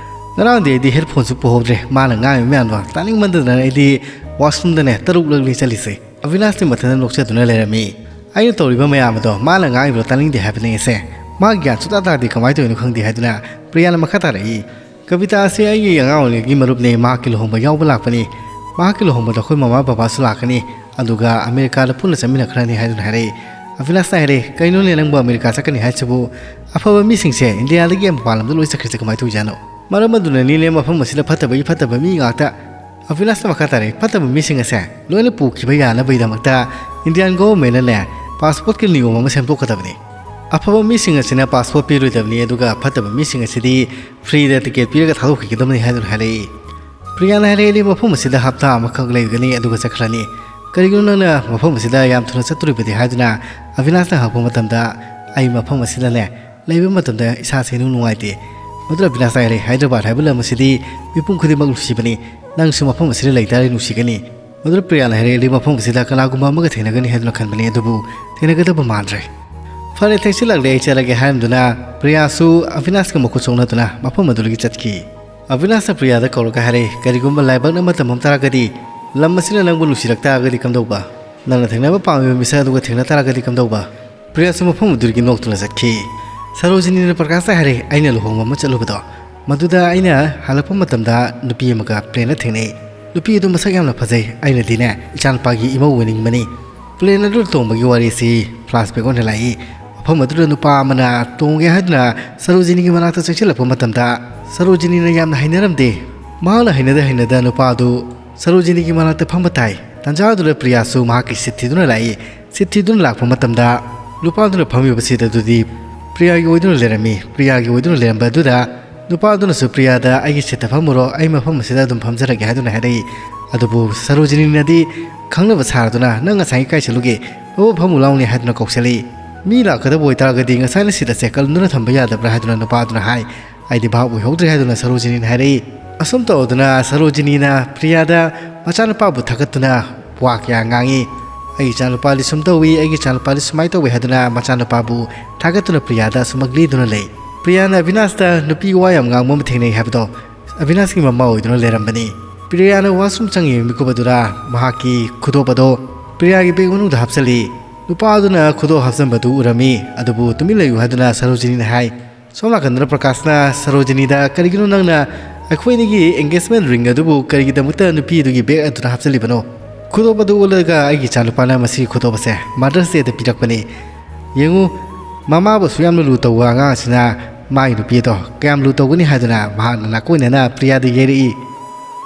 ꯉꯔꯥꯡꯗꯤ ꯑꯩꯗꯤ ꯍꯦꯠꯐꯣꯟꯁꯨ ꯄꯨꯍꯧꯗ꯭ꯔꯦ, ꯃꯥꯅ ꯉꯥꯡꯉꯤꯕ ꯃꯌꯥꯝꯗꯣ ꯇꯥꯅꯤꯡꯃꯟꯗꯗꯅ ꯑꯩꯗꯤ ꯋꯥꯁꯔꯨꯝꯗꯅꯦ ꯇꯔꯨꯛꯂꯛꯅꯤ ꯆꯠꯂꯤꯁꯦ"꯫ ꯑꯕꯤꯅꯥꯁꯇꯤ ꯃꯊꯟꯇ ꯅꯣꯛꯆꯗꯨꯅ ꯂꯩꯔꯝꯃꯤ꯫ "ꯑꯩꯅ ꯇꯧꯔꯤꯕ ꯃꯌꯥꯝ ꯑꯗꯣ ꯃꯥꯅ ꯉꯥꯡꯉꯤꯕꯗꯣ ꯇꯥꯅꯤꯡꯗꯦ ꯍꯥꯏꯕꯅꯤ ꯑꯩꯁꯦ꯫ ꯃꯥ ꯒ꯭ꯌꯥꯟ ꯁꯨꯡꯇꯥ ꯇꯥꯗꯦ, ꯀꯃꯥꯏꯅ ꯇꯧꯔꯤꯅꯣ ꯈꯪꯗꯦ" ꯍꯥꯏꯗꯨꯅ ꯄ꯭ꯔꯤꯌꯥꯅ ꯃꯈꯥ ꯇꯥꯔꯛꯏ꯫ "ꯀꯕꯤꯇꯥ ꯑꯁꯤ ꯑꯩꯒꯤ ꯑꯉꯥꯡ ꯑꯣꯏꯔꯤꯉꯩꯒꯤ ꯃꯔꯨꯞꯅꯤ, ꯃꯍꯥꯛꯀꯤ ꯂꯨꯍꯣꯡꯕ ꯌꯥꯎꯕ ꯂꯥꯛꯄꯅꯤ꯫ ꯃꯍꯥꯛꯀꯤ ꯂꯨꯍꯣꯡꯕꯗ ꯑꯩꯈꯣꯏ ꯃꯃꯥ ꯕꯕꯥꯁꯨ ꯂꯥꯛꯀꯅꯤ, ꯑꯗꯨꯒ ꯑꯃꯦꯔꯤꯀꯥꯗ ꯄꯨꯟꯅ ꯆꯠꯃꯤꯟꯅꯈ꯭ꯔꯅꯤ" ꯍꯥꯏꯗꯨꯅ ꯍꯥꯏꯔꯛꯏ꯫ ꯑꯕꯤꯅꯥꯁꯅ ꯍꯥꯏꯔꯦ, "ꯀꯩꯅꯣꯅꯦ ꯅꯪꯕꯨ ꯑꯃꯦꯔꯤꯀꯥ ꯆꯠꯀꯅꯤ ꯍꯥꯏꯁꯤꯕꯨ? ꯑꯐꯕ ꯃꯤꯁꯤꯡꯁꯦ ꯏꯟꯗꯤꯌꯥꯗꯒꯤ ꯃꯄꯥꯟ ꯂꯝꯗ ꯂꯣꯏ ꯆꯠꯈ꯭ꯔꯤꯁꯦ ꯀꯃꯥꯏꯅ ꯇꯧꯔꯤꯖꯥꯠꯅꯣ? ꯃꯔꯝ ꯑꯗꯨꯅꯅꯤꯅꯦ ꯃꯐꯝ ꯑꯁꯤꯗ ꯐꯠꯇꯕꯒꯤ ꯐꯠꯇꯕ ꯃꯤ ꯉꯥꯛꯇ"꯫ ꯑꯕꯤꯅꯥꯁꯅ ꯃꯈꯥ ꯇꯥꯔꯦ, "ꯐꯠꯇꯕ ꯃꯤꯁꯤꯡ ꯑꯁꯦ ꯂꯣꯏꯅ ꯄꯨꯈꯤꯕ ꯌꯥꯅꯕꯒꯤꯗꯃꯛꯇ ꯏꯟꯗꯤꯌꯥꯟ ꯒꯣꯚꯔꯟꯃꯦꯟꯅꯅꯦ ꯄꯥꯁꯄꯣꯔꯠꯀꯤ ꯅꯤꯌꯣꯝ ꯑꯃ ꯁꯦꯝꯗꯣꯛꯀꯗꯕꯅꯤ꯫ ꯑꯐꯕ ꯃꯤꯁꯤꯡ ꯑꯁꯤꯅ ꯄꯥꯁꯄꯣꯔꯠ ꯄꯤꯔꯣꯏꯗꯕꯅꯤ, ꯑꯗꯨꯒ ꯐꯠꯇꯕ ꯃꯤꯁꯤꯡ ꯑꯁꯤꯗꯤ ꯐ꯭ꯔꯤꯗ ꯇꯤꯀꯦꯠ ꯄꯤꯔꯒ ꯊꯥꯗꯣꯛꯈꯤꯒꯗꯕꯅꯤ" ꯍꯥꯏꯗꯨꯅ ꯍꯥꯏꯔꯛꯏ꯫ ꯄ꯭ꯔꯤꯌꯥꯅ ꯍꯥꯏꯔꯛꯏ, "ꯑꯩꯗꯤ ꯃꯐꯝ ꯑꯁꯤꯗ ꯍꯞꯇꯥ ꯑꯃꯈꯛ ꯂꯩꯒꯅꯤ, ꯑꯗꯨꯒ ꯆꯠꯈ꯭ꯔꯅꯤ꯫ ꯀꯔꯤꯒꯤꯅꯣ ꯅꯪꯅ ꯃꯐꯝ ꯑꯁꯤꯗ ꯌꯥꯝ ꯊꯨꯅ ꯆꯠꯇꯣꯔꯤꯕꯗꯤ?" ꯍꯥꯏꯗꯨꯅ ꯑꯕꯤꯅꯥꯁꯅ ꯍꯪꯉꯛꯄ ꯃꯇꯝꯗ, "ꯑꯩ ꯃꯐꯝ ꯑꯁꯤꯗꯅꯦ ꯂꯩꯕ ꯃꯇꯝꯗ ꯏꯁꯥꯁꯦ ꯏꯅꯨꯡ ꯅꯨꯡꯉꯥꯏꯇꯦ꯫ ꯃꯗꯨꯅ ꯑꯕꯤꯅꯥꯁꯅ ꯍꯥꯏꯔꯦ, ꯍꯥꯏꯗ꯭ꯔꯕꯥꯗ ꯍꯥꯏꯕ ꯂꯝ ꯑꯁꯤꯗꯤ ꯃꯤꯄꯨꯝ ꯈꯨꯗꯤꯡꯃꯛ ꯅꯨꯡꯁꯤꯕꯅꯤ꯫ ꯅꯪꯁꯨ ꯃꯐꯝ ꯑꯁꯤꯗ ꯂꯩꯇꯥꯔꯗꯤ ꯅꯨꯡꯁꯤꯒꯅꯤ"꯫ ꯃꯗꯨꯅ ꯄ꯭ꯔꯤꯌꯥꯅ ꯍꯥꯏꯔꯛꯂꯤ, "ꯃꯐꯝ ꯑꯁꯤꯗ ꯀꯅꯥꯒꯨꯝꯕ ꯑꯃꯒ ꯊꯦꯡꯅꯒꯅꯤ ꯍꯥꯏꯗꯨꯅ ꯈꯟꯕꯅꯤ, ꯑꯗꯨꯕꯨ ꯊꯦꯡꯅꯒꯗꯕ ꯃꯥꯟꯗ꯭ꯔꯦ꯫ ꯐꯔꯦ, ꯊꯦꯡꯖꯤꯜꯂꯛꯂꯦ, ꯑꯩ ꯆꯠꯂꯒꯦ" ꯍꯥꯏꯔꯝꯗꯨꯅ ꯄ꯭ꯔꯤꯌꯥꯁꯨ ꯑꯕꯤꯅꯥꯁꯀ ꯃꯈꯨꯠ ꯁꯣꯛꯅꯗꯨꯅ ꯃꯐꯝ ꯑꯗꯨꯗꯒꯤ ꯆꯠꯈꯤ꯫ ꯑꯕꯤꯅꯥꯁꯅ ꯄ꯭ꯔꯤꯌꯥꯗ ꯀꯧꯔꯒ ꯍꯥꯏꯔꯛꯏ, "ꯀꯔꯤꯒꯨꯝꯕ ꯂꯥꯏꯕꯛꯅ ꯑꯃ ꯇꯝꯃꯝ ꯇꯥꯔꯒꯗꯤ, ꯂꯝ ꯑꯁꯤꯅ ꯅꯪꯕꯨ ꯅꯨꯡꯁꯤꯔꯛ ꯇꯥꯔꯒꯗꯤ ꯀꯝꯗꯧꯕ? ꯅꯪꯅ ꯊꯦꯡꯅꯕ ꯄꯥꯝꯃꯤꯕ ꯃꯤꯁꯛ ꯑꯗꯨꯒ ꯊꯦꯡꯅ ꯇꯥꯔꯒꯗꯤ ꯀꯝꯗꯧꯕ?" ꯄ꯭ꯔꯤꯌꯥꯁꯨ ꯃꯐꯝ ꯑꯗꯨꯗꯒꯤ ꯅꯣꯛꯇꯨꯅ ꯆꯠꯈꯤ꯫ ꯁꯔꯣꯖꯤꯅꯤꯅ ꯄ꯭ꯔꯀꯥꯁꯇ ꯍꯥꯏꯔꯦ, "ꯑꯩꯅ ꯂꯨꯍꯣꯡꯕ ꯑꯃ ꯆꯠꯂꯨꯕꯗꯣ, ꯃꯗꯨꯗ ꯑꯩꯅ ꯍꯜꯂꯛꯄ ꯃꯇꯝꯗ ꯅꯨꯄꯤ ꯑꯃꯒ ꯄ꯭ꯂꯦꯟꯗ ꯊꯦꯡꯅꯩ꯫ ꯅꯨꯄꯤ ꯑꯗꯨ ꯃꯁꯛ ꯌꯥꯝꯅ ꯐꯖꯩ꯫ ꯑꯩꯅꯗꯤꯅꯦ, ꯏꯆꯥꯅꯨꯄꯥꯒꯤ ꯏꯃꯧ ꯑꯣꯏꯅꯤꯡꯕꯅꯤ"꯫ ꯄ꯭ꯂꯦꯟ ꯑꯗꯨꯗ ꯇꯣꯡꯕꯒꯤ ꯋꯥꯔꯤꯁꯤ ꯐ꯭ꯂꯥꯁꯕꯦꯛ ꯑꯣꯏꯅ ꯂꯥꯛꯏ꯫ ꯃꯐꯝ ꯑꯗꯨꯗ ꯅꯨꯄꯥ ꯑꯃꯅ ꯇꯣꯡꯒꯦ ꯍꯥꯏꯗꯨꯅ ꯁꯔꯣꯖꯤꯅꯤꯒꯤ ꯃꯅꯥꯛꯇ ꯆꯪꯁꯤꯜꯂꯛꯄ ꯃꯇꯝꯗ ꯁꯔꯣꯖꯤꯅꯤꯅ ꯌꯥꯝꯅ ꯍꯩꯅꯔꯝꯗꯦ꯫ ꯃꯍꯥꯛꯅ ꯍꯩꯅꯗ ꯍꯩꯅꯗ ꯅꯨꯄꯥ ꯑꯗꯨ ꯁꯔꯣꯖꯤꯅꯤꯒꯤ ꯃꯅꯥꯛꯇ ꯐꯝꯕ ꯇꯥꯏ꯫ ꯇꯥꯟꯖꯥ ꯑꯗꯨꯗ ꯄ꯭ꯔꯤꯌꯥꯁꯨ ꯃꯍꯥꯛꯀꯤ ꯁꯤꯠ ꯊꯤꯗꯨꯅ ꯂꯥꯛꯏ꯫ ꯁꯤꯠ ꯊꯤꯗꯨꯅ ꯂꯥꯛꯄ ꯃꯇꯝꯗ ꯅꯨꯄꯥꯗꯨꯅ ꯐꯝꯃꯤꯕ ꯁꯤꯠ ꯑꯗꯨꯗꯤ ꯄ꯭ꯔꯤꯌꯥꯒꯤ ꯑꯣꯏꯗꯨꯅ ꯂꯩꯔꯝꯃꯤ꯫ ꯄ꯭ꯔꯤꯌꯥꯒꯤ ꯑꯣꯏꯗꯨꯅ ꯂꯩꯔꯝꯕ ꯑꯗꯨꯗ ꯅꯨꯄꯥꯗꯨꯅꯁꯨ ꯄ꯭ꯔꯤꯌꯥꯗ "ꯑꯩꯒꯤ ꯁꯤꯠꯇ ꯐꯝꯃꯨꯔꯣ, ꯑꯩ ꯃꯐꯝ ꯑꯁꯤꯗ ꯑꯗꯨꯝ ꯐꯝꯖꯔꯒꯦ" ꯍꯥꯏꯗꯨꯅ ꯍꯥꯏꯔꯛꯏ꯫ ꯑꯗꯨꯕꯨ ꯁꯔꯣꯖꯤꯅꯤꯅꯗꯤ ꯈꯪꯅꯕ ꯁꯥꯔꯗꯨꯅ "ꯅꯪ ꯉꯁꯥꯏ ꯀꯥꯏ ꯆꯠꯂꯨꯒꯦ? ꯐꯕ ꯐꯝꯃꯨ ꯂꯥꯎꯅꯦ" ꯍꯥꯏꯗꯨꯅ ꯀꯧꯁꯜꯂꯤ꯫ "ꯃꯤ ꯂꯥꯛꯀꯗꯕ ꯑꯣꯏꯇꯥꯔꯒꯗꯤ ꯉꯁꯥꯏꯅ ꯁꯤꯠ ꯑꯁꯦ ꯀꯜꯂꯨꯅ ꯊꯝꯕ ꯌꯥꯗꯕ꯭ꯔꯥ?" ꯍꯥꯏꯗꯨꯅ ꯅꯨꯄꯥꯗꯨꯅ ꯍꯥꯏ꯫ "ꯑꯩꯗꯤ ꯚꯥꯞ ꯑꯣꯏꯍꯧꯗ꯭ꯔꯦ" ꯍꯥꯏꯗꯨꯅ ꯁꯔꯣꯖꯤꯅꯤꯅ ꯍꯥꯏꯔꯛꯏ꯫ ꯑꯁꯨꯝ ꯇꯧꯗꯨꯅ ꯁꯔꯣꯖꯤꯅꯤꯅ ꯄ꯭ꯔꯤꯌꯥꯗ ꯃꯆꯥꯅꯨꯄꯥꯕꯨ ꯊꯥꯒꯠꯇꯨꯅ ꯋꯥ ꯀꯌꯥ ꯉꯥꯡꯉꯤ꯫ "ꯑꯩꯒꯤ ꯏꯆꯥꯅꯨꯄꯥꯗꯤ ꯁꯨꯝ ꯇꯧꯏ, ꯑꯩꯒꯤ ꯏꯆꯥꯅꯨꯄꯥꯗꯤ ꯁꯨꯃꯥꯏꯅ ꯇꯧꯏ" ꯍꯥꯏꯗꯨꯅ ꯃꯆꯥꯅꯨꯄꯥꯕꯨ ꯊꯥꯒꯠꯇꯨꯅ ꯄ꯭ꯔꯤꯌꯥꯗ ꯑꯁꯨꯝꯃꯛ ꯂꯤꯗꯨꯅ ꯂꯩ꯫ ꯄ꯭ꯔꯤꯌꯥꯅ ꯑꯕꯤꯅꯥꯁꯇ ꯅꯨꯄꯤ ꯋꯥ ꯌꯥꯝ ꯉꯥꯡꯕ ꯑꯃ ꯊꯦꯡꯅꯩ ꯍꯥꯏꯕꯗꯣ ꯑꯕꯤꯅꯥꯁꯀꯤ ꯃꯃꯥ ꯑꯣꯏꯗꯨꯅ ꯂꯩꯔꯝꯕꯅꯤ꯫ ꯄ꯭ꯔꯤꯌꯥꯅ ꯋꯥꯁꯔꯨꯝ ꯆꯪꯉꯤꯕ ꯃꯤꯀꯨꯞ ꯑꯗꯨꯗ ꯃꯍꯥꯛꯀꯤ ꯈꯨꯗꯣꯞ ꯑꯗꯣ ꯄ꯭ꯔꯤꯌꯥꯒꯤ ꯕꯦꯒ ꯃꯅꯨꯡꯗ ꯍꯥꯞꯆꯜꯂꯤ꯫ ꯅꯨꯄꯥ ꯑꯗꯨꯅ ꯈꯨꯗꯣꯞ ꯍꯥꯞꯆꯟꯕꯗꯨ ꯎꯔꯝꯃꯤ꯫ ꯑꯗꯨꯕꯨ "ꯇꯨꯃꯤꯟ ꯂꯩꯌꯨ" ꯍꯥꯏꯗꯨꯅ ꯁꯔꯣꯖꯤꯅꯤꯅ ꯍꯥꯏ꯫ ꯁꯣꯝ ꯅꯥꯀꯟꯗꯅ ꯄ꯭ꯔꯀꯥꯁꯅ ꯁꯔꯣꯖꯤꯅꯤꯗ "ꯀꯔꯤꯒꯤꯅꯣ ꯅꯪꯅ ꯑꯩꯈꯣꯏ ꯑꯅꯤꯒꯤ ꯑꯦꯡꯒꯦꯖꯃꯦꯟ ꯔꯤꯡ ꯑꯗꯨꯕꯨ ꯀꯔꯤꯒꯤꯗꯃꯛꯇ ꯅꯨꯄꯤ ꯑꯗꯨꯒꯤ ꯕꯦꯒ ꯑꯗꯨꯗ ꯍꯥꯞꯆꯜꯂꯤꯕꯅꯣ?" "ꯈꯨꯗꯣꯞ ꯑꯗꯨ ꯎꯠꯂꯒ ꯑꯩꯒꯤ ꯏꯆꯥꯅꯨꯄꯥꯅ ꯃꯁꯤꯒꯤ ꯈꯨꯗꯣꯞ ꯑꯁꯦ ꯃꯥꯗꯔꯁ ꯗꯦꯗ ꯄꯤꯔꯛꯄꯅꯤ꯫ ꯌꯦꯡꯉꯨ, ꯃꯃꯥꯕꯨ ꯑꯁꯨꯛ ꯌꯥꯝꯅ ꯂꯨ ꯇꯧꯕ ꯑꯉꯥꯡ ꯑꯁꯤꯅ ꯃꯥꯒꯤ ꯅꯨꯄꯤ ꯑꯗꯣ ꯀꯌꯥꯝ ꯂꯨ ꯇꯧꯒꯅꯤ" ꯍꯥꯏꯗꯨꯅ ꯃꯍꯥꯛꯅ ꯅꯥꯀꯣꯏꯅꯅ ꯄ꯭ꯔꯤꯌꯥꯗ ꯌꯩꯔꯛꯏ꯫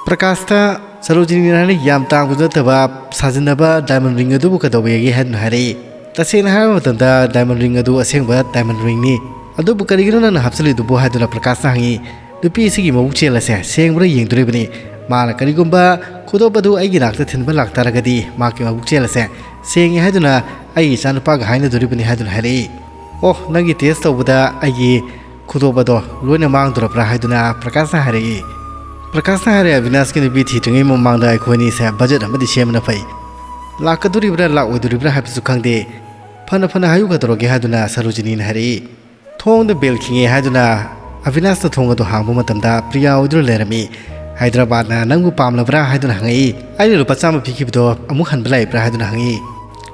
ꯄ꯭ꯔꯀꯥꯁꯇ ꯁꯔꯣꯖꯤꯅꯤꯅ ꯌꯥꯝ ꯇꯥꯡꯕꯁꯨ ꯅꯠꯇꯕ ꯁꯥꯖꯤꯟꯅꯕ ꯗꯥꯏꯃꯟ ꯔꯤꯡ ꯑꯗꯨꯕꯨ ꯀꯩꯗꯧꯋꯦꯒꯦ ꯍꯥꯏꯗꯨꯅ ꯍꯥꯏꯔꯛꯏ꯫ "ꯇꯁꯦꯡꯅ ꯍꯥꯏꯔꯕ ꯃꯇꯝꯗ ꯗꯥꯏꯃꯟ ꯔꯤꯡ ꯑꯗꯨ ꯑꯁꯦꯡꯕ ꯗꯥꯏꯃꯟ ꯔꯤꯡꯅꯤ꯫ ꯑꯗꯨꯕꯨ ꯀꯔꯤꯒꯤꯅꯣ ꯅꯪꯅ ꯍꯥꯞꯆꯤꯜꯂꯤꯗꯨꯕꯨ?" ꯍꯥꯏꯗꯨꯅ ꯄ꯭ꯔꯀꯥꯁꯅ ꯍꯪꯉꯤ꯫ "ꯅꯨꯄꯤ ꯑꯁꯤꯒꯤ ꯃꯕꯨꯛ ꯆꯦꯜ ꯑꯁꯦ ꯁꯦꯡꯕ꯭ꯔꯥ ꯌꯦꯡꯗꯣꯔꯤꯕꯅꯤ꯫ ꯃꯥꯅ ꯀꯔꯤꯒꯨꯝꯕ ꯈꯨꯗꯣꯞ ꯑꯗꯨ ꯑꯩꯒꯤ ꯅꯥꯛꯇ ꯊꯤꯟꯕ ꯂꯥꯛꯇꯥꯔꯒꯗꯤ ꯃꯍꯥꯛꯀꯤ ꯃꯕꯨꯛ ꯆꯦꯜ ꯑꯁꯦ ꯁꯦꯡꯉꯤ ꯍꯥꯏꯗꯨꯅ ꯑꯩꯒꯤ ꯏꯆꯥꯅꯨꯄꯥꯒ ꯍꯥꯏꯅꯗꯣꯔꯤꯕꯅꯤ" ꯍꯥꯏꯗꯨꯅ ꯍꯥꯏꯔꯛꯏ꯫ "ꯑꯣ, ꯅꯪꯒꯤ ꯇꯦꯁ ꯇꯧꯕꯗ ꯑꯩꯒꯤ ꯈꯨꯗꯣꯞ ꯑꯗꯣ ꯂꯣꯏꯅ ꯃꯥꯡꯗꯣꯔꯕ꯭ꯔꯥ?" ꯍꯥꯏꯗꯨꯅ ꯄ꯭ꯔꯀꯥꯁꯅ ꯍꯥꯏꯔꯛꯏ꯫ ꯄ꯭ꯔꯀꯥꯁꯅ ꯍꯥꯏꯔꯦ, "ꯑꯕꯤꯅꯥꯁꯀꯤ ꯅꯨꯄꯤ ꯊꯤꯗ꯭ꯔꯤꯉꯩ ꯃꯃꯥꯡꯗ ꯑꯩꯈꯣꯏ ꯑꯅꯤꯁꯦ ꯕꯖꯦꯠ ꯑꯃꯗꯤ ꯁꯦꯝꯕꯅ ꯐꯩ꯫ ꯂꯥꯛꯀꯗꯣꯔꯤꯕ꯭ꯔꯥ ꯂꯥꯛꯑꯣꯏꯗꯣꯔꯤꯕ꯭ꯔꯥ ꯍꯥꯏꯕꯁꯨ ꯈꯪꯗꯦ꯫ ꯐꯅ ꯐꯅ ꯍꯥꯏꯌꯨ ꯀꯩꯗꯧꯔꯒꯦ?" ꯍꯥꯏꯗꯨꯅ ꯁꯔꯣꯖꯤꯅꯤꯅ ꯍꯥꯏꯔꯛꯏ꯫ ꯊꯣꯡꯗ ꯕꯦꯜ ꯈꯤꯡꯉꯦ ꯍꯥꯏꯗꯨꯅ ꯑꯕꯤꯅꯥꯁꯅ ꯊꯣꯡ ꯑꯗꯨ ꯍꯥꯡꯕ ꯃꯇꯝꯗ ꯄ꯭ꯔꯤꯌꯥ ꯑꯣꯏꯗꯨꯅ ꯂꯩꯔꯝꯃꯤ꯫ "ꯍꯥꯏꯗ꯭ꯔꯕꯥꯗꯅ ꯅꯪꯕꯨ ꯄꯥꯝꯂꯕ꯭ꯔꯥ?" ꯍꯥꯏꯗꯨꯅ ꯍꯪꯉꯛꯏ꯫ "ꯑꯩꯅ ꯂꯨꯄꯥ ꯆꯥꯝꯃ ꯄꯤꯈꯤꯕꯗꯣ ꯑꯃꯨꯛ ꯍꯟꯕ ꯂꯥꯛꯏꯕ꯭ꯔꯥ?" ꯍꯥꯏꯗꯨꯅ ꯍꯪꯉꯛꯏ꯫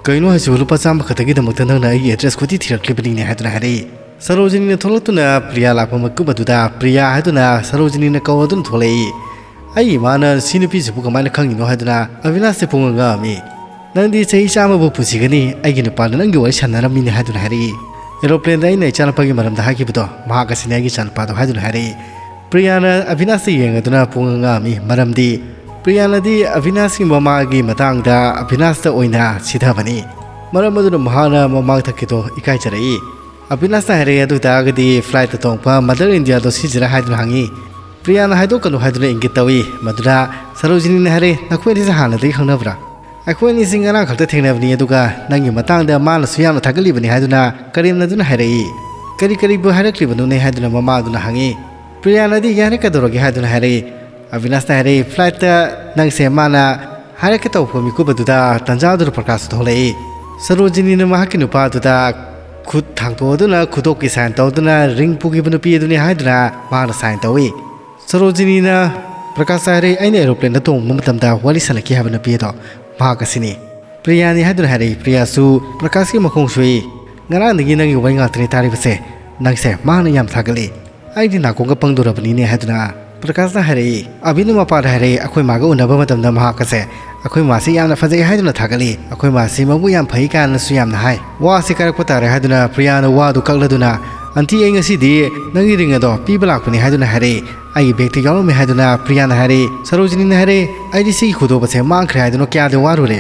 "ꯀꯩꯅꯣ ꯍꯥꯏꯁꯤꯕꯨ, ꯂꯨꯄꯥ ꯆꯥꯝꯃ ꯈꯛꯇꯒꯤꯗꯃꯛꯇ ꯅꯪꯅ ꯑꯩꯒꯤ ꯑꯦꯗ꯭ꯔꯦꯁ ꯀꯣꯏꯊꯤ ꯊꯤꯔꯛꯂꯤꯕꯅꯤꯅꯦ?" ꯍꯥꯏꯗꯨꯅ ꯍꯥꯏꯔꯛꯏ꯫ ꯁꯔꯣꯖꯤꯅꯤꯅ ꯊꯣꯛꯂꯛꯇꯨꯅ ꯄ꯭ꯔꯤꯌꯥ ꯂꯥꯛꯄ ꯃꯤꯀꯨꯞ ꯑꯗꯨꯗ ꯄ꯭ꯔꯤꯌꯥ ꯍꯥꯏꯗꯨꯅ ꯁꯔꯣꯖꯤꯅꯤꯅ ꯀꯧꯔꯗꯨꯅ ꯊꯣꯛꯂꯛꯏ꯫ "ꯑꯩꯒꯤ ꯏꯃꯥꯅ ꯁꯤ ꯅꯨꯄꯤꯁꯤꯕꯨ ꯀꯃꯥꯏꯅ ꯈꯪꯉꯤꯅꯣ?" ꯍꯥꯏꯗꯨꯅ ꯑꯕꯤꯅꯥꯁꯁꯦ ꯄꯨꯡꯉꯥꯡ ꯉꯥꯡꯉꯝꯃꯤ꯫ "ꯅꯪꯗꯤ ꯆꯍꯤ ꯆꯥꯝꯃꯕꯨ ꯄꯨꯟꯁꯤꯒꯅꯤ, ꯑꯩꯒꯤ ꯅꯨꯄꯥꯅ ꯅꯪꯒꯤ ꯋꯥꯔꯤ ꯁꯥꯟꯅꯔꯝꯃꯤꯅꯦ" ꯍꯥꯏꯗꯨꯅ ꯍꯥꯏꯔꯛꯏ꯫ "ꯑꯦꯔꯣꯄ꯭ꯂꯦꯟꯗ ꯑꯩꯅ ꯏꯆꯥꯅꯨꯄꯥꯒꯤ ꯃꯔꯝꯗ ꯍꯥꯏꯈꯤꯕꯗꯣ, ꯃꯍꯥꯛ ꯑꯁꯤꯅꯤ ꯑꯩꯒꯤ ꯏꯆꯥꯅꯨꯄꯥꯗꯣ" ꯍꯥꯏꯗꯨꯅ ꯍꯥꯏꯔꯛꯏ꯫ ꯄ꯭ꯔꯤꯌꯥꯅ ꯑꯕꯤꯅꯥꯁꯇ ꯌꯦꯡꯉꯗꯨꯅ ꯄꯨꯡꯉꯥꯡ ꯉꯥꯡꯉꯝꯃꯤ, ꯃꯔꯝꯗꯤ ꯄ꯭ꯔꯤꯌꯥꯅꯗꯤ ꯑꯕꯤꯅꯥꯁꯀꯤ ꯃꯃꯥꯒꯤ ꯃꯇꯥꯡꯗ ꯑꯕꯤꯅꯥꯁꯇ ꯑꯣꯏꯅ ꯁꯤꯊꯕꯅꯤ꯫ ꯃꯔꯝ ꯑꯗꯨꯅ ꯃꯍꯥꯛꯅ ꯃꯃꯥꯡ ꯊꯛꯈꯤꯗꯣ ꯏꯀꯥꯏꯖꯔꯛꯏ꯫ ꯑꯕꯤꯅꯥꯁꯅ ꯍꯥꯏꯔꯛꯏ, "ꯑꯗꯨ ꯑꯣꯏꯇꯥꯔꯒꯗꯤ flightꯇ ꯇꯣꯡꯕ Mother Indiaꯗꯣ ꯁꯤꯖꯤꯔꯥ?" ꯍꯥꯏꯗꯨꯅ ꯍꯪꯉꯤ꯫ ꯄ꯭ꯔꯤꯌꯥꯅ ꯍꯥꯏꯗꯣꯛꯀꯅꯨ ꯍꯥꯏꯗꯨꯅ ꯏꯪꯒꯤꯠ ꯇꯧꯏ꯫ ꯃꯗꯨꯗ ꯁꯔꯣꯖꯤꯅꯤꯅ ꯍꯥꯏꯔꯛꯏ, "ꯅꯈꯣꯏ ꯑꯅꯤꯁꯦ ꯍꯥꯟꯅꯗꯒꯤ ꯈꯪꯅꯕ꯭ꯔꯥ?" "ꯑꯩꯈꯣꯏ ꯑꯅꯤꯁꯤ ꯉꯔꯥꯡ ꯈꯛꯇ ꯊꯦꯡꯅꯕꯅꯤ, ꯑꯗꯨꯒ ꯅꯪꯒꯤ ꯃꯇꯥꯡꯗ ꯃꯥꯅꯁꯨ ꯌꯥꯝꯅ ꯊꯥꯒꯠꯂꯤꯕꯅꯤ" ꯍꯥꯏꯗꯨꯅ ꯀꯔꯦꯝꯅꯗꯨꯅ ꯍꯥꯏꯔꯛꯏ꯫ "ꯀꯔꯤ ꯀꯔꯤꯕꯨ ꯍꯥꯏꯔꯛꯂꯤꯕꯅꯣꯅꯦ?" ꯍꯥꯏꯗꯨꯅ ꯃꯃꯥ ꯑꯗꯨꯅ ꯍꯪꯉꯤ꯫ ꯄ꯭ꯔꯤꯌꯥꯅꯗꯤ, "ꯌꯥꯔꯦ, ꯀꯩꯗꯧꯔꯒꯦ?" ꯍꯥꯏꯗꯨꯅ ꯍꯥꯏꯔꯛꯏ꯫ ꯑꯕꯤꯅꯥꯁꯅ ꯍꯥꯏꯔꯛꯏ, "Flightꯇ ꯅꯪꯁꯦ ꯃꯥꯅ ꯍꯥꯏꯔꯛꯀꯦ ꯇꯧꯕ ꯃꯤꯀꯨꯞ ꯑꯗꯨꯗ ꯇꯟꯖꯥꯗꯨꯗ ꯄ꯭ꯔꯀꯥꯁ ꯊꯣꯛꯂꯛꯏ꯫ ꯁꯔꯣꯖꯤꯅꯤꯅ ꯃꯍꯥꯛꯀꯤ ꯅꯨꯄꯥ ꯑꯗꯨꯗ ꯈꯨꯠ ꯊꯥꯡꯗꯣꯛꯑꯗꯨꯅ ꯈꯨꯗꯣꯞꯀꯤ sign ꯇꯧꯗꯨꯅ ring ꯄꯨꯈꯤꯕ ꯅꯨꯄꯤ ꯑꯗꯨꯅꯤ ꯍꯥꯏꯗꯨꯅ ꯃꯥꯅ sign ꯇꯧꯏ꯫" ꯁꯔꯣꯖꯤꯅꯤꯅ ꯄ꯭ꯔꯀꯥꯁꯇ ꯍꯥꯏꯔꯛꯏ, "ꯑꯩꯅ aeroplaneꯗ ꯇꯣꯡꯕ ꯃꯇꯝꯗ ꯋꯥꯔꯤ ꯁꯥꯟꯅꯈꯤ ꯍꯥꯏꯕ ꯅꯨꯄꯤ ꯑꯗꯣ ꯃꯍꯥꯛ ꯑꯁꯤꯅꯤ꯫" ꯄ꯭ꯔꯤꯌꯥꯅꯤ ꯍꯥꯏꯗꯨꯅ ꯍꯥꯏꯔꯛꯏ꯫ ꯄ꯭ꯔꯤꯌꯥꯁꯨ ꯄ꯭ꯔꯀꯥꯁꯀꯤ ꯃꯈꯣꯡ ꯁꯣꯛꯏ꯫ "ꯉꯔꯥꯡꯗꯒꯤ ꯅꯪꯒꯤ ꯋꯥꯔꯤ ꯉꯥꯛꯇꯅꯤ ꯇꯥꯔꯤꯕꯁꯦ꯫ ꯅꯪꯁꯦ ꯃꯥꯅ ꯌꯥꯝ ꯊꯥꯒꯠꯂꯤ꯫ ꯑꯩꯗꯤ ꯅꯥꯀꯣꯡꯒ ꯄꯪꯗꯣꯔꯕꯅꯤꯅꯦ" ꯍꯥꯏꯗꯨꯅ ꯄ꯭ꯔꯀꯥꯁꯅ ꯍꯥꯏꯔꯛꯏ꯫ ꯑꯕꯤꯅ ꯃꯄꯥꯗ ꯍꯥꯏꯔꯛꯏ, "ꯑꯩꯈꯣꯏ ꯃꯥꯒ ꯎꯅꯕ ꯃꯇꯝꯗ ꯃꯍꯥꯛ ꯑꯁꯦ ꯑꯩꯈꯣꯏ ꯃꯥꯁꯤ ꯌꯥꯝꯅ ꯐꯖꯩ ꯍꯥꯏꯗꯨꯅ ꯊꯥꯒꯠꯂꯤ꯫ ꯑꯩꯈꯣꯏ ꯃꯥꯁꯤ ꯃꯕꯨꯛ ꯌꯥꯝ ꯐꯩ" ꯀꯥꯏꯅꯁꯨ ꯌꯥꯝꯅ ꯍꯥꯏ꯫ ꯋꯥꯁꯤ ꯀꯥꯏꯔꯛꯄ ꯇꯥꯔꯦ ꯍꯥꯏꯗꯨꯅ ꯄ꯭ꯔꯤꯌꯥꯅ ꯋꯥꯗꯨ ꯀꯛꯂꯗꯨꯅ, "ꯑꯟꯇꯤ, ꯑꯩ ꯉꯁꯤꯗꯤ ꯅꯪꯒꯤ ring ꯑꯗꯣ ꯄꯤꯕ ꯂꯥꯛꯄꯅꯤ" ꯍꯥꯏꯗꯨꯅ ꯍꯥꯏꯔꯛꯏ꯫ "ꯑꯩꯒꯤ bagꯇ ꯌꯥꯎꯔꯝꯃꯤ" ꯍꯥꯏꯗꯨꯅ ꯄ꯭ꯔꯤꯌꯥꯅ ꯍꯥꯏꯔꯛꯏ꯫ ꯁꯔꯣꯖꯤꯅꯤꯅ ꯍꯥꯏꯔꯛꯏ, "ꯑꯩꯗꯤ ꯁꯤꯒꯤ ꯈꯨꯗꯣꯞ ꯑꯁꯦ ꯃꯥꯡꯈ꯭ꯔꯦ ꯍꯥꯏꯗꯨꯅ ꯀꯌꯥꯗꯤ ꯋꯥꯔꯨꯔꯦ꯫"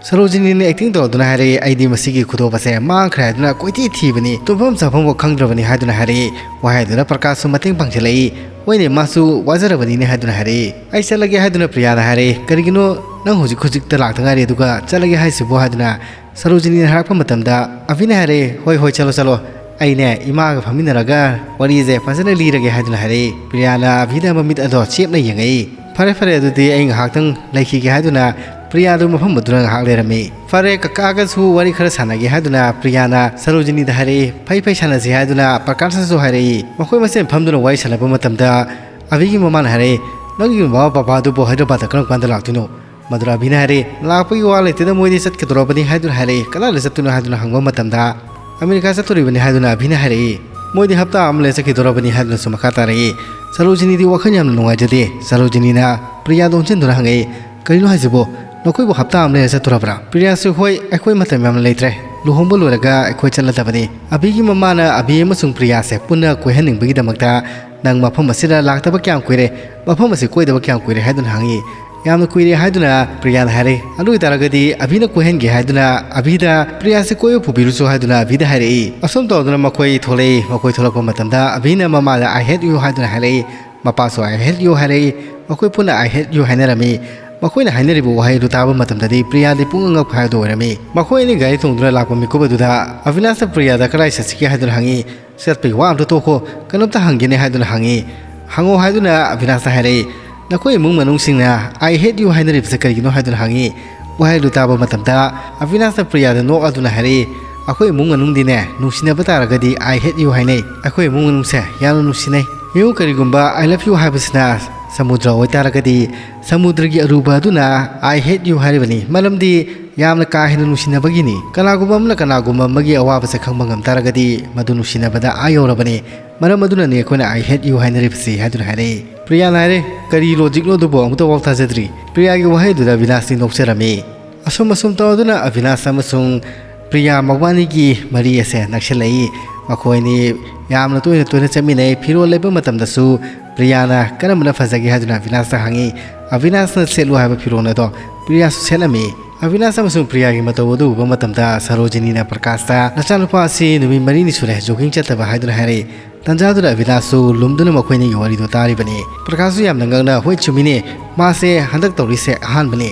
ꯁꯔꯣꯖꯤꯅꯤꯅ acting ꯇꯧꯗꯨꯅ ꯍꯥꯏꯔꯛꯏ, "ꯑꯩꯗꯤ ꯃꯁꯤꯒꯤ ꯈꯨꯗꯣꯞ ꯑꯁꯦ ꯃꯥꯡꯈ꯭ꯔꯦ ꯍꯥꯏꯗꯨꯅ ꯀꯣꯏꯊꯤ ꯊꯤꯕꯅꯤ, ꯇꯨꯝꯐꯝ ꯆꯥꯐꯝꯐꯥꯎ ꯈꯪꯗ꯭ꯔꯕꯅꯤ" ꯍꯥꯏꯗꯨꯅ ꯍꯥꯏꯔꯛꯏ꯫ ꯋꯥꯍꯩꯗꯨꯅ ꯄ꯭ꯔꯀꯥꯁꯁꯨ ꯃꯇꯦꯡ ꯄꯥꯡꯁꯤꯜꯂꯛꯏ꯫ "ꯍꯣꯏꯅꯦ, ꯃꯥꯁꯨ ꯋꯥꯖꯔꯕꯅꯤꯅꯦ" ꯍꯥꯏꯗꯨꯅ ꯍꯥꯏꯔꯛꯏ꯫ "ꯑꯩ ꯆꯠꯂꯒꯦ" ꯍꯥꯏꯗꯨꯅ ꯄ꯭ꯔꯤꯌꯥꯅ ꯍꯥꯏꯔꯛꯏ꯫ "ꯀꯔꯤꯒꯤꯅꯣ ꯅꯪ ꯍꯧꯖꯤꯛ ꯍꯧꯖꯤꯛꯇ ꯂꯥꯛꯇ ꯉꯥꯏꯔꯤ ꯑꯗꯨꯒ ꯆꯠꯂꯒꯦ ꯍꯥꯏꯁꯤꯕꯨ?" ꯍꯥꯏꯗꯨꯅ ꯁꯔꯣꯖꯤꯅꯤꯅ ꯍꯥꯏꯔꯛꯄ ꯃꯇꯝꯗ ꯑꯕꯤꯅ ꯍꯥꯏꯔꯛꯏ, "ꯍꯣꯏ, ꯍꯣꯏ, ꯆꯠꯂꯣ, ꯆꯠꯂꯣ꯫ ꯑꯩꯅꯦ ꯏꯃꯥꯒ ꯐꯝꯃꯤꯟꯅꯔꯒ ꯋꯥꯔꯤꯁꯦ ꯐꯖꯅ ꯂꯤꯔꯒꯦ" ꯍꯥꯏꯗꯨꯅ ꯍꯥꯏꯔꯛꯏ꯫ ꯄ꯭ꯔꯤꯌꯥꯅ ꯑꯕꯤꯗ ꯃꯃꯤꯠ ꯑꯗꯣ ꯆꯦꯞꯅ ꯌꯦꯡꯉꯛꯏ꯫ "ꯐꯔꯦ, ꯐꯔꯦ, ꯑꯗꯨꯗꯤ ꯑꯩ ꯉꯥꯏꯍꯥꯛꯇꯪ ꯂꯩꯈꯤꯒꯦ" ꯍꯥꯏꯗꯨꯅ ꯄ꯭ꯔꯤꯌꯥꯗꯨ ꯃꯐꯝ ꯑꯗꯨꯗ ꯉꯥꯏꯍꯥꯛ ꯂꯩꯔꯝꯃꯤ꯫ "ꯐꯔꯦ, ꯀꯀꯥꯒꯁꯨ ꯋꯥꯔꯤ ꯈꯔ ꯁꯥꯟꯅꯒꯦ" ꯍꯥꯏꯗꯨꯅ ꯄ꯭ꯔꯤꯌꯥꯅ ꯁꯔꯣꯖꯤꯅꯤꯗ ꯍꯥꯏꯔꯛꯏ꯫ "ꯐꯩ, ꯐꯩ, ꯁꯥꯟꯅꯁꯤ" ꯍꯥꯏꯗꯨꯅ ꯄ꯭ꯔꯀꯥꯁꯅꯁꯨ ꯍꯥꯏꯔꯛꯏ꯫ ꯃꯈꯣꯏ ꯃꯁꯦꯟ ꯐꯝꯗꯨꯅ ꯋꯥꯔꯤ ꯁꯥꯟꯅꯕ ꯃꯇꯝꯗ ꯑꯕꯤꯒꯤ ꯃꯃꯥꯅ ꯍꯥꯏꯔꯛꯏ, "ꯅꯪꯒꯤ ꯃꯃꯥ ꯕꯕꯥꯗꯨꯕꯨ ꯍꯥꯏꯗ꯭ꯔꯕꯥꯗꯇ ꯀꯔꯝ ꯀꯥꯟꯗ ꯂꯥꯛꯇꯣꯏꯅꯣ?" ꯃꯗꯨꯗ ꯑꯕꯤꯅ ꯍꯥꯏꯔꯛꯏ, "ꯂꯥꯛꯄꯒꯤ ꯋꯥ ꯂꯩꯇꯦꯗ, ꯃꯣꯏꯗꯤ ꯆꯠꯀꯗꯧꯔꯕꯅꯤ" ꯍꯥꯏꯗꯨꯅ ꯍꯥꯏꯔꯛꯏ꯫ "ꯀꯗꯥꯏꯗ ꯆꯠꯇꯣꯏꯅꯣ?" ꯍꯥꯏꯗꯨꯅ ꯍꯪꯕ ꯃꯇꯝꯗ, "ꯑꯃꯦꯔꯤꯀꯥ ꯆꯠꯇꯣꯔꯤꯕꯅꯤ" ꯍꯥꯏꯗꯨꯅ ꯑꯕꯤꯅ ꯍꯥꯏꯔꯛꯏ꯫ "ꯃꯣꯏꯗꯤ ꯍꯞꯇꯥ ꯑꯃ ꯂꯩꯔ ꯆꯠꯈꯤꯗꯧꯔꯕꯅꯤ" ꯍꯥꯏꯗꯨꯅꯁꯨ ꯃꯈꯥ ꯇꯥꯔꯛꯏ꯫ ꯁꯔꯣꯖꯤꯅꯤꯗꯤ ꯋꯥꯈꯜ ꯌꯥꯝꯅ ꯅꯨꯡꯉꯥꯏꯖꯗꯦ꯫ ꯁꯔꯣꯖꯤꯅꯤꯅ ꯄ꯭ꯔꯤꯌꯥꯗ ꯑꯣꯟꯁꯤꯟꯗꯨꯅ ꯍꯪꯉꯛꯏ, "ꯀꯔꯤꯅꯣ ꯍꯥꯏꯁꯤꯕꯣ? ꯅꯈꯣꯏꯕꯨ ꯍꯞꯇꯥ ꯑꯃ ꯂꯩꯔ ꯆꯠꯇꯣꯔꯕ꯭ꯔꯥ?" ꯄ꯭ꯔꯤꯌꯥꯁꯨ, "ꯍꯣꯏ, ꯑꯩꯈꯣꯏ ꯃꯇꯝ ꯌꯥꯝꯅ ꯂꯩꯇ꯭ꯔꯦ꯫ ꯂꯨꯍꯣꯡꯕ ꯂꯣꯏꯔꯒ ꯑꯩꯈꯣꯏ ꯆꯠꯂꯗꯕꯅꯤ꯫" ꯑꯕꯤꯒꯤ ꯃꯃꯥꯅ ꯑꯕꯤ ꯑꯃꯁꯨꯡ ꯄ꯭ꯔꯤꯌꯥꯁꯦ ꯄꯨꯟꯅ ꯀꯣꯏꯍꯟꯅꯤꯡꯕꯒꯤꯗꯃꯛꯇ, "ꯅꯪ ꯃꯐꯝ ꯑꯁꯤꯗ ꯂꯥꯛꯇꯕ ꯀꯌꯥꯝ ꯀꯨꯏꯔꯦ? ꯃꯐꯝ ꯑꯁꯤ ꯀꯣꯏꯗꯕ ꯀꯌꯥꯝ ꯀꯨꯏꯔꯦ?" ꯍꯥꯏꯗꯨꯅ ꯍꯪꯉꯤ꯫ ꯌꯥꯝꯅ ꯀꯨꯏꯔꯦ ꯍꯥꯏꯗꯨꯅ ꯄ꯭ꯔꯤꯌꯥꯅ ꯍꯥꯏꯔꯛꯏ꯫ ꯑꯗꯨ ꯑꯣꯏꯇꯥꯔꯒꯗꯤ ꯑꯕꯤꯅ ꯀꯣꯏꯍꯟꯒꯦ ꯍꯥꯏꯗꯨꯅ ꯑꯕꯤꯗ ꯄ꯭ꯔꯤꯌꯥꯁꯦ ꯀꯣꯏꯕ ꯄꯨꯕꯤꯔꯨꯁꯨ ꯍꯥꯏꯗꯨꯅ ꯑꯕꯤꯗ ꯍꯥꯏꯔꯛꯏ꯫ ꯑꯁꯨꯝ ꯇꯧꯗꯨꯅ ꯃꯈꯣꯏ ꯊꯣꯛꯂꯛꯏ꯫ ꯃꯈꯣꯏ ꯊꯣꯛꯂꯛꯄ ꯃꯇꯝꯗ ꯑꯕꯤꯅ ꯃꯃꯥꯗ "I hate you" ꯍꯥꯏꯗꯨꯅ ꯍꯥꯏꯔꯛꯏ꯫ ꯃꯄꯥꯁꯨ "I hate you" ꯍꯥꯏꯔꯛꯏ꯫ ꯃꯈꯣꯏ ꯄꯨꯟꯅ "I hate you" ꯍꯥꯏꯅꯔꯝꯃꯤ꯫ ꯃꯈꯣꯏꯅ ꯍꯥꯏꯅꯔꯤꯕ ꯋꯥꯍꯩ ꯑꯗꯨ ꯇꯥꯕ ꯃꯇꯝꯗꯗꯤ ꯄ꯭ꯔꯤꯌꯥꯗꯤ ꯄꯨꯡꯉꯛ ꯉꯛꯄ ꯍꯥꯏꯕꯗꯨ ꯑꯣꯏꯔꯝꯃꯤ꯫ ꯃꯈꯣꯏ ꯑꯅꯤ ꯒꯥꯔꯤ ꯇꯣꯡꯗꯨꯅ ꯂꯥꯛꯄ ꯃꯤꯀꯨꯞ ꯑꯗꯨꯗ ꯑꯕꯤꯅꯥꯁꯅ ꯄ꯭ꯔꯤꯌꯥꯗ "ꯀꯗꯥꯏ ꯆꯠꯁꯤꯒꯦ?" ꯍꯥꯏꯗꯨꯅ ꯍꯪꯉꯤ꯫ "ꯆꯠꯄꯒꯤ ꯋꯥ ꯑꯝꯇ ꯇꯣꯛꯈꯣ, ꯀꯩꯅꯣꯝꯇ ꯍꯪꯒꯦꯅꯦ" ꯍꯥꯏꯗꯨꯅ ꯍꯪꯉꯤ꯫ "ꯍꯪꯉꯣ" ꯍꯥꯏꯗꯨꯅ ꯑꯕꯤꯅꯥꯁꯅ ꯍꯥꯏꯔꯛꯏ꯫ "ꯅꯈꯣꯏ ꯏꯃꯨꯡ ꯃꯅꯨꯡꯁꯤꯡꯅ "I hate you" ꯍꯥꯏꯅꯔꯤꯕꯁꯦ ꯀꯔꯤꯒꯤꯅꯣ?" ꯍꯥꯏꯗꯨꯅ ꯍꯪꯉꯤ꯫ ꯋꯥꯍꯩ ꯑꯗꯨ ꯇꯥꯕ ꯃꯇꯝꯗ ꯑꯕꯤꯅꯥꯁꯅ ꯄ꯭ꯔꯤꯌꯥꯗ ꯅꯣꯛ ꯑꯗꯨꯅ ꯍꯥꯏꯔꯛꯏ, "ꯑꯩꯈꯣꯏ ꯏꯃꯨꯡ ꯃꯅꯨꯡꯗꯤꯅꯦ, ꯅꯨꯡꯁꯤꯅꯕ ꯇꯥꯔꯒꯗꯤ "I hate you" ꯍꯥꯏꯅꯩ꯫ ꯑꯩꯈꯣꯏ ꯏꯃꯨꯡ ꯃꯅꯨꯡꯁꯦ ꯌꯥꯝꯅ ꯅꯨꯡꯁꯤꯅꯩ꯫ ꯌꯦꯡꯉꯨ, ꯀꯔꯤꯒꯨꯝꯕ "I love you" ꯍꯥꯏꯕꯁꯤꯅ ꯁꯃꯨꯗ꯭ꯔ ꯑꯣꯏꯇꯥꯔꯒꯗꯤ, ꯁꯃꯨꯗ꯭ꯔꯒꯤ ꯑꯔꯨꯕ ꯑꯗꯨꯅ "I hate you" ꯍꯥꯏꯔꯤꯕꯅꯤ꯫ ꯃꯔꯝꯗꯤ ꯌꯥꯝꯅ ꯀꯥ ꯍꯦꯟꯅ ꯅꯨꯡꯁꯤꯅꯕꯒꯤꯅꯤ꯫ ꯀꯅꯥꯒꯨꯝꯕ ꯑꯃꯅ ꯀꯅꯥꯒꯨꯝꯕ ꯑꯃꯒꯤ ꯑꯋꯥꯕꯁꯦ ꯈꯪꯕ ꯉꯝ ꯇꯥꯔꯒꯗꯤ, ꯃꯗꯨ ꯅꯨꯡꯁꯤꯅꯕꯗ ꯑꯥ ꯌꯧꯔꯕꯅꯤ꯫ ꯃꯔꯝ ꯑꯗꯨꯅꯅꯤ ꯑꯩꯈꯣꯏꯅ "I hate you" ꯍꯥꯏꯅꯔꯤꯕꯁꯤ ꯍꯥꯏꯗꯨꯅ ꯍꯥꯏꯔꯛꯏ꯫ ꯄ꯭ꯔꯤꯌꯥꯅ ꯍꯥꯏꯔꯦ, "ꯀꯔꯤ logic ꯅꯣ ꯑꯗꯨꯕꯨ? ꯑꯃꯨꯛꯇ ꯐꯥꯎ ꯊꯥꯖꯗ꯭ꯔꯤ"꯫ ꯄ꯭ꯔꯤꯌꯥꯒꯤ ꯋꯥꯍꯩꯗꯨꯗ ꯑꯕꯤꯅꯥꯁꯇꯤ ꯅꯣꯛꯆꯔꯝꯃꯤ꯫ ꯑꯁꯨꯝ ꯑꯁꯨꯝ ꯇꯧꯗꯨꯅ ꯑꯕꯤꯅꯥꯁ ꯑꯃꯁꯨꯡ ꯄ꯭ꯔꯤꯌꯥ ꯃꯕꯥꯅꯤꯒꯤ ꯃꯔꯤ ꯑꯁꯦ ꯅꯛꯁꯤꯜꯂꯛꯏ꯫ ꯃꯈꯣꯏ ꯑꯅꯤ ꯌꯥꯝꯅ ꯇꯣꯏꯅ ꯇꯣꯏꯅ ꯆꯠꯃꯤꯟꯅꯩ꯫ ꯐꯤꯔꯣꯜ ꯂꯩꯕ ꯃꯇꯝꯗꯁꯨ ꯄ꯭ꯔꯤꯌꯥꯅ ꯀꯔꯝꯕꯅ ꯐꯖꯒꯦ ꯍꯥꯏꯗꯨꯅ ꯑꯕꯤꯅꯥꯁꯇ ꯍꯪꯉꯤ꯫ ꯑꯕꯤꯅꯥꯁꯅ ꯁꯦꯠꯂꯨ ꯍꯥꯏꯕ ꯐꯤꯔꯣꯜ ꯑꯗꯣ ꯄ꯭ꯔꯤꯌꯥꯁꯨ ꯁꯦꯠꯂꯝꯃꯤ꯫ ꯑꯕꯤꯅꯥꯁ ꯑꯃꯁꯨꯡ ꯄ꯭ꯔꯤꯌꯥꯒꯤ ꯃꯇꯧ ꯑꯗꯨ ꯎꯕ ꯃꯇꯝꯗ ꯁꯔꯣꯖꯤꯅꯤꯅ ꯄ꯭ꯔꯀꯥꯁꯇ, "ꯅꯆꯥꯅꯨꯄꯥ ꯑꯁꯤ ꯅꯨꯃꯤꯠ ꯃꯔꯤꯅꯤ ꯁꯨꯔꯦ jogging ꯆꯠꯇꯕ" ꯍꯥꯏꯗꯨꯅ ꯍꯥꯏꯔꯛꯏ꯫ ꯇꯟꯖꯥꯗꯨꯗ ꯑꯕꯤꯅꯥꯁꯁꯨ ꯂꯨꯝꯗꯨꯅ ꯃꯈꯣꯏ ꯑꯅꯤꯒꯤ ꯋꯥꯔꯤꯗꯨ ꯇꯥꯔꯤꯕꯅꯤ꯫ ꯄ꯭ꯔꯀꯥꯁꯁꯨ ꯌꯥꯝꯅ ꯉꯛꯅ, "ꯍꯣꯏ, ꯆꯨꯝꯃꯤꯅꯦ, ꯃꯥꯁꯦ ꯍꯟꯗꯛ ꯇꯧꯔꯤꯁꯦ ꯑꯍꯥꯟꯕꯅꯤ꯫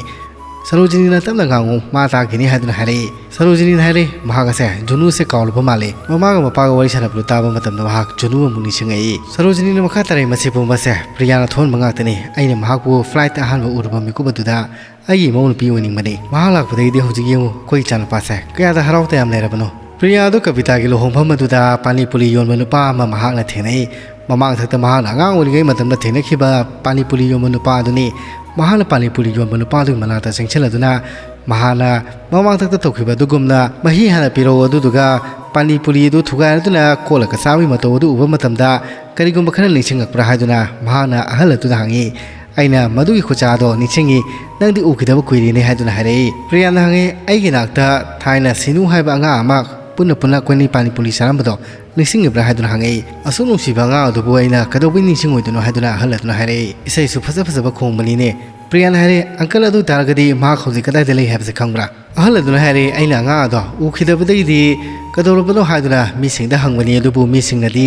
ꯁꯔꯣꯖꯤꯅꯤꯅ ꯇꯞꯅ ꯉꯥꯡꯉꯨ, ꯃꯥ ꯇꯥꯈꯤꯅꯤ" ꯍꯥꯏꯗꯨꯅ ꯍꯥꯏꯔꯛꯏ꯫ ꯁꯔꯣꯖꯤꯅꯤꯅ ꯍꯥꯏꯔꯦ, ꯃꯍꯥꯛ ꯑꯁꯦ ꯖꯨꯅꯨꯁꯦ ꯀꯥꯎꯔꯕ ꯃꯥꯜꯂꯦ꯫ ꯃꯃꯥꯒ ꯃꯄꯥꯒ ꯋꯥꯔꯤ ꯁꯥꯟꯅꯕꯗꯨ ꯇꯥꯕ ꯃꯇꯝꯗ ꯃꯍꯥꯛ ꯖꯨꯅꯨ ꯑꯃꯨꯛ ꯅꯤꯡꯁꯤꯡꯉꯛꯏ꯫ ꯁꯔꯣꯖꯤꯅꯤꯅ ꯃꯈꯥ ꯇꯥꯔꯛꯏ, "ꯃꯁꯤ ꯄꯨꯝꯕꯁꯦ ꯄ꯭ꯔꯤꯌꯥꯅ ꯊꯣꯛꯍꯟꯕ ꯉꯥꯛꯇꯅꯤ꯫ ꯑꯩꯅ ꯃꯍꯥꯛꯄꯨ flight ꯇ ꯑꯍꯥꯟꯕ ꯎꯔꯨꯕ ꯃꯤꯀꯨꯞ ꯑꯗꯨꯗ ꯑꯩꯒꯤ ꯏꯃꯧ ꯅꯨꯄꯤ ꯑꯣꯏꯅꯤꯡꯕꯅꯤ꯫ ꯃꯍꯥꯛ ꯂꯥꯛꯄꯗꯒꯤꯗꯤ ꯍꯧꯖꯤꯛ ꯌꯦꯡꯉꯨ, ꯑꯩꯈꯣꯏ ꯏꯆꯥꯅꯨꯄꯥꯁꯦ ꯀꯌꯥꯗ ꯍꯔꯥꯎ ꯇꯌꯥꯝ ꯂꯩꯔꯕꯅꯣ"꯫ ꯄ꯭ꯔꯤꯌꯥ ꯑꯗꯨ ꯀꯕꯤꯇꯥꯒꯤ ꯂꯨꯍꯣꯡꯐꯝ ꯑꯗꯨꯗ ꯄꯥꯅꯤꯄꯨꯔꯤ ꯌꯣꯟꯕ ꯅꯨꯄꯥ ꯑꯃ ꯃꯍꯥꯛꯅ ꯊꯦꯡꯅꯩ꯫ ꯃꯃꯥꯡꯊꯛꯇ ꯃꯍꯥꯛꯅ ꯑꯉꯥꯡ ꯑꯣꯏꯔꯤꯉꯩ ꯃꯇꯝꯗ ꯊꯦꯡꯅꯈꯤꯕ ꯄꯥꯅꯤꯄꯨꯔꯤ ꯌꯣꯟꯕ ꯅꯨꯄꯥ ꯑꯗꯨꯅꯤ꯫ ꯃꯍꯥꯛꯅ ꯄꯥꯅꯤꯄꯨꯔꯤ ꯌꯣꯟꯕ ꯅꯨꯄꯥ ꯑꯗꯨꯒꯤ ꯃꯅꯥꯛꯇ ꯆꯪꯁꯤꯜꯂꯗꯨꯅ ꯃꯍꯥꯛꯅ ꯃꯃꯥꯡꯊꯛꯇ ꯇꯧꯈꯤꯕ ꯑꯗꯨꯒꯨꯝꯅ ꯃꯍꯤ ꯍꯥꯟꯅ ꯄꯤꯔꯛꯎ, ꯑꯗꯨꯗꯨꯒ ꯄꯥꯅꯤꯄꯨꯔꯤ ꯑꯗꯨ ꯊꯨꯒꯥꯏꯔꯗꯨꯅ ꯀꯣꯠꯂꯒ ꯆꯥꯕꯒꯤ ꯃꯇꯧ ꯑꯗꯨ ꯎꯕ ꯃꯇꯝꯗ ꯀꯔꯤꯒꯨꯝꯕ ꯈꯔ ꯅꯤꯡꯁꯤꯡꯉꯛꯄ꯭ꯔꯥ ꯍꯥꯏꯗꯨꯅ ꯃꯍꯥꯛꯅ ꯑꯍꯜ ꯑꯗꯨꯗ ꯍꯪꯉꯤ꯫ "ꯑꯩꯅ ꯃꯗꯨꯒꯤ ꯈꯨꯆꯥ ꯑꯗꯣ ꯅꯤꯡꯁꯤꯡꯉꯤ, ꯅꯪꯗꯤ ꯎꯈꯤꯗꯕ ꯀꯨꯏꯔꯦꯅꯦ" ꯍꯥꯏꯗꯨꯅ ꯍꯥꯏꯔꯛꯏ꯫ ꯄ꯭ꯔꯤꯌꯥꯅ ꯍꯪꯉꯤ, "ꯑꯩꯒꯤ ꯅꯥꯛꯇ ꯊꯥꯏꯅ ꯁꯤꯅꯨ ꯍꯥꯏꯕ ꯑꯉꯥꯡ ꯑꯃ ꯄꯨꯟꯅ ꯄꯨꯟꯅ ꯑꯩꯈꯣꯏꯅꯤ ꯄꯥꯅꯤꯄꯨꯔꯤ ꯆꯥꯔꯝꯕꯗꯣ ꯅꯤꯡꯁꯤꯡꯉꯤꯕ꯭ꯔꯥ?" ꯍꯥꯏꯗꯨꯅ ꯍꯪꯉꯛꯏ꯫ "ꯑꯁꯨꯛ ꯅꯨꯡꯁꯤꯕ ꯑꯉꯥꯡ ꯑꯗꯨꯕꯨ ꯑꯩꯅ ꯀꯩꯗꯧꯕꯩ ꯅꯤꯡꯁꯤꯡꯉꯣꯏꯗꯣꯏꯅꯣ?" ꯍꯥꯏꯗꯨꯅ ꯑꯍꯜ ꯑꯗꯨꯅ ꯍꯥꯏꯔꯛꯏ꯫ "ꯏꯁꯩꯁꯨ ꯐꯖ ꯐꯖꯕ ꯈꯣꯡꯕꯅꯤꯅꯦ, ꯄ꯭ꯔꯤꯌꯥꯅ ꯍꯥꯏꯔꯦ, "ꯑꯪꯀꯜ, ꯑꯗꯨ ꯑꯣꯏꯇꯥꯔꯒꯗꯤ ꯃꯍꯥꯛ ꯍꯧꯖꯤꯛ ꯀꯗꯥꯏꯗ ꯂꯩ ꯍꯥꯏꯕꯁꯤ ꯈꯪꯕ꯭ꯔꯥ?" ꯑꯍꯜ ꯑꯗꯨꯅ ꯍꯥꯏꯔꯦ, "ꯑꯩꯅ ꯑꯉꯥꯡ ꯑꯗꯣ ꯎꯈꯤꯗꯕꯗꯒꯤꯗꯤ ꯀꯩꯗꯧꯔꯕꯅꯣ ꯍꯥꯏꯗꯨꯅ ꯃꯤꯁꯤꯡꯗ ꯍꯪꯕꯅꯤ, ꯑꯗꯨꯕꯨ ꯃꯤꯁꯤꯡꯅꯗꯤ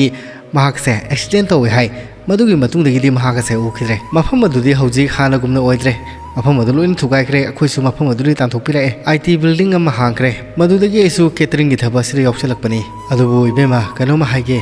ꯃꯍꯥꯛꯁꯦ ꯑꯦꯛꯁꯤꯗꯦꯟ ꯇꯧꯋꯦ ꯍꯥꯏ꯫ ꯃꯗꯨꯒꯤ ꯃꯇꯨꯡꯗꯒꯤꯗꯤ ꯃꯍꯥꯛ ꯑꯁꯦ ꯎꯈꯤꯗ꯭ꯔꯦ꯫ ꯃꯐꯝ ꯑꯗꯨꯗꯤ ꯍꯧꯖꯤꯛ ꯍꯥꯟꯅꯒꯨꯝꯅ ꯑꯣꯏꯗ꯭ꯔꯦ꯫ ꯃꯐꯝ ꯑꯗꯨ ꯂꯣꯏꯅ ꯊꯨꯒꯥꯏꯈ꯭ꯔꯦ꯫ ꯑꯩꯈꯣꯏꯁꯨ ꯃꯐꯝ ꯑꯗꯨꯗꯒꯤ ꯇꯥꯟꯊꯣꯛꯄꯤꯔꯛꯑꯦ꯫ ꯑꯥꯏ ꯇꯤ ꯕꯤꯜꯗꯤꯡ ꯑꯃ ꯍꯥꯡꯈ꯭ꯔꯦ꯫ ꯃꯗꯨꯗꯒꯤ ꯑꯩꯁꯨ ꯀꯦꯇꯔꯤꯡꯒꯤ ꯊꯕꯛ ꯑꯁꯤꯗ ꯌꯥꯎꯁꯜꯂꯛꯄꯅꯤ꯫ ꯑꯗꯨꯕꯨ ꯏꯕꯦꯝꯃ, ꯀꯩꯅꯣꯝꯃ ꯍꯥꯏꯒꯦ,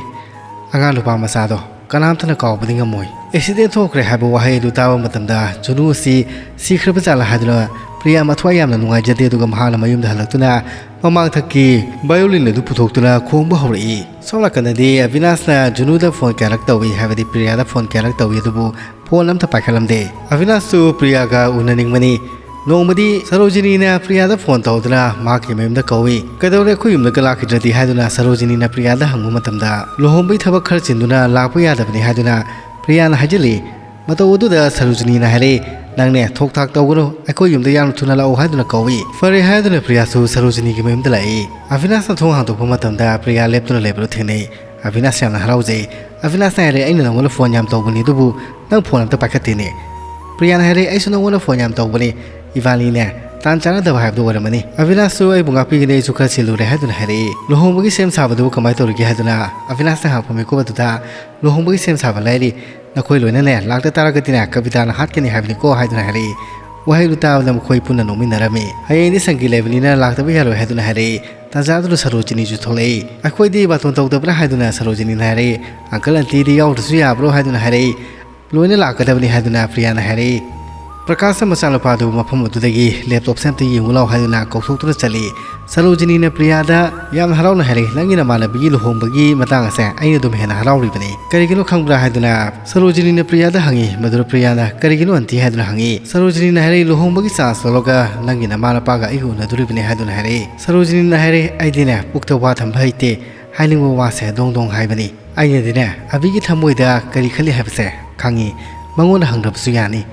ꯑꯉꯥꯡ ꯅꯨꯄꯥ ꯃꯆꯥꯗꯣ ꯀꯅꯥꯝꯇꯅ ꯀꯥꯎꯕꯗꯤ ꯉꯝꯃꯣꯏ꯫" ꯑꯦꯛꯁꯤꯗꯦꯟ ꯊꯣꯛꯈ꯭ꯔꯦ ꯍꯥꯏꯕ ꯋꯥꯍꯩ ꯑꯗꯨ ꯇꯥꯕ ꯃꯇꯝꯗ ꯖꯨꯅꯨ ꯑꯁꯤ ꯁꯤꯈ꯭ꯔꯕ ꯖꯥꯠꯂ ꯍꯥꯏꯗꯨꯅ ꯄ꯭ꯔꯤꯌꯥ ꯃꯊ꯭ꯋꯥꯏ ꯌꯥꯝꯅ ꯅꯨꯡꯉꯥꯏꯖꯗꯦ꯫ ꯑꯗꯨꯒ ꯃꯍꯥꯛꯅ ꯃꯌꯨꯝꯗ ꯍꯜꯂꯛꯇꯨꯅ ꯃꯃꯥꯡꯊꯛꯀꯤ ꯚꯥꯏꯑꯣꯂꯤꯟ ꯑꯗꯨ ꯄꯨꯊꯣꯛꯇꯨꯅ ꯈꯣꯡꯕ ꯍꯧꯔꯛꯏ꯫ ꯁꯣꯝ ꯅꯥꯀꯟꯗꯗꯤ ꯑꯕꯤꯅꯥꯁꯅ ꯖꯨꯅꯨꯗ ꯐꯣꯟ ꯀꯌꯥꯔꯛ ꯇꯧꯏ, ꯍꯥꯏꯕꯗꯤ ꯄ꯭ꯔꯤꯌꯥꯗ ꯐꯣꯟ ꯀꯌꯥꯔꯛ ꯇꯧꯏ, ꯑꯗꯨꯕꯨ ꯐꯣꯟ ꯑꯝꯇ ꯄꯥꯏꯈꯠꯂꯝꯗꯦ꯫ ꯑꯕꯤꯅꯥꯁꯁꯨ ꯄ꯭ꯔꯤꯌꯥꯒ ꯎꯅꯅꯤꯡꯕꯅꯤ꯫ ꯅꯣꯡꯃꯗꯤ ꯁꯔꯣꯖꯤꯅꯤꯅ ꯄ꯭ꯔꯤꯌꯥꯗ ꯐꯣꯟ ꯇꯧꯗꯨꯅ ꯃꯍꯥꯛꯀꯤ ꯃꯌꯨꯝꯗ ꯀꯧꯏ꯫ "ꯀꯩꯗꯧꯔꯦ, ꯑꯩꯈꯣꯏ ꯌꯨꯝꯗꯒ ꯂꯥꯛꯈꯤꯗ꯭ꯔꯗꯤ?" ꯍꯥꯏꯗꯨꯅ ꯁꯔꯣꯖꯤꯅꯤꯅ ꯄ꯭ꯔꯤꯌꯥꯗ ꯍꯪꯕ ꯃꯇꯝꯗ, "ꯂꯨꯍꯣꯡꯕꯒꯤ ꯊꯕꯛ ꯈꯔ ꯆꯤꯟꯗꯨꯅ ꯂꯥꯛꯄ ꯌꯥꯗꯕꯅꯤ" ꯍꯥꯏꯗꯨꯅ ꯄ꯭ꯔꯤꯌꯥꯅ ꯍꯥꯏꯖꯤꯜꯂꯤ꯫ ꯃꯇꯧ ꯑꯗꯨꯗ ꯁꯔꯣꯖꯤꯅꯤꯅ ꯍꯥꯏꯔꯛꯏ, "ꯅꯪꯅꯦ ꯊꯣꯛ ꯊꯥꯛ ꯇꯧꯒꯅꯨ, ꯑꯩꯈꯣꯏ ꯌꯨꯝꯗ ꯌꯥꯝꯅ ꯊꯨꯅ ꯂꯥꯛꯎ" ꯍꯥꯏꯗꯨꯅ ꯀꯧꯏ꯫ ꯐꯔꯦ ꯍꯥꯏꯗꯨꯅ ꯄ꯭ꯔꯤꯌꯥꯁꯨ ꯁꯔꯣꯖꯤꯅꯤꯒꯤ ꯃꯌꯨꯝꯗ ꯂꯥꯛꯏ꯫ ꯑꯕꯤꯅꯥꯁꯅ ꯊꯣꯡ ꯍꯥꯡꯗꯣꯛꯄ ꯃꯇꯝꯗ ꯄ꯭ꯔꯤꯌꯥ ꯂꯦꯞꯇꯨꯅ ꯂꯩꯕꯗꯨ ꯊꯦꯡꯅꯩ꯫ ꯑꯕꯤꯅꯥꯁ ꯌꯥꯝꯅ ꯍꯔꯥꯎꯖꯩ꯫ ꯑꯕꯤꯅꯥꯁꯅ ꯍꯥꯏꯔꯦ, "ꯑꯩꯅ ꯅꯪꯉꯣꯟꯗ ꯐꯣꯟ ꯌꯥꯝ ꯇꯧꯕꯅꯤ, ꯑꯗꯨꯕꯨ ꯅꯪ ꯐꯣꯟ ꯑꯝꯇ ꯄꯥꯏꯈꯠꯇꯦꯅꯦ?" ꯄ꯭ꯔꯤꯌꯥꯅ ꯍꯥꯏꯔꯦ, "ꯑꯩꯁꯨ ꯅꯪꯉꯣꯟꯗ ꯐꯣꯟ ꯌꯥꯝ ꯇꯧꯕꯅꯤ, ꯏꯕꯥꯅꯤꯅꯦ ꯇꯥꯟ ꯆꯥꯅꯗꯕ ꯍꯥꯏꯕꯗꯨ ꯑꯣꯏꯔꯝꯃꯅꯤ꯫" ꯑꯕꯤꯅꯥꯁꯁꯨ ꯑꯩꯕꯨ ꯉꯥꯛꯄꯤꯒꯅꯤ, ꯑꯩꯁꯨ ꯈꯔ ꯆꯤꯜꯂꯨꯔꯦ ꯍꯥꯏꯗꯨꯅ ꯍꯥꯏꯔꯛꯏ꯫ "ꯂꯨꯍꯣꯡꯕꯒꯤ ꯁꯦꯝ ꯁꯥꯕꯗꯨꯕꯨ ꯀꯃꯥꯏꯅ ꯇꯧꯔꯤꯒꯦ?" ꯍꯥꯏꯗꯨꯅ ꯑꯕꯤꯅꯥꯁꯅ ꯍꯪꯉꯛꯄ ꯃꯤꯀꯨꯞ ꯑꯗꯨꯗ, "ꯂꯨꯍꯣꯡꯕꯒꯤ ꯁꯦꯝ ꯁꯥꯕ ꯂꯩꯔꯤ, ꯅꯈꯣꯏ ꯂꯣꯏꯅꯅꯦ ꯂꯥꯛꯇ ꯇꯥꯔꯒꯗꯤꯅꯦ ꯀꯕꯤꯇꯥꯅ ꯍꯥꯠꯀꯅꯤ ꯍꯥꯏꯕꯅꯤꯀꯣ" ꯍꯥꯏꯗꯨꯅ ꯍꯥꯏꯔꯛꯏ꯫ ꯋꯥꯍꯩꯗꯨ ꯇꯥꯕꯗ ꯃꯈꯣꯏ ꯄꯨꯟꯅ ꯅꯣꯛꯃꯤꯟꯅꯔꯝꯃꯤ꯫ "ꯍꯌꯦꯡꯗꯤ ꯁꯪꯒꯤ ꯂꯩꯕꯅꯤꯅ ꯂꯥꯛꯇꯕ ꯌꯥꯔꯣꯏ" ꯍꯥꯏꯗꯨꯅ ꯍꯥꯏꯔꯛꯏ꯫ ꯇꯥꯟꯖꯥꯗꯨꯗ ꯁꯔꯣꯖꯤꯅꯤꯁꯨ ꯊꯣꯛꯂꯛꯏ꯫ "ꯑꯩꯈꯣꯏꯗꯤ ꯕꯥꯇꯣꯟ ꯇꯧꯗꯕ꯭ꯔꯥ?" ꯍꯥꯏꯗꯨꯅ ꯁꯔꯣꯖꯤꯅꯤꯅ ꯍꯥꯏꯔꯛꯏ꯫ "ꯑꯪꯀꯜ ꯑꯟꯇꯤꯗꯤ ꯌꯥꯎꯗ꯭ꯔꯁꯨ ꯌꯥꯕ꯭ꯔꯣ?" ꯍꯥꯏꯗꯨꯅ ꯍꯥꯏꯔꯛꯏ꯫ "ꯂꯣꯏꯅ ꯂꯥꯛꯀꯗꯕꯅꯤ" ꯍꯥꯏꯗꯨꯅ ꯄ꯭ꯔꯤꯌꯥꯅ ꯍꯥꯏꯔꯛꯏ꯫ ꯄ꯭ꯔꯀꯥꯁꯅ ꯃꯆꯥꯅꯨꯄꯥꯗꯨ ꯃꯐꯝ ꯑꯗꯨꯗꯒꯤ ꯂꯦꯞꯇꯣꯞꯁꯦ ꯑꯝꯇ ꯌꯦꯡꯉꯨ ꯂꯥꯎ ꯍꯥꯏꯗꯨꯅ ꯀꯧꯊꯣꯛꯇꯨꯅ ꯆꯠꯂꯤ꯫ ꯁꯔꯣꯖꯤꯅꯤꯅ ꯄ꯭ꯔꯤꯌꯥꯗ ꯌꯥꯝꯅ ꯍꯔꯥꯎꯅ ꯍꯥꯏꯔꯛꯏ, "ꯅꯪꯒꯤ ꯅꯃꯥꯟꯅꯕꯤꯒꯤ ꯂꯨꯍꯣꯡꯕꯒꯤ ꯃꯇꯥꯡ ꯑꯁꯦ ꯑꯩꯅ ꯑꯗꯨꯝ ꯍꯦꯟꯅ ꯍꯔꯥꯎꯔꯤꯕꯅꯤ꯫ ꯀꯔꯤꯒꯤꯅꯣ ꯈꯪꯕ꯭ꯔꯥ?" ꯍꯥꯏꯗꯨꯅ ꯁꯔꯣꯖꯤꯅꯤꯅ ꯄ꯭ꯔꯤꯌꯥꯗ ꯍꯪꯉꯤ꯫ ꯃꯗꯨꯗ ꯄ꯭ꯔꯤꯌꯥꯅ, "ꯀꯔꯤꯒꯤꯅꯣ ꯑꯟꯇꯤ?" ꯍꯥꯏꯗꯨꯅ ꯍꯪꯉꯤ꯫ ꯁꯔꯣꯖꯤꯅꯤꯅ ꯍꯥꯏꯔꯛꯏ, "ꯂꯨꯍꯣꯡꯕꯒꯤ ꯆꯥꯟꯁ ꯂꯧꯔꯒ ꯅꯪꯒꯤ ꯅꯃꯥ ꯅꯄꯥꯒ ꯑꯩꯒ ꯎꯅꯗꯣꯔꯤꯕꯅꯤ" ꯍꯥꯏꯗꯨꯅ ꯍꯥꯏꯔꯛꯏ꯫ ꯁꯔꯣꯖꯤꯅꯤꯅ ꯍꯥꯏꯔꯛꯏ, "ꯑꯩꯗꯤꯅꯦ ꯄꯨꯛꯇ ꯋꯥ ꯊꯝꯕ ꯍꯩꯇꯦ, ꯍꯥꯏꯅꯤꯡꯕ ꯋꯥꯁꯦ ꯗꯣꯡ ꯗꯣꯡ ꯍꯥꯏꯕꯅꯤ꯫ ꯑꯩꯅꯗꯤꯅꯦ ꯑꯕꯤꯒꯤ ꯊꯃꯣꯏꯗ ꯀꯔꯤ ꯈꯜꯂꯤ ꯍꯥꯏꯕꯁꯦ ꯈꯪꯉꯤ, ꯃꯉꯣꯟꯗ ꯍꯪꯗ꯭ꯔꯕꯁꯨ ꯌꯥꯅꯤ꯫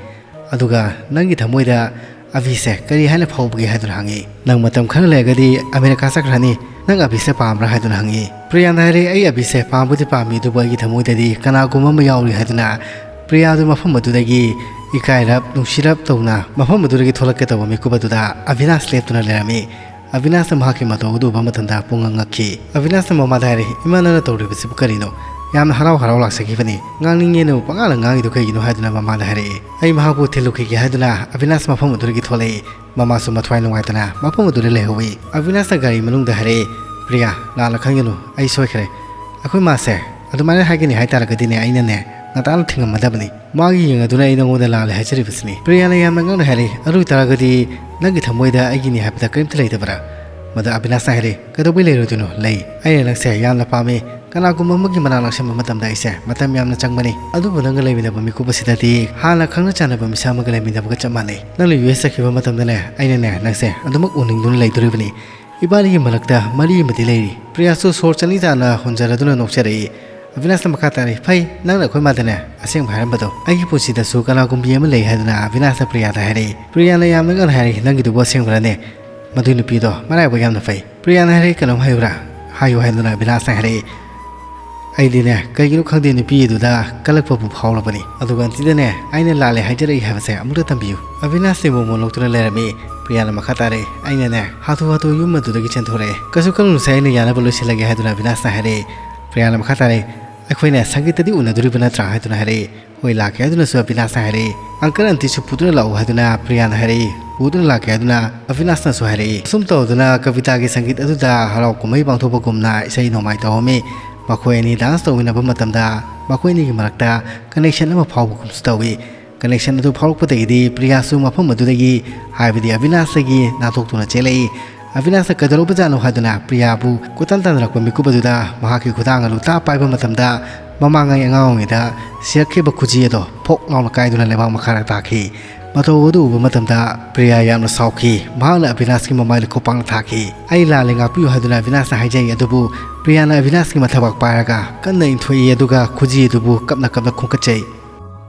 ꯑꯗꯨꯒ ꯅꯪꯒꯤ ꯊꯃꯣꯏꯗ ꯑꯕꯤꯁꯦ ꯀꯔꯤ ꯍꯥꯏꯅ ꯐꯥꯎꯕꯒꯦ?" ꯍꯥꯏꯗꯨꯅ ꯍꯪꯉꯤ꯫ "ꯅꯪ ꯃꯇꯝ ꯈꯔ ꯂꯩꯔꯒꯗꯤ ꯑꯃꯦꯔꯤꯀꯥ ꯆꯠꯈ꯭ꯔꯅꯤ, ꯅꯪ ꯑꯕꯤꯁꯦ ꯄꯥꯝꯕ꯭ꯔꯥ?" ꯍꯥꯏꯗꯨꯅ ꯍꯪꯉꯤ꯫ ꯄ꯭ꯔꯤꯌꯥꯅ ꯍꯥꯏꯔꯦ, "ꯑꯩ ꯑꯕꯤꯁꯦ ꯄꯥꯝꯕꯨꯗꯤ ꯄꯥꯝꯃꯤ, ꯑꯗꯨꯕꯨ ꯑꯩꯒꯤ ꯊꯃꯣꯏꯗꯗꯤ ꯀꯅꯥꯒꯨꯝꯕ ꯑꯃ ꯌꯥꯎꯔꯤ" ꯍꯥꯏꯗꯨꯅ ꯄ꯭ꯔꯤꯌꯥꯗꯨ ꯃꯐꯝ ꯑꯗꯨꯗꯒꯤ ꯏꯀꯥꯏꯔꯞ ꯅꯨꯡꯁꯤꯔꯞ ꯇꯧꯅ ꯃꯐꯝ ꯑꯗꯨꯗꯒꯤ ꯊꯣꯛꯂꯛꯀꯦ ꯇꯧꯕ ꯃꯤꯀꯨꯞ ꯑꯗꯨꯗ ꯑꯕꯤꯅꯥꯁ ꯂꯦꯞꯇꯨꯅ ꯂꯩꯔꯝꯃꯤ꯫ ꯑꯕꯤꯅꯥꯁꯅ ꯃꯍꯥꯛꯀꯤ ꯃꯇꯧ ꯑꯗꯨ ꯎꯕ ꯃꯇꯝꯗ ꯄꯨꯡꯉꯛ ꯉꯛꯈꯤ꯫ ꯑꯕꯤꯅꯥꯁꯅ ꯃꯃꯥꯗ ꯍꯥꯏꯔꯦ, "ꯏꯃꯥ, ꯅꯪꯅ ꯇꯧꯔꯤꯕꯁꯤꯕꯨ ꯀꯔꯤꯅꯣ?" ꯌꯥꯝꯅ ꯍꯔꯥꯎ ꯍꯔꯥꯎ ꯂꯥꯛꯆꯈꯤꯕꯅꯤ꯫ "ꯉꯥꯡꯅꯤꯡꯉꯦꯅꯕꯨ ꯄꯉꯥꯡꯗ ꯉꯥꯡꯉꯤꯗꯨ ꯀꯩꯒꯤꯅꯣ?" ꯍꯥꯏꯗꯨꯅ ꯃꯃꯥꯗ ꯍꯥꯏꯔꯛꯏ꯫ "ꯑꯩ ꯃꯍꯥꯛꯄꯨ ꯊꯤꯜꯂꯨꯈꯤꯒꯦ" ꯍꯥꯏꯗꯨꯅ ꯑꯕꯤꯅꯥꯁ ꯃꯐꯝ ꯑꯗꯨꯗꯒꯤ ꯊꯣꯛꯂꯛꯏ꯫ ꯃꯃꯥꯁꯨ ꯃꯊ꯭ꯋꯥꯏ ꯅꯨꯡꯉꯥꯏꯇꯅ ꯃꯐꯝ ꯑꯗꯨꯗ ꯂꯩꯍꯧꯏ꯫ ꯑꯕꯤꯅꯥꯁꯅ ꯒꯥꯔꯤ ꯃꯅꯨꯡꯗ ꯍꯥꯏꯔꯛꯏ, "ꯄ꯭ꯔꯤꯌꯥ, ꯂꯥꯟꯅ ꯈꯟꯒꯅꯨ, ꯑꯩ ꯁꯣꯏꯈ꯭ꯔꯦ꯫ ꯑꯩꯈꯣꯏ ꯃꯥꯁꯦ ꯑꯗꯨꯃꯥꯏꯅ ꯍꯥꯏꯒꯅꯤ ꯍꯥꯏꯇꯥꯔꯒꯗꯤꯅꯦ, ꯑꯩꯅꯅꯦ ꯉꯟꯇꯥꯅ ꯊꯤꯡꯉꯝꯃꯗꯕꯅꯤ꯫ ꯃꯥꯒꯤ ꯌꯦꯡꯉꯗꯨꯅ ꯑꯩ ꯅꯉꯣꯟꯗ ꯂꯥꯜꯂꯦ ꯍꯥꯏꯖꯔꯤꯕꯁꯤꯅꯤ꯫" ꯄ꯭ꯔꯤꯌꯥꯅ ꯌꯥꯝꯅ ꯉꯛꯅ ꯍꯥꯏꯔꯛꯏ, "ꯑꯗꯨ ꯑꯣꯏꯇꯥꯔꯒꯗꯤ ꯅꯪꯒꯤ ꯊꯃꯣꯏꯗ ꯑꯩꯒꯤꯅꯤ ꯍꯥꯏꯕꯗ ꯀꯔꯤꯝꯇ ꯂꯩꯇꯕ꯭ꯔꯥ?" ꯃꯗꯨ ꯑꯕꯤꯅꯥꯁꯅ ꯍꯥꯏꯔꯛꯏ, "ꯀꯩꯗꯧꯕꯩ ꯂꯩꯔꯣꯏꯗꯣꯏꯅꯣ? ꯂꯩ꯫ ꯑꯩꯅ ꯅꯪꯁꯦ ꯌꯥꯝꯅ ꯄꯥꯝꯃꯤ꯫ ꯀꯅꯥꯒꯨꯝꯕ ꯑꯃꯒꯤ ꯃꯅꯥꯛ ꯅꯛꯁꯤꯟꯕ ꯃꯇꯝꯗ ꯑꯩꯁꯦ ꯃꯇꯝ ꯌꯥꯝꯅ ꯆꯪꯕꯅꯤ꯫ ꯑꯗꯨꯕꯨ ꯅꯪꯒ ꯂꯩꯃꯤꯟꯅꯕ ꯃꯤꯀꯨꯞ ꯑꯁꯤꯗꯗꯤ ꯍꯥꯟꯅ ꯈꯪꯅ ꯆꯥꯟꯅꯕ ꯃꯤꯁꯛ ꯑꯃꯒ ꯂꯩꯃꯤꯟꯅꯕꯒ ꯆꯞ ꯃꯥꯟꯅꯩ꯫ ꯅꯪꯅ ꯌꯨ ꯑꯦꯁ ꯆꯠꯈꯤꯕ ꯃꯇꯝꯗꯅꯦ, ꯑꯩꯅꯅꯦ ꯅꯪꯁꯦ ꯑꯗꯨꯃꯛ ꯎꯅꯤꯡꯗꯨꯅ ꯂꯩꯗꯣꯔꯤꯕꯅꯤ꯫ ꯏꯕꯥꯅꯤꯒꯤ ꯃꯔꯛꯇ ꯃꯔꯤ ꯑꯃꯗꯤ ꯂꯩꯔꯤ꯫" ꯄ꯭ꯔꯤꯌꯥꯁꯨ ꯁꯣꯔ ꯆꯅꯤ ꯇꯥꯅ ꯍꯣꯟꯖꯔꯗꯨꯅ ꯅꯣꯛꯆꯔꯛꯏ꯫ ꯑꯕꯤꯅꯥꯁꯅ ꯃꯈꯥ ꯇꯥꯔꯛꯏ, "ꯐꯩ, ꯅꯪꯅ ꯑꯩꯈꯣꯏ ꯃꯥꯗꯅꯦ ꯑꯁꯦꯡꯕ ꯍꯥꯏꯔꯝꯕꯗꯣ꯫ ꯑꯩꯒꯤ ꯄꯨꯟꯁꯤꯗꯁꯨ ꯀꯅꯥꯒꯨꯝꯕꯤ ꯑꯃ ꯂꯩ" ꯍꯥꯏꯗꯨꯅ ꯑꯕꯤꯅꯥꯁꯅ ꯄ꯭ꯔꯤꯌꯥꯗ ꯍꯥꯏꯔꯛꯏ꯫ ꯄ꯭ꯔꯤꯌꯥꯅ ꯌꯥꯝꯅ ꯉꯛꯅ ꯍꯥꯏꯔꯛꯏ, "ꯅꯪꯒꯤꯗꯨꯕꯨ ꯑꯁꯦꯡꯕꯔꯅꯦ? ꯃꯗꯨꯏ ꯅꯨꯄꯤꯗꯣ ꯃꯔꯥꯏꯕꯛ ꯌꯥꯝꯅ ꯐꯩ꯫" ꯄ꯭ꯔꯤꯌꯥꯅ ꯍꯥꯏꯔꯛꯏ, "ꯀꯩꯅꯣꯝ ꯍꯥꯏꯌꯨꯔꯥ?" "ꯍꯥꯏꯌꯨ" ꯍꯥꯏꯗꯨꯅ ꯑꯕꯤꯅꯥꯁꯅ ꯍꯥꯏꯔꯛꯏ꯫ "ꯑꯩꯗꯤꯅꯦ, ꯀꯩꯒꯤꯅꯣ ꯈꯪꯗꯦ, ꯅꯨꯄꯤ ꯑꯗꯨꯗ ꯀꯜꯂꯛꯄꯕꯨ ꯐꯥꯎꯔꯕꯅꯤ꯫ ꯑꯗꯨꯒ ꯑꯟꯇꯤꯗꯅꯦ, ꯑꯩꯅ ꯂꯥꯜꯂꯦ ꯍꯥꯏꯖꯔꯛꯏ ꯍꯥꯏꯕꯁꯦ ꯑꯃꯨꯛꯇ ꯇꯝꯕꯤꯌꯨ꯫" ꯑꯕꯤꯅꯥꯁꯇꯤ ꯃꯣꯃꯣꯟ ꯂꯣꯛꯇꯨꯅ ꯂꯩꯔꯝꯃꯤ꯫ ꯄ꯭ꯔꯤꯌꯥꯅ ꯃꯈꯥ ꯇꯥꯔꯛꯏ, "ꯑꯩꯅꯅꯦ ꯍꯥꯊꯨ ꯍꯥꯊꯨ ꯌꯨꯝ ꯑꯗꯨꯗꯒꯤ ꯆꯦꯟꯊꯣꯔꯛꯑꯦ꯫ ꯀꯩꯁꯨ ꯈꯜꯂꯨꯅꯨꯁꯦ, ꯑꯩꯅ ꯌꯥꯅꯕ ꯂꯣꯏꯁꯤꯜꯂꯒꯦ" ꯍꯥꯏꯗꯨꯅ ꯑꯕꯤꯅꯥꯁꯅ ꯍꯥꯏꯔꯛꯏ꯫ ꯄ꯭ꯔꯤꯌꯥꯅ ꯃꯈꯥ ꯇꯥꯔꯛꯏ, "ꯑꯩꯈꯣꯏꯅꯦ ꯁꯪꯒꯤꯠꯇꯗꯤ ꯎꯅꯗꯣꯔꯤꯕ ꯅꯠꯇ꯭ꯔꯥ?" ꯍꯥꯏꯗꯨꯅ ꯍꯥꯏꯔꯛꯏ꯫ "ꯍꯣꯏ, ꯂꯥꯛꯀꯦ" ꯍꯥꯏꯗꯨꯅꯁꯨ ꯑꯕꯤꯅꯥꯁꯅ ꯍꯥꯏꯔꯛꯏ꯫ "ꯑꯪꯀꯜ ꯑꯟꯇꯤꯁꯨ ꯄꯨꯗꯨꯅ ꯂꯥꯛꯎ" ꯍꯥꯏꯗꯨꯅ ꯄ꯭ꯔꯤꯌꯥꯅ ꯍꯥꯏꯔꯛꯏ꯫ "ꯄꯨꯗꯨꯅ ꯂꯥꯛꯀꯦ" ꯍꯥꯏꯗꯨꯅ ꯑꯕꯤꯅꯥꯁꯅꯁꯨ ꯍꯥꯏꯔꯛꯏ꯫ ꯑꯁꯨꯝ ꯇꯧꯗꯨꯅ ꯀꯕꯤꯇꯥꯒꯤ ꯁꯪꯒꯤꯠ ꯑꯗꯨꯗ ꯍꯔꯥꯎ ꯀꯨꯝꯍꯩ ꯄꯥꯡꯊꯣꯛꯄꯒꯨꯝꯅ ꯏꯁꯩ ꯅꯣꯡꯃꯥꯏ ꯇꯧꯔꯝꯃꯤ꯫ ꯃꯈꯣꯏ ꯑꯅꯤ ꯗꯥꯟꯁ ꯇꯧꯃꯤꯟꯅꯕ ꯃꯇꯝꯗ ꯃꯈꯣꯏ ꯑꯅꯤꯒꯤ ꯃꯔꯛꯇ ꯀꯅꯦꯛꯁꯟ ꯑꯃ ꯐꯥꯎꯕꯒꯨꯝꯁꯨ ꯇꯧꯏ꯫ ꯀꯅꯦꯛꯁꯟ ꯑꯗꯨ ꯐꯥꯎꯔꯛꯄꯗꯒꯤꯗꯤ ꯄ꯭ꯔꯤꯌꯥꯁꯨ ꯃꯐꯝ ꯑꯗꯨꯗꯒꯤ, ꯍꯥꯏꯕꯗꯤ ꯑꯕꯤꯅꯥꯁꯇꯒꯤ ꯅꯥꯟꯊꯣꯛꯇꯨꯅ ꯆꯦꯜꯂꯛꯏ꯫ ꯑꯕꯤꯅꯥꯁꯅ ꯀꯩꯗꯧꯔꯕꯖꯥꯠꯅꯣ ꯍꯥꯏꯗꯨꯅ ꯄ꯭ꯔꯤꯌꯥꯕꯨ ꯀꯣꯏꯇꯥꯟ ꯇꯥꯟꯅꯔꯛꯄ ꯃꯤꯀꯨꯞ ꯑꯗꯨꯗ ꯃꯍꯥꯛꯀꯤ ꯈꯨꯗꯥꯡ ꯑꯗꯨ ꯇꯥꯞ ꯄꯥꯏꯕ ꯃꯇꯝꯗ ꯃꯃꯥꯡꯉꯩ ꯑꯉꯥꯡ ꯑꯣꯏꯔꯤꯉꯩꯗ ꯁꯤꯔꯛꯈꯤꯕ ꯈꯨꯖꯤ ꯑꯗꯣ ꯐꯣꯛ ꯂꯥꯎꯅ ꯀꯥꯏꯗꯨꯅ ꯂꯩꯕꯥꯛ ꯃꯈꯥꯗ ꯇꯥꯈꯤ꯫ ꯃꯇꯧ ꯑꯗꯨ ꯎꯕ ꯃꯇꯝꯗ ꯄ꯭ꯔꯤꯌꯥ ꯌꯥꯝꯅ ꯁꯥꯎꯈꯤ꯫ ꯃꯍꯥꯛꯅ ꯑꯕꯤꯅꯥꯁꯀꯤ ꯃꯃꯥꯏꯗ ꯈꯨꯄꯥꯛꯅ ꯊꯥꯈꯤ꯫ "ꯑꯩ ꯂꯥꯜꯂꯦ, ꯉꯥꯛꯄꯤꯌꯨ" ꯍꯥꯏꯗꯨꯅ ꯑꯕꯤꯅꯥꯁꯅ ꯍꯥꯏꯖꯩ꯫ ꯑꯗꯨꯕꯨ ꯄ꯭ꯔꯤꯌꯥꯅ ꯑꯕꯤꯅꯥꯁꯀꯤ ꯃꯊꯕꯥꯛ ꯄꯥꯏꯔꯒ ꯀꯟꯅ ꯏꯟꯊꯣꯛꯏ, ꯑꯗꯨꯒ ꯈꯨꯖꯤ ꯑꯗꯨꯕꯨ ꯀꯞꯅ ꯀꯞꯅ ꯈꯣꯡꯀꯠꯆꯩ꯫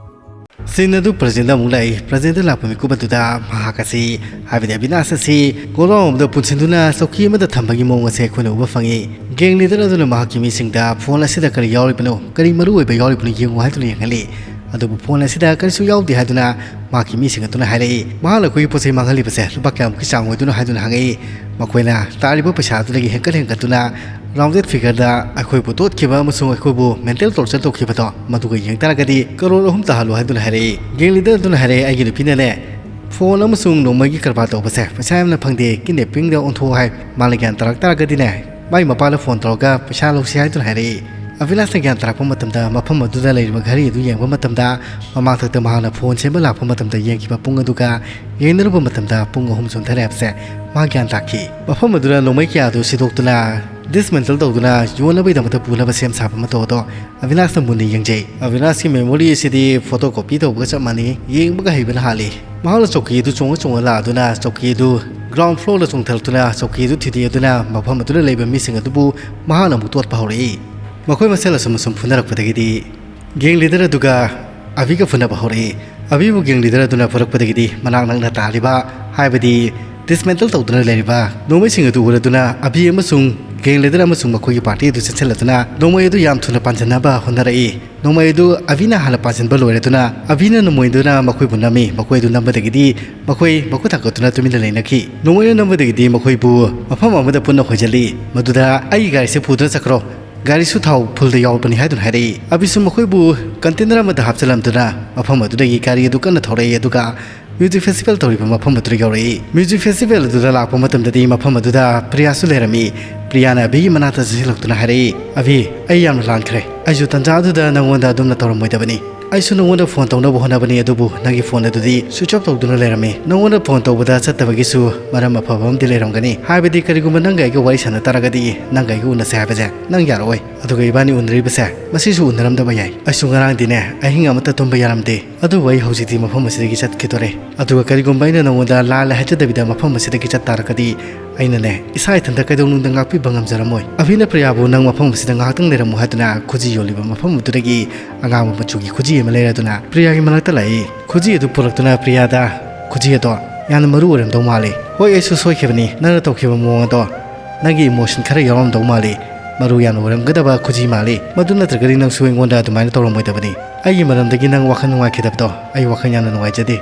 ꯁꯤꯟ ꯑꯗꯨ ꯄ꯭ꯔꯖꯦꯟꯗ ꯑꯃꯨꯛ ꯂꯥꯛꯏ꯫ ꯄ꯭ꯔꯖꯦꯟꯗ ꯂꯥꯛꯄ ꯃꯤꯀꯨꯞ ꯑꯗꯨꯗ ꯃꯍꯥꯛ ꯑꯁꯤ, ꯍꯥꯏꯕꯗꯤ ꯑꯕꯤꯅꯥꯁ ꯑꯁꯤ, ꯒꯣꯗꯥꯎꯟ ꯑꯃꯗ ꯄꯨꯟꯁꯤꯟꯗꯨꯅ ꯆꯧꯀꯤ ꯑꯃꯗ ꯊꯝꯕꯒꯤ ꯃꯑꯣꯡ ꯑꯁꯦ ꯑꯩꯈꯣꯏꯅ ꯎꯕ ꯐꯪꯏ꯫ ꯒꯦꯡ ꯂꯤꯗꯔ ꯑꯗꯨꯅ ꯃꯍꯥꯛꯀꯤ ꯃꯤꯁꯤꯡꯗ ꯐꯣꯟ ꯑꯁꯤꯗ ꯀꯔꯤ ꯌꯥꯎꯔꯤꯕꯅꯣ, ꯀꯔꯤ ꯃꯔꯨ ꯑꯣꯏꯕ ꯌꯥꯎꯔꯤꯕꯅꯣ ꯌꯦꯡꯉꯨ ꯍꯥꯏꯗꯨꯅ ꯌꯦꯡꯍꯜꯂꯤ꯫ ꯑꯗꯨꯕꯨ ꯐꯣꯟ ꯑꯁꯤꯗ ꯀꯔꯤꯁꯨ ꯌꯥꯎꯗꯦ ꯍꯥꯏꯗꯨꯅ ꯃꯍꯥꯛꯀꯤ ꯃꯤꯁꯤꯡ ꯑꯗꯨꯅ ꯍꯥꯏꯔꯛꯏ꯫ ꯃꯍꯥꯛꯅ ꯑꯩꯈꯣꯏꯒꯤ ꯄꯣꯠ ꯆꯩ ꯃꯥꯡꯍꯜꯂꯤꯕꯁꯦ ꯂꯨꯄꯥ ꯀꯌꯥꯃꯨꯛꯀꯤ ꯆꯥꯡ ꯑꯣꯏꯗꯣꯏꯅꯣ ꯍꯥꯏꯗꯨꯅ ꯍꯪꯉꯛꯏ꯫ ꯃꯈꯣꯏꯅ ꯇꯥꯔꯤꯕ ꯄꯩꯁꯥ ꯑꯗꯨꯗꯒꯤ ꯍꯦꯟꯀꯠ ꯍꯦꯟꯀꯠꯇꯨꯅ rounded figureꯗ ꯑꯩꯈꯣꯏꯕꯨ ꯇꯣꯠꯈꯤꯕ ꯑꯃꯁꯨꯡ ꯑꯩꯈꯣꯏꯕꯨ mental torture ꯇꯧꯈꯤꯕꯗꯣ ꯃꯗꯨꯒ ꯌꯦꯡ ꯇꯥꯔꯒꯗꯤ ꯀꯔꯣꯔ ꯑꯍꯨꯝ ꯇꯥꯍꯜꯂꯨ ꯍꯥꯏꯗꯨꯅ ꯍꯥꯏꯔꯛꯏ꯫ Gang leader ꯑꯗꯨꯅ ꯍꯥꯏꯔꯛꯑꯦ, "ꯑꯩꯒꯤ ꯅꯨꯄꯤꯅꯅꯦ ꯐꯣꯟ ꯑꯃꯁꯨꯡ ꯅꯣꯡꯃꯩꯒꯤ ꯀꯔꯕꯥꯔ ꯇꯧꯕꯁꯦ ꯄꯩꯁꯥ ꯌꯥꯝꯅ ꯐꯪꯗꯦ, kidnappingꯗ ꯑꯣꯟꯊꯣꯛꯑꯣ ꯍꯥꯏ꯫ ꯃꯥꯅ ꯒ꯭ꯌꯥꯟ ꯇꯥꯔꯛ ꯇꯥꯔꯒꯗꯤꯅꯦ ꯃꯥꯏ ꯃꯄꯥꯗ ꯐꯣꯟ ꯇꯧꯔꯒ ꯄꯩꯁꯥ ꯂꯧꯁꯤ ꯍꯥꯏꯗꯨꯅ ꯍꯥꯏꯔꯛꯏ"꯫ ꯑꯕꯤꯅꯥꯁꯅ ꯒ꯭ꯌꯥꯟ ꯇꯥꯔꯛꯄ ꯃꯇꯝꯗ ꯃꯐꯝ ꯑꯗꯨꯗ ꯂꯩꯔꯤꯕ ꯘꯔꯤ ꯑꯗꯨ ꯌꯦꯡꯕ ꯃꯇꯝꯗ ꯃꯃꯥꯡꯊꯛꯇ ꯃꯍꯥꯛꯅ ꯐꯣꯟ ꯁꯦꯝꯕ ꯂꯥꯛꯄ ꯃꯇꯝꯗ ꯌꯦꯡꯈꯤꯕ ꯄꯨꯡ ꯑꯗꯨꯒ ꯌꯦꯡꯅꯔꯨꯕ ꯃꯇꯝꯗ ꯄꯨꯡ ꯑꯍꯨꯝ ꯆꯣꯟꯊꯔꯦ ꯍꯥꯏꯕꯁꯦ ꯃꯥ ꯒ꯭ꯌꯥꯟ ꯇꯥꯈꯤ꯫ ꯃꯐꯝ ꯑꯗꯨꯗ ꯅꯣꯡꯃꯩ ꯀꯌꯥ ꯑꯗꯨ ꯁꯤꯗꯣꯛꯇꯨꯅ dismantle ꯇꯧꯗꯨꯅ ꯌꯣꯟꯅꯕꯒꯤꯗꯃꯛꯇ ꯄꯨꯅꯕ ꯁꯦꯝ ꯁꯥꯕ ꯃꯇꯧ ꯑꯗꯣ ꯑꯕꯤꯅꯥꯁꯅ ꯃꯨꯟꯅ ꯌꯦꯡꯖꯩ꯫ ꯑꯕꯤꯅꯥꯁꯀꯤ memory ꯑꯁꯤꯗꯤ photocopy ꯇꯧꯕꯒ ꯆꯞ ꯃꯥꯟꯅꯩ, ꯌꯦꯡꯕꯒ ꯍꯩꯕꯅ ꯍꯥꯜꯂꯤ꯫ ꯃꯍꯥꯛꯅ ꯆꯧꯀꯤ ꯑꯗꯨ ꯆꯣꯡꯉ ꯆꯣꯡꯉ ꯂꯥꯛꯑꯗꯨꯅ ꯆꯧꯀꯤ ꯑꯗꯨ ground floorꯗ ꯆꯣꯡꯊꯔꯛꯇꯨꯅ ꯆꯧꯀꯤ ꯑꯗꯨ ꯊꯨꯗꯦꯛꯑꯗꯨꯅ ꯃꯐꯝ ꯑꯗꯨꯗ ꯂꯩꯕ ꯃꯤꯁꯤꯡ ꯑꯗꯨꯕꯨ ꯃꯍꯥꯛꯅ ꯑꯃꯨꯛ ꯇꯣꯠꯄ ꯍꯧꯔꯛꯏ꯫ ꯃꯈꯣꯏ ꯃꯁꯦꯜ ꯑꯁꯨꯝ ꯑꯁꯨꯝ ꯐꯨꯅꯔꯛꯄꯗꯒꯤꯗꯤ gang leader ꯑꯗꯨꯒ ꯑꯕꯤꯒ ꯐꯨꯅꯕ ꯍꯧꯔꯛꯏ꯫ ꯑꯕꯤꯕꯨ gang leader ꯑꯗꯨꯅ ꯐꯨꯔꯛꯄꯗꯒꯤꯗꯤ ꯃꯅꯥꯛ ꯅꯛꯅ ꯇꯥꯔꯤꯕ, ꯍꯥꯏꯕꯗꯤ dismantle ꯇꯧꯗꯨꯅ ꯂꯩꯔꯤꯕ ꯅꯣꯡꯃꯩꯁꯤꯡ ꯑꯗꯨ ꯎꯔꯗꯨꯅ ꯑꯕꯤ ꯑꯃꯁꯨꯡ gang leader ꯑꯃꯁꯨꯡ ꯃꯈꯣꯏꯒꯤ party ꯑꯗꯨ ꯆꯦꯟꯁꯤꯜꯂꯗꯨꯅ ꯅꯣꯡꯃꯩ ꯑꯗꯨ ꯌꯥꯝ ꯊꯨꯅ ꯄꯥꯟꯁꯤꯟꯅꯕ ꯍꯣꯠꯅꯔꯛꯏ꯫ ꯅꯣꯡꯃꯩ ꯑꯗꯨ ꯑꯕꯤꯅ ꯍꯥꯟꯅ ꯄꯥꯟꯁꯤꯟꯕ ꯂꯣꯏꯔꯗꯨꯅ ꯑꯕꯤꯅ ꯅꯣꯡꯃꯩꯗꯨꯅ ꯃꯈꯣꯏꯕꯨ ꯅꯝꯃꯤ꯫ ꯃꯈꯣꯏ ꯑꯗꯨ ꯅꯝꯕꯗꯒꯤꯗꯤ ꯃꯈꯣꯏ ꯃꯈꯨꯠ ꯊꯥꯡꯒꯠꯇꯨꯅ ꯇꯨꯃꯤꯟꯅ ꯂꯩꯅꯈꯤ꯫ ꯅꯣꯡꯃꯩꯅ ꯅꯝꯕꯗꯒꯤꯗꯤ ꯃꯈꯣꯏꯕꯨ ꯃꯐꯝ ꯑꯃꯗ ꯄꯨꯟꯅ ꯍꯣꯏꯖꯜꯂꯤ꯫ ꯃꯗꯨꯗ "ꯑꯩꯒꯤ ꯒꯥꯔꯤꯁꯦ ꯄꯨꯗꯨꯅ ꯆꯠꯈ꯭ꯔꯣ, ꯒꯥꯔꯤꯁꯨ ꯊꯥꯎ fullꯗ ꯌꯥꯎꯔꯕꯅꯤ" ꯍꯥꯏꯗꯨꯅ ꯍꯥꯏꯔꯛꯏ꯫ ꯑꯕꯤꯁꯨ ꯃꯈꯣꯏꯕꯨ container ꯑꯃꯗ ꯍꯥꯞꯆꯤꯜꯂꯝꯗꯨꯅ ꯃꯐꯝ ꯑꯗꯨꯗꯒꯤ ꯒꯥꯔꯤ ꯑꯗꯨ ꯀꯟꯅ ꯊꯧꯔꯛꯏ, ꯑꯗꯨꯒ music festival ꯇꯧꯔꯤꯕ ꯃꯐꯝ ꯑꯗꯨꯗ ꯌꯧꯔꯛꯏ꯫ Music festival ꯑꯗꯨꯗ ꯂꯥꯛꯄ ꯃꯇꯝꯗꯗꯤ ꯃꯐꯝ ꯑꯗꯨꯗ ꯄ꯭ꯔꯤꯌꯥꯁꯨ ꯂꯩꯔꯝꯃꯤ꯫ ꯄ꯭ꯔꯤꯌꯥꯅ ꯑꯕꯤꯒꯤ ꯃꯅꯥꯛꯇ ꯆꯪꯁꯤꯜꯂꯛꯇꯨꯅ ꯍꯥꯏꯔꯛꯏ, "ꯑꯕꯤ, ꯑꯩ ꯌꯥꯝꯅ ꯂꯥꯟꯈ꯭ꯔꯦ꯫ ꯑꯩꯁꯨ ꯇꯟꯖꯥ ꯑꯗꯨꯗ ꯅꯪꯉꯣꯟꯗ ꯑꯗꯨꯝꯅ ꯇꯧꯔꯝꯃꯣꯏꯗꯕꯅꯤ꯫ ꯑꯩꯁꯨ ꯅꯪꯉꯣꯟꯗ ꯐꯣꯟ ꯇꯧꯅꯕ ꯍꯣꯠꯅꯕꯅꯤ, ꯑꯗꯨꯕꯨ ꯅꯪꯒꯤ ꯐꯣꯟ ꯑꯗꯨꯗꯤ switch off ꯇꯧꯗꯨꯅ ꯂꯩꯔꯝꯃꯤ꯫ ꯅꯪꯉꯣꯟꯗ ꯐꯣꯟ ꯇꯧꯕꯗ ꯆꯠꯇꯕꯒꯤꯁꯨ ꯃꯔꯝ ꯑꯐꯕ ꯑꯃꯗꯤ ꯂꯩꯔꯝꯒꯅꯤ꯫ ꯍꯥꯏꯕꯗꯤ ꯀꯔꯤꯒꯨꯝꯕ ꯅꯪꯒ ꯑꯩꯒ ꯋꯥꯔꯤ ꯁꯥꯟꯅ ꯇꯥꯔꯒꯗꯤ ꯅꯪꯒ ꯑꯩꯒ ꯎꯅꯁꯦ ꯍꯥꯏꯕꯁꯦ ꯅꯪ ꯌꯥꯔꯛꯑꯣꯏ꯫ ꯑꯗꯨꯒ ꯏꯕꯥꯅꯤ ꯎꯅꯔꯤꯕꯁꯦ ꯃꯁꯤꯁꯨ ꯎꯅꯔꯝꯗꯕ ꯌꯥꯏ꯫ ꯑꯩꯁꯨ ꯉꯔꯥꯡꯗꯤꯅꯦ ꯑꯍꯤꯡ ꯑꯃꯠꯇ ꯇꯨꯝꯕ ꯌꯥꯔꯝꯗꯦ꯫ ꯑꯗꯨꯕꯨ ꯑꯩ ꯍꯧꯖꯤꯛꯇꯤ ꯃꯐꯝ ꯑꯁꯤꯗꯒꯤ ꯆꯠꯈꯤꯗꯣꯔꯦ꯫ ꯑꯗꯨꯒ ꯀꯔꯤꯒꯨꯝꯕ ꯑꯩꯅ ꯅꯉꯣꯟꯗ ꯂꯥꯜꯂꯦ ꯍꯥꯏꯖꯗꯕꯤꯗ ꯃꯐꯝ ꯑꯁꯤꯗꯒꯤ ꯆꯠ ꯇꯥꯔꯒꯗꯤ ꯑꯩꯅꯅꯦ ꯏꯁꯥ ꯏꯊꯟꯇ ꯀꯩꯗꯧꯅꯨꯡꯗ ꯉꯥꯛꯄꯤꯕ ꯉꯝꯖꯔꯝꯃꯣꯏ꯫" ꯑꯕꯤꯅ ꯄ꯭ꯔꯤꯌꯥꯕꯨ "ꯅꯪ ꯃꯐꯝ ꯑꯁꯤꯗ ꯉꯥꯏꯍꯥꯛꯇꯪ ꯂꯩꯔꯝꯃꯨ" ꯍꯥꯏꯗꯨꯅ ꯈꯨꯖꯤ ꯌꯣꯜꯂꯤꯕ ꯃꯐꯝ ꯑꯗꯨꯗꯒꯤ ꯑꯉꯥꯡꯕ ꯃꯆꯨꯒꯤ ꯈꯨꯖꯤ ꯑꯃ ꯂꯩꯔꯗꯨꯅ ꯄ꯭ꯔꯤꯌꯥꯒꯤ ꯃꯅꯥꯛꯇ ꯂꯥꯛꯏ꯫ ꯈꯨꯖꯤ ꯑꯗꯨ ꯄꯨꯔꯛꯇꯨꯅ ꯄ꯭ꯔꯤꯌꯥꯗ, "ꯈꯨꯖꯤ ꯑꯗꯣ ꯌꯥꯝꯅ ꯃꯔꯨ ꯑꯣꯏꯔꯝꯗꯧ ꯃꯥꯜꯂꯤ꯫ ꯍꯣꯏ, ꯑꯩꯁꯨ ꯁꯣꯏꯈꯤꯕꯅꯤ꯫ ꯅꯪꯅ ꯇꯧꯈꯤꯕ ꯃꯑꯣꯡ ꯑꯗꯣ ꯅꯪꯒꯤ emotion ꯈꯔ ꯌꯥꯎꯔꯝꯗꯧ ꯃꯥꯜꯂꯤ꯫ ꯃꯔꯨ ꯌꯥꯝꯅ ꯑꯣꯏꯔꯝꯒꯗꯕ ꯈꯨꯖꯤ ꯃꯥꯜꯂꯤ꯫ ꯃꯗꯨ ꯅꯠꯇ꯭ꯔꯒꯗꯤ ꯅꯪꯁꯨ ꯑꯩꯉꯣꯟꯗ ꯑꯗꯨꯃꯥꯏꯅ ꯇꯧꯔꯝꯃꯣꯏꯗꯕꯅꯤ꯫ ꯑꯩꯒꯤ ꯃꯔꯝꯗꯒꯤ ꯅꯪ ꯋꯥꯈꯜ ꯅꯨꯡꯉꯥꯏꯈꯤꯗꯕꯗꯣ ꯑꯩ ꯋꯥꯈꯜ ꯌꯥꯝꯅ ꯅꯨꯡꯉꯥꯏꯖꯗꯦ꯫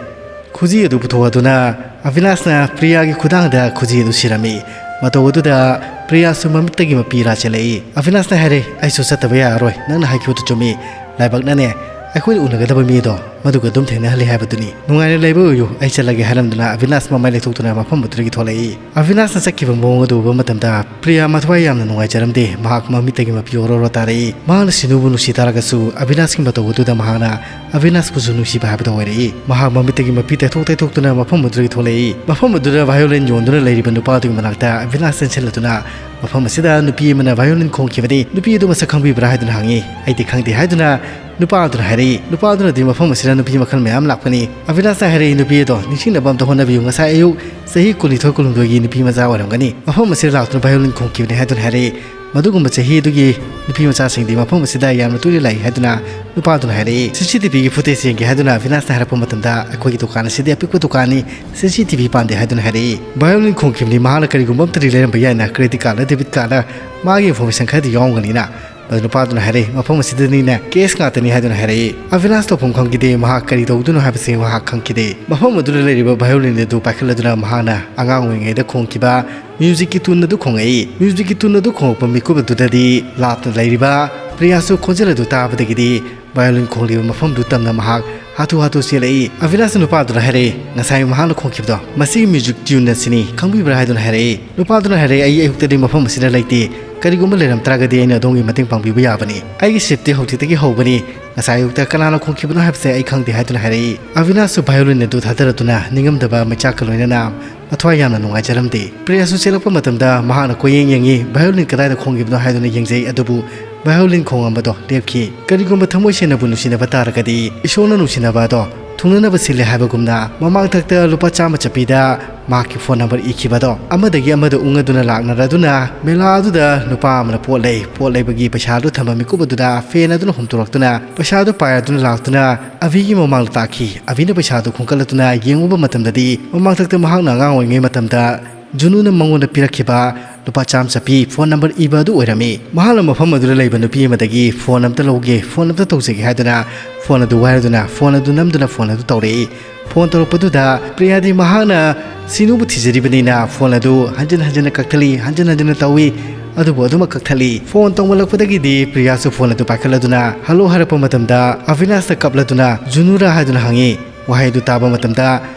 ꯈꯨꯖꯤ ꯑꯗꯨ ꯄꯨꯊꯣꯛꯑꯗꯨꯅ ꯑꯕꯤꯅꯥꯁꯅ ꯄ꯭ꯔꯤꯌꯥꯒꯤ ꯈꯨꯗꯥꯡꯗ ꯈꯨꯖꯤ ꯑꯗꯨ ꯁꯤꯔꯝꯃꯤ꯫ ꯃꯇꯧ ꯑꯗꯨꯗ ꯄ꯭ꯔꯤꯌꯥꯁꯨ ꯃꯃꯤꯠꯇꯒꯤ ꯃꯄꯤ ꯏꯔꯥ ꯆꯦꯜꯂꯛꯏ꯫ ꯑꯕꯤꯅꯥꯁꯅ ꯍꯥꯏꯔꯦ, "ꯑꯩꯁꯨ ꯆꯠꯇꯕ ꯌꯥꯔꯔꯣꯏ, ꯅꯪꯅ ꯍꯥꯏꯈꯤꯕꯗꯨ ꯆꯨꯝꯃꯤ꯫ ꯂꯥꯏꯕꯛꯅꯅꯦ, ꯑꯩꯈꯣꯏꯅ ꯎꯅꯒꯗꯕ ꯃꯤꯗꯣ ꯃꯗꯨꯒ ꯑꯗꯨꯝ ꯊꯦꯡꯅꯍꯜꯂꯤ ꯍꯥꯏꯕꯗꯨꯅꯤ꯫ ꯅꯨꯡꯉꯥꯏꯅ ꯂꯩꯕ ꯑꯣꯏꯌꯨ, ꯑꯩ ꯆꯠꯂꯒꯦ" ꯍꯥꯏꯔꯝꯗꯨꯅ ꯑꯕꯤꯅꯥꯁ ꯃꯃꯥꯏ ꯂꯩꯊꯣꯛꯇꯨꯅ ꯃꯐꯝ ꯑꯗꯨꯗꯒꯤ ꯊꯣꯛꯂꯛꯏ꯫ ꯑꯕꯤꯅꯥꯁꯅ ꯆꯠꯈꯤꯕ ꯃꯑꯣꯡ ꯑꯗꯨ ꯎꯕ ꯃꯇꯝꯗ ꯄ꯭ꯔꯤꯌꯥ ꯃꯊ꯭ꯋꯥꯏ ꯌꯥꯝꯅ ꯅꯨꯡꯉꯥꯏꯖꯔꯝꯗꯦ꯫ ꯃꯍꯥꯛ ꯃꯃꯤꯠꯇꯒꯤ ꯃꯄꯤ ꯑꯣꯔꯣ ꯑꯣꯔꯣ ꯇꯥꯔꯛꯏ꯫ ꯃꯍꯥꯛꯅ ꯁꯤꯅꯨꯕꯨ ꯅꯨꯡꯁꯤ ꯇꯥꯔꯒꯁꯨ ꯑꯕꯤꯅꯥꯁꯀꯤ ꯃꯇꯧ ꯑꯗꯨꯗ ꯃꯍꯥꯛꯅ ꯑꯕꯤꯅꯥꯁꯄꯨꯁꯨ ꯅꯨꯡꯁꯤꯕ ꯍꯥꯏꯕꯗꯨ ꯑꯣꯏꯔꯛꯏ꯫ ꯃꯍꯥꯛ ꯃꯃꯤꯠꯇꯒꯤ ꯃꯄꯤ ꯇꯩꯊꯣꯛ ꯇꯩꯊꯣꯛꯇꯨꯅ ꯃꯐꯝ ꯑꯗꯨꯗꯒꯤ ꯊꯣꯛꯂꯛꯏ꯫ ꯃꯐꯝ ꯑꯗꯨꯗ violin ꯌꯣꯟꯗꯨꯅ ꯂꯩꯔꯤꯕ ꯅꯨꯄꯥ ꯑꯗꯨꯒꯤ ꯃꯅꯥꯛꯇ ꯑꯕꯤꯅꯥꯁ ꯆꯦꯟꯁꯤꯜꯂꯗꯨꯅ, "ꯃꯐꯝ ꯑꯁꯤꯗ ꯅꯨꯄꯤ ꯑꯃꯅ violin ꯈꯣꯡꯈꯤꯕꯅꯤ, ꯅꯨꯄꯤ ꯑꯗꯨ ꯃꯁꯛ ꯈꯪꯕꯤꯕ꯭ꯔꯥ?" ꯍꯥꯏꯗꯨꯅ ꯍꯪꯉꯤ꯫ "ꯑꯩꯗꯤ ꯈꯪꯗꯦ" ꯍꯥꯏꯗꯨꯅ ꯅꯨꯄꯥ ꯑꯗꯨꯅ ꯍꯥꯏꯔꯛꯏ꯫ ꯅꯨꯄꯥ ꯑꯗꯨꯅꯗꯤ ꯃꯐꯝ ꯑꯁꯤꯗ ꯅꯨꯄꯤ ꯃꯈꯜ ꯃꯌꯥꯝ ꯂꯥꯛꯄꯅꯤ꯫ ꯑꯕꯤꯅꯥꯁꯅ ꯍꯥꯏꯔꯛꯏ, "ꯅꯨꯄꯤ ꯑꯗꯣ ꯅꯤꯡꯁꯤꯡꯅꯕ ꯑꯝꯇ ꯍꯣꯠꯅꯕꯤꯌꯨ, ꯉꯁꯥꯏ ꯑꯌꯨꯛ ꯆꯍꯤ ꯀꯨꯟꯅꯤꯊꯣꯏ ꯀꯨꯟꯍꯨꯝꯗꯣꯏꯒꯤ ꯅꯨꯄꯤ ꯃꯆꯥ ꯑꯣꯏꯔꯝꯒꯅꯤ, ꯃꯐꯝ ꯑꯁꯤꯗ ꯂꯥꯛꯇꯨꯅ violin ꯈꯣꯡꯈꯤꯕꯅꯤ" ꯍꯥꯏꯗꯨꯅ ꯍꯥꯏꯔꯛꯏ꯫ "ꯃꯗꯨꯒꯨꯝꯕ ꯆꯍꯤ ꯑꯗꯨꯒꯤ ꯅꯨꯄꯤ ꯃꯆꯥꯁꯤꯡꯗꯤ ꯃꯐꯝ ꯑꯁꯤꯗ ꯌꯥꯝꯅ ꯇꯣꯏꯅ ꯂꯥꯛꯏ" ꯍꯥꯏꯗꯨꯅ ꯅꯨꯄꯥ ꯑꯗꯨꯅ ꯍꯥꯏꯔꯛꯏ꯫ "CCTVꯒꯤ footage ꯌꯦꯡꯒꯦ" ꯍꯥꯏꯗꯨꯅ ꯑꯕꯤꯅꯥꯁꯅ ꯍꯥꯏꯔꯛꯄ ꯃꯇꯝꯗ, "ꯑꯩꯈꯣꯏꯒꯤ ꯗꯨꯀꯥꯟ ꯑꯁꯤꯗꯤ ꯑꯄꯤꯛꯄ ꯗꯨꯀꯥꯟꯅꯤ, CCTV ꯄꯥꯟꯗꯦ" ꯍꯥꯏꯗꯨꯅ ꯍꯥꯏꯔꯛꯏ꯫ Violin ꯈꯣꯡꯈꯤꯕꯅꯤ, ꯃꯍꯥꯛꯅ ꯀꯔꯤꯒꯨꯝꯕ ꯑꯝꯇꯗꯤ ꯂꯩꯔꯝꯕ ꯌꯥꯏꯅ, credit cardꯂ debit cardꯂ ꯃꯥꯒꯤ information ꯈꯔꯗꯤ ꯌꯥꯎꯔꯝꯒꯅꯤꯅ꯫ ꯃꯗꯨ ꯅꯨꯄꯥꯗꯨꯅ ꯍꯥꯏꯔꯛꯏ, "ꯃꯐꯝ ꯑꯁꯤꯗꯅꯤꯅꯦ, cash ꯉꯥꯛꯇꯅꯤ" ꯍꯥꯏꯗꯨꯅ ꯍꯥꯏꯔꯛꯏ꯫ ꯑꯕꯤꯅꯥꯁ ꯇꯧꯐꯝ ꯈꯪꯈꯤꯗꯦ, ꯃꯍꯥꯛ ꯀꯔꯤ ꯇꯧꯗꯣꯏꯅꯣ ꯍꯥꯏꯕꯁꯤ ꯃꯍꯥꯛ ꯈꯪꯈꯤꯗꯦ꯫ ꯃꯐꯝ ꯑꯗꯨꯗ ꯂꯩꯔꯤꯕ violin ꯑꯗꯨ ꯄꯥꯏꯈꯠꯂꯗꯨꯅ ꯃꯍꯥꯛꯅ ꯑꯉꯥꯡ ꯑꯣꯏꯔꯤꯉꯩꯗ ꯈꯣꯡꯈꯤꯕ musicꯀꯤ tune ꯑꯗꯨ ꯈꯣꯡꯉꯛꯏ꯫ Musicꯀꯤ tune ꯑꯗꯨ ꯈꯣꯡꯉꯛꯄ ꯃꯤꯀꯨꯞ ꯑꯗꯨꯗꯗꯤ ꯂꯥꯞꯅ ꯂꯩꯔꯤꯕ ꯄ꯭ꯔꯤꯌꯥꯁꯨ ꯈꯣꯟꯖꯦꯜ ꯑꯗꯨ ꯇꯥꯕꯗꯒꯤꯗꯤ violin ꯈꯣꯡꯂꯤꯕ ꯃꯐꯝꯗꯨ ꯇꯝꯅ ꯃꯍꯥꯛ ꯍꯥꯊꯨ ꯍꯥꯊꯨ ꯆꯦꯜꯂꯛꯏ꯫ ꯑꯕꯤꯅꯥꯁꯅ ꯅꯨꯄꯥ ꯑꯗꯨꯗ ꯍꯥꯏꯔꯛꯏ, "ꯉꯁꯥꯏ ꯃꯍꯥꯛꯅ ꯈꯣꯡꯈꯤꯕꯗꯣ, ꯃꯁꯤꯒꯤ music tune ꯑꯁꯤꯅꯤ, ꯈꯪꯕꯤꯕ꯭ꯔꯥ?" ꯍꯥꯏꯗꯨꯅ ꯍꯥꯏꯔꯛꯏ꯫ ꯅꯨꯄꯥ ꯑꯗꯨꯅ ꯍꯥꯏꯔꯛꯏ, "ꯑꯩ ꯑꯌꯨꯛꯇꯗꯤ ꯃꯐꯝ ꯑꯁꯤꯗ ꯂꯩꯇꯦ꯫ ꯀꯔꯤꯒꯨꯝꯕ ꯂꯩꯔꯝ ꯇꯥꯔꯒꯗꯤ ꯑꯩꯅ ꯑꯗꯣꯝꯒꯤ ꯃꯇꯦꯡ ꯄꯥꯡꯕꯤꯕ ꯌꯥꯕꯅꯤ꯫ ꯑꯩꯒꯤ shiftꯇꯤ ꯍꯧꯖꯤꯛꯇꯒꯤ ꯍꯧꯕꯅꯤ꯫ ꯉꯁꯥꯏ ꯑꯌꯨꯛꯇ ꯀꯅꯥꯅ ꯈꯣꯡꯈꯤꯕꯅꯣ ꯍꯥꯏꯕꯁꯦ ꯑꯩ ꯈꯪꯗꯦ" ꯍꯥꯏꯗꯨꯅ ꯍꯥꯏꯔꯛꯏ꯫ ꯑꯕꯤꯅꯥꯁꯁꯨ violin ꯑꯗꯨ ꯊꯥꯗꯔꯗꯨꯅ ꯅꯤꯡꯉꯝꯗꯕ ꯃꯩꯆꯥꯛꯀ ꯂꯣꯏꯅꯅ ꯃꯊ꯭ꯋꯥꯏ ꯌꯥꯝꯅ ꯅꯨꯡꯉꯥꯏꯖꯔꯝꯗꯦ꯫ ꯄ꯭ꯔꯤꯌꯥꯁꯨ ꯆꯦꯜꯂꯛꯄ ꯃꯇꯝꯗ ꯃꯍꯥꯛꯅ ꯀꯣꯏꯌꯦꯡ ꯌꯦꯡꯉꯤ, violin ꯀꯗꯥꯏꯗ ꯈꯣꯡꯈꯤꯕꯅꯣ ꯍꯥꯏꯗꯨꯅ ꯌꯦꯡꯖꯩ, ꯑꯗꯨꯕꯨ violin ꯈꯣꯡꯉꯝꯕꯗꯣ ꯂꯦꯞꯈꯤ꯫ ꯀꯔꯤꯒꯨꯝꯕ ꯊꯃꯣꯏ ꯁꯦꯡꯅꯕꯨ ꯅꯨꯡꯁꯤꯅꯕ ꯇꯥꯔꯒꯗꯤ ꯏꯁꯣꯔꯅ ꯅꯨꯡꯁꯤꯅꯕ ꯑꯗꯣ ꯊꯨꯡꯅꯅꯕ ꯁꯤꯜꯂꯦ ꯍꯥꯏꯕꯒꯨꯝꯅ ꯃꯃꯥꯡꯊꯛꯇ ꯂꯨꯄꯥ ꯆꯥꯝꯃ ꯆꯠꯄꯤꯗ ꯃꯍꯥꯛꯀꯤ phone number ꯏꯈꯤꯕꯗꯣ ꯑꯃꯗꯒꯤ ꯑꯃꯗ ꯎꯪꯉꯗꯨꯅ ꯂꯥꯛꯅꯔꯗꯨꯅ ꯃꯦꯂꯥ ꯑꯗꯨꯗ ꯅꯨꯄꯥ ꯑꯃꯅ ꯄꯣꯠ ꯂꯩ, ꯄꯣꯠ ꯂꯩꯕꯒꯤ ꯄꯩꯁꯥꯗꯨ ꯊꯝꯕ ꯃꯤꯀꯨꯞ ꯑꯗꯨꯗ fan ꯑꯗꯨꯅ ꯍꯨꯝꯇꯣꯔꯛꯇꯨꯅ ꯄꯩꯁꯥꯗꯨ ꯄꯥꯏꯔꯗꯨꯅ ꯂꯥꯛꯇꯨꯅ ꯑꯕꯤꯒꯤ ꯃꯃꯥꯡꯗ ꯇꯥꯈꯤ꯫ ꯑꯕꯤꯅ ꯄꯩꯁꯥꯗꯨ ꯈꯣꯝꯀꯠꯂꯗꯨꯅ ꯌꯦꯡꯉꯨꯕ ꯃꯇꯝꯗꯗꯤ ꯃꯃꯥꯡꯊꯛꯇ ꯃꯍꯥꯛꯅ ꯑꯉꯥꯡ ꯑꯣꯏꯔꯤꯉꯩ ꯃꯇꯝꯗ ꯖꯨꯅꯨꯅ ꯃꯉꯣꯟꯗ ꯄꯤꯔꯛꯈꯤꯕ ꯂꯨꯄꯥ ꯆꯥꯝꯃ ꯆꯠꯄꯤ ꯐꯣꯟ ꯅꯝꯕꯔ ꯏꯕ ꯑꯗꯨ ꯑꯣꯏꯔꯝꯃꯤ꯫ ꯃꯍꯥꯛꯅ ꯃꯐꯝ ꯑꯗꯨꯗ ꯂꯩꯕ ꯅꯨꯄꯤ ꯑꯃꯗꯒꯤ ꯐꯣꯟ ꯑꯝꯇ ꯂꯧꯒꯦ, ꯐꯣꯟ ꯑꯝꯇ ꯇꯧꯖꯒꯦ ꯍꯥꯏꯗꯨꯅ ꯐꯣꯟ ꯑꯗꯨ ꯋꯥꯏꯔꯗꯨꯅ ꯐꯣꯟ ꯑꯗꯨ ꯅꯝꯗꯨꯅ ꯐꯣꯟ ꯑꯗꯨ ꯇꯧꯔꯛꯏ꯫ ꯐꯣꯟ ꯇꯧꯔꯛꯄꯗꯨꯗ ꯄ꯭ꯔꯤꯌꯥꯗꯤ ꯃꯍꯥꯛꯅ ꯁꯤꯅꯨꯕꯨ ꯊꯤꯖꯔꯤꯕꯅꯤꯅ ꯐꯣꯟ ꯑꯗꯨ ꯍꯟꯖꯤꯟ ꯍꯟꯖꯤꯟꯅ ꯀꯛꯊꯠꯂꯤ, ꯍꯟꯖꯤꯟ ꯍꯟꯖꯤꯟꯅ ꯇꯧꯏ꯫ ꯑꯗꯨꯕꯨ ꯑꯗꯨꯃꯛ ꯀꯛꯊꯠꯂꯤ꯫ ꯐꯣꯟ ꯇꯧꯃꯜꯂꯛꯄꯗꯒꯤꯗꯤ ꯄ꯭ꯔꯤꯌꯥꯁꯨ ꯐꯣꯟ ꯑꯗꯨ ꯄꯥꯏꯈꯠꯂꯗꯨꯅ ꯍꯜꯂꯣ ꯍꯥꯏꯔꯛꯄ ꯃꯇꯝꯗ ꯑꯚꯤꯅꯥꯁꯇ ꯀꯞꯂꯗꯨꯅ ꯖꯨꯅꯨꯔꯥ ꯍꯥꯏꯗꯨꯅ ꯍꯪꯉꯤ꯫ ꯋꯥꯍꯩ ꯑꯗꯨ ꯇꯥꯕ ꯃꯇꯝꯗ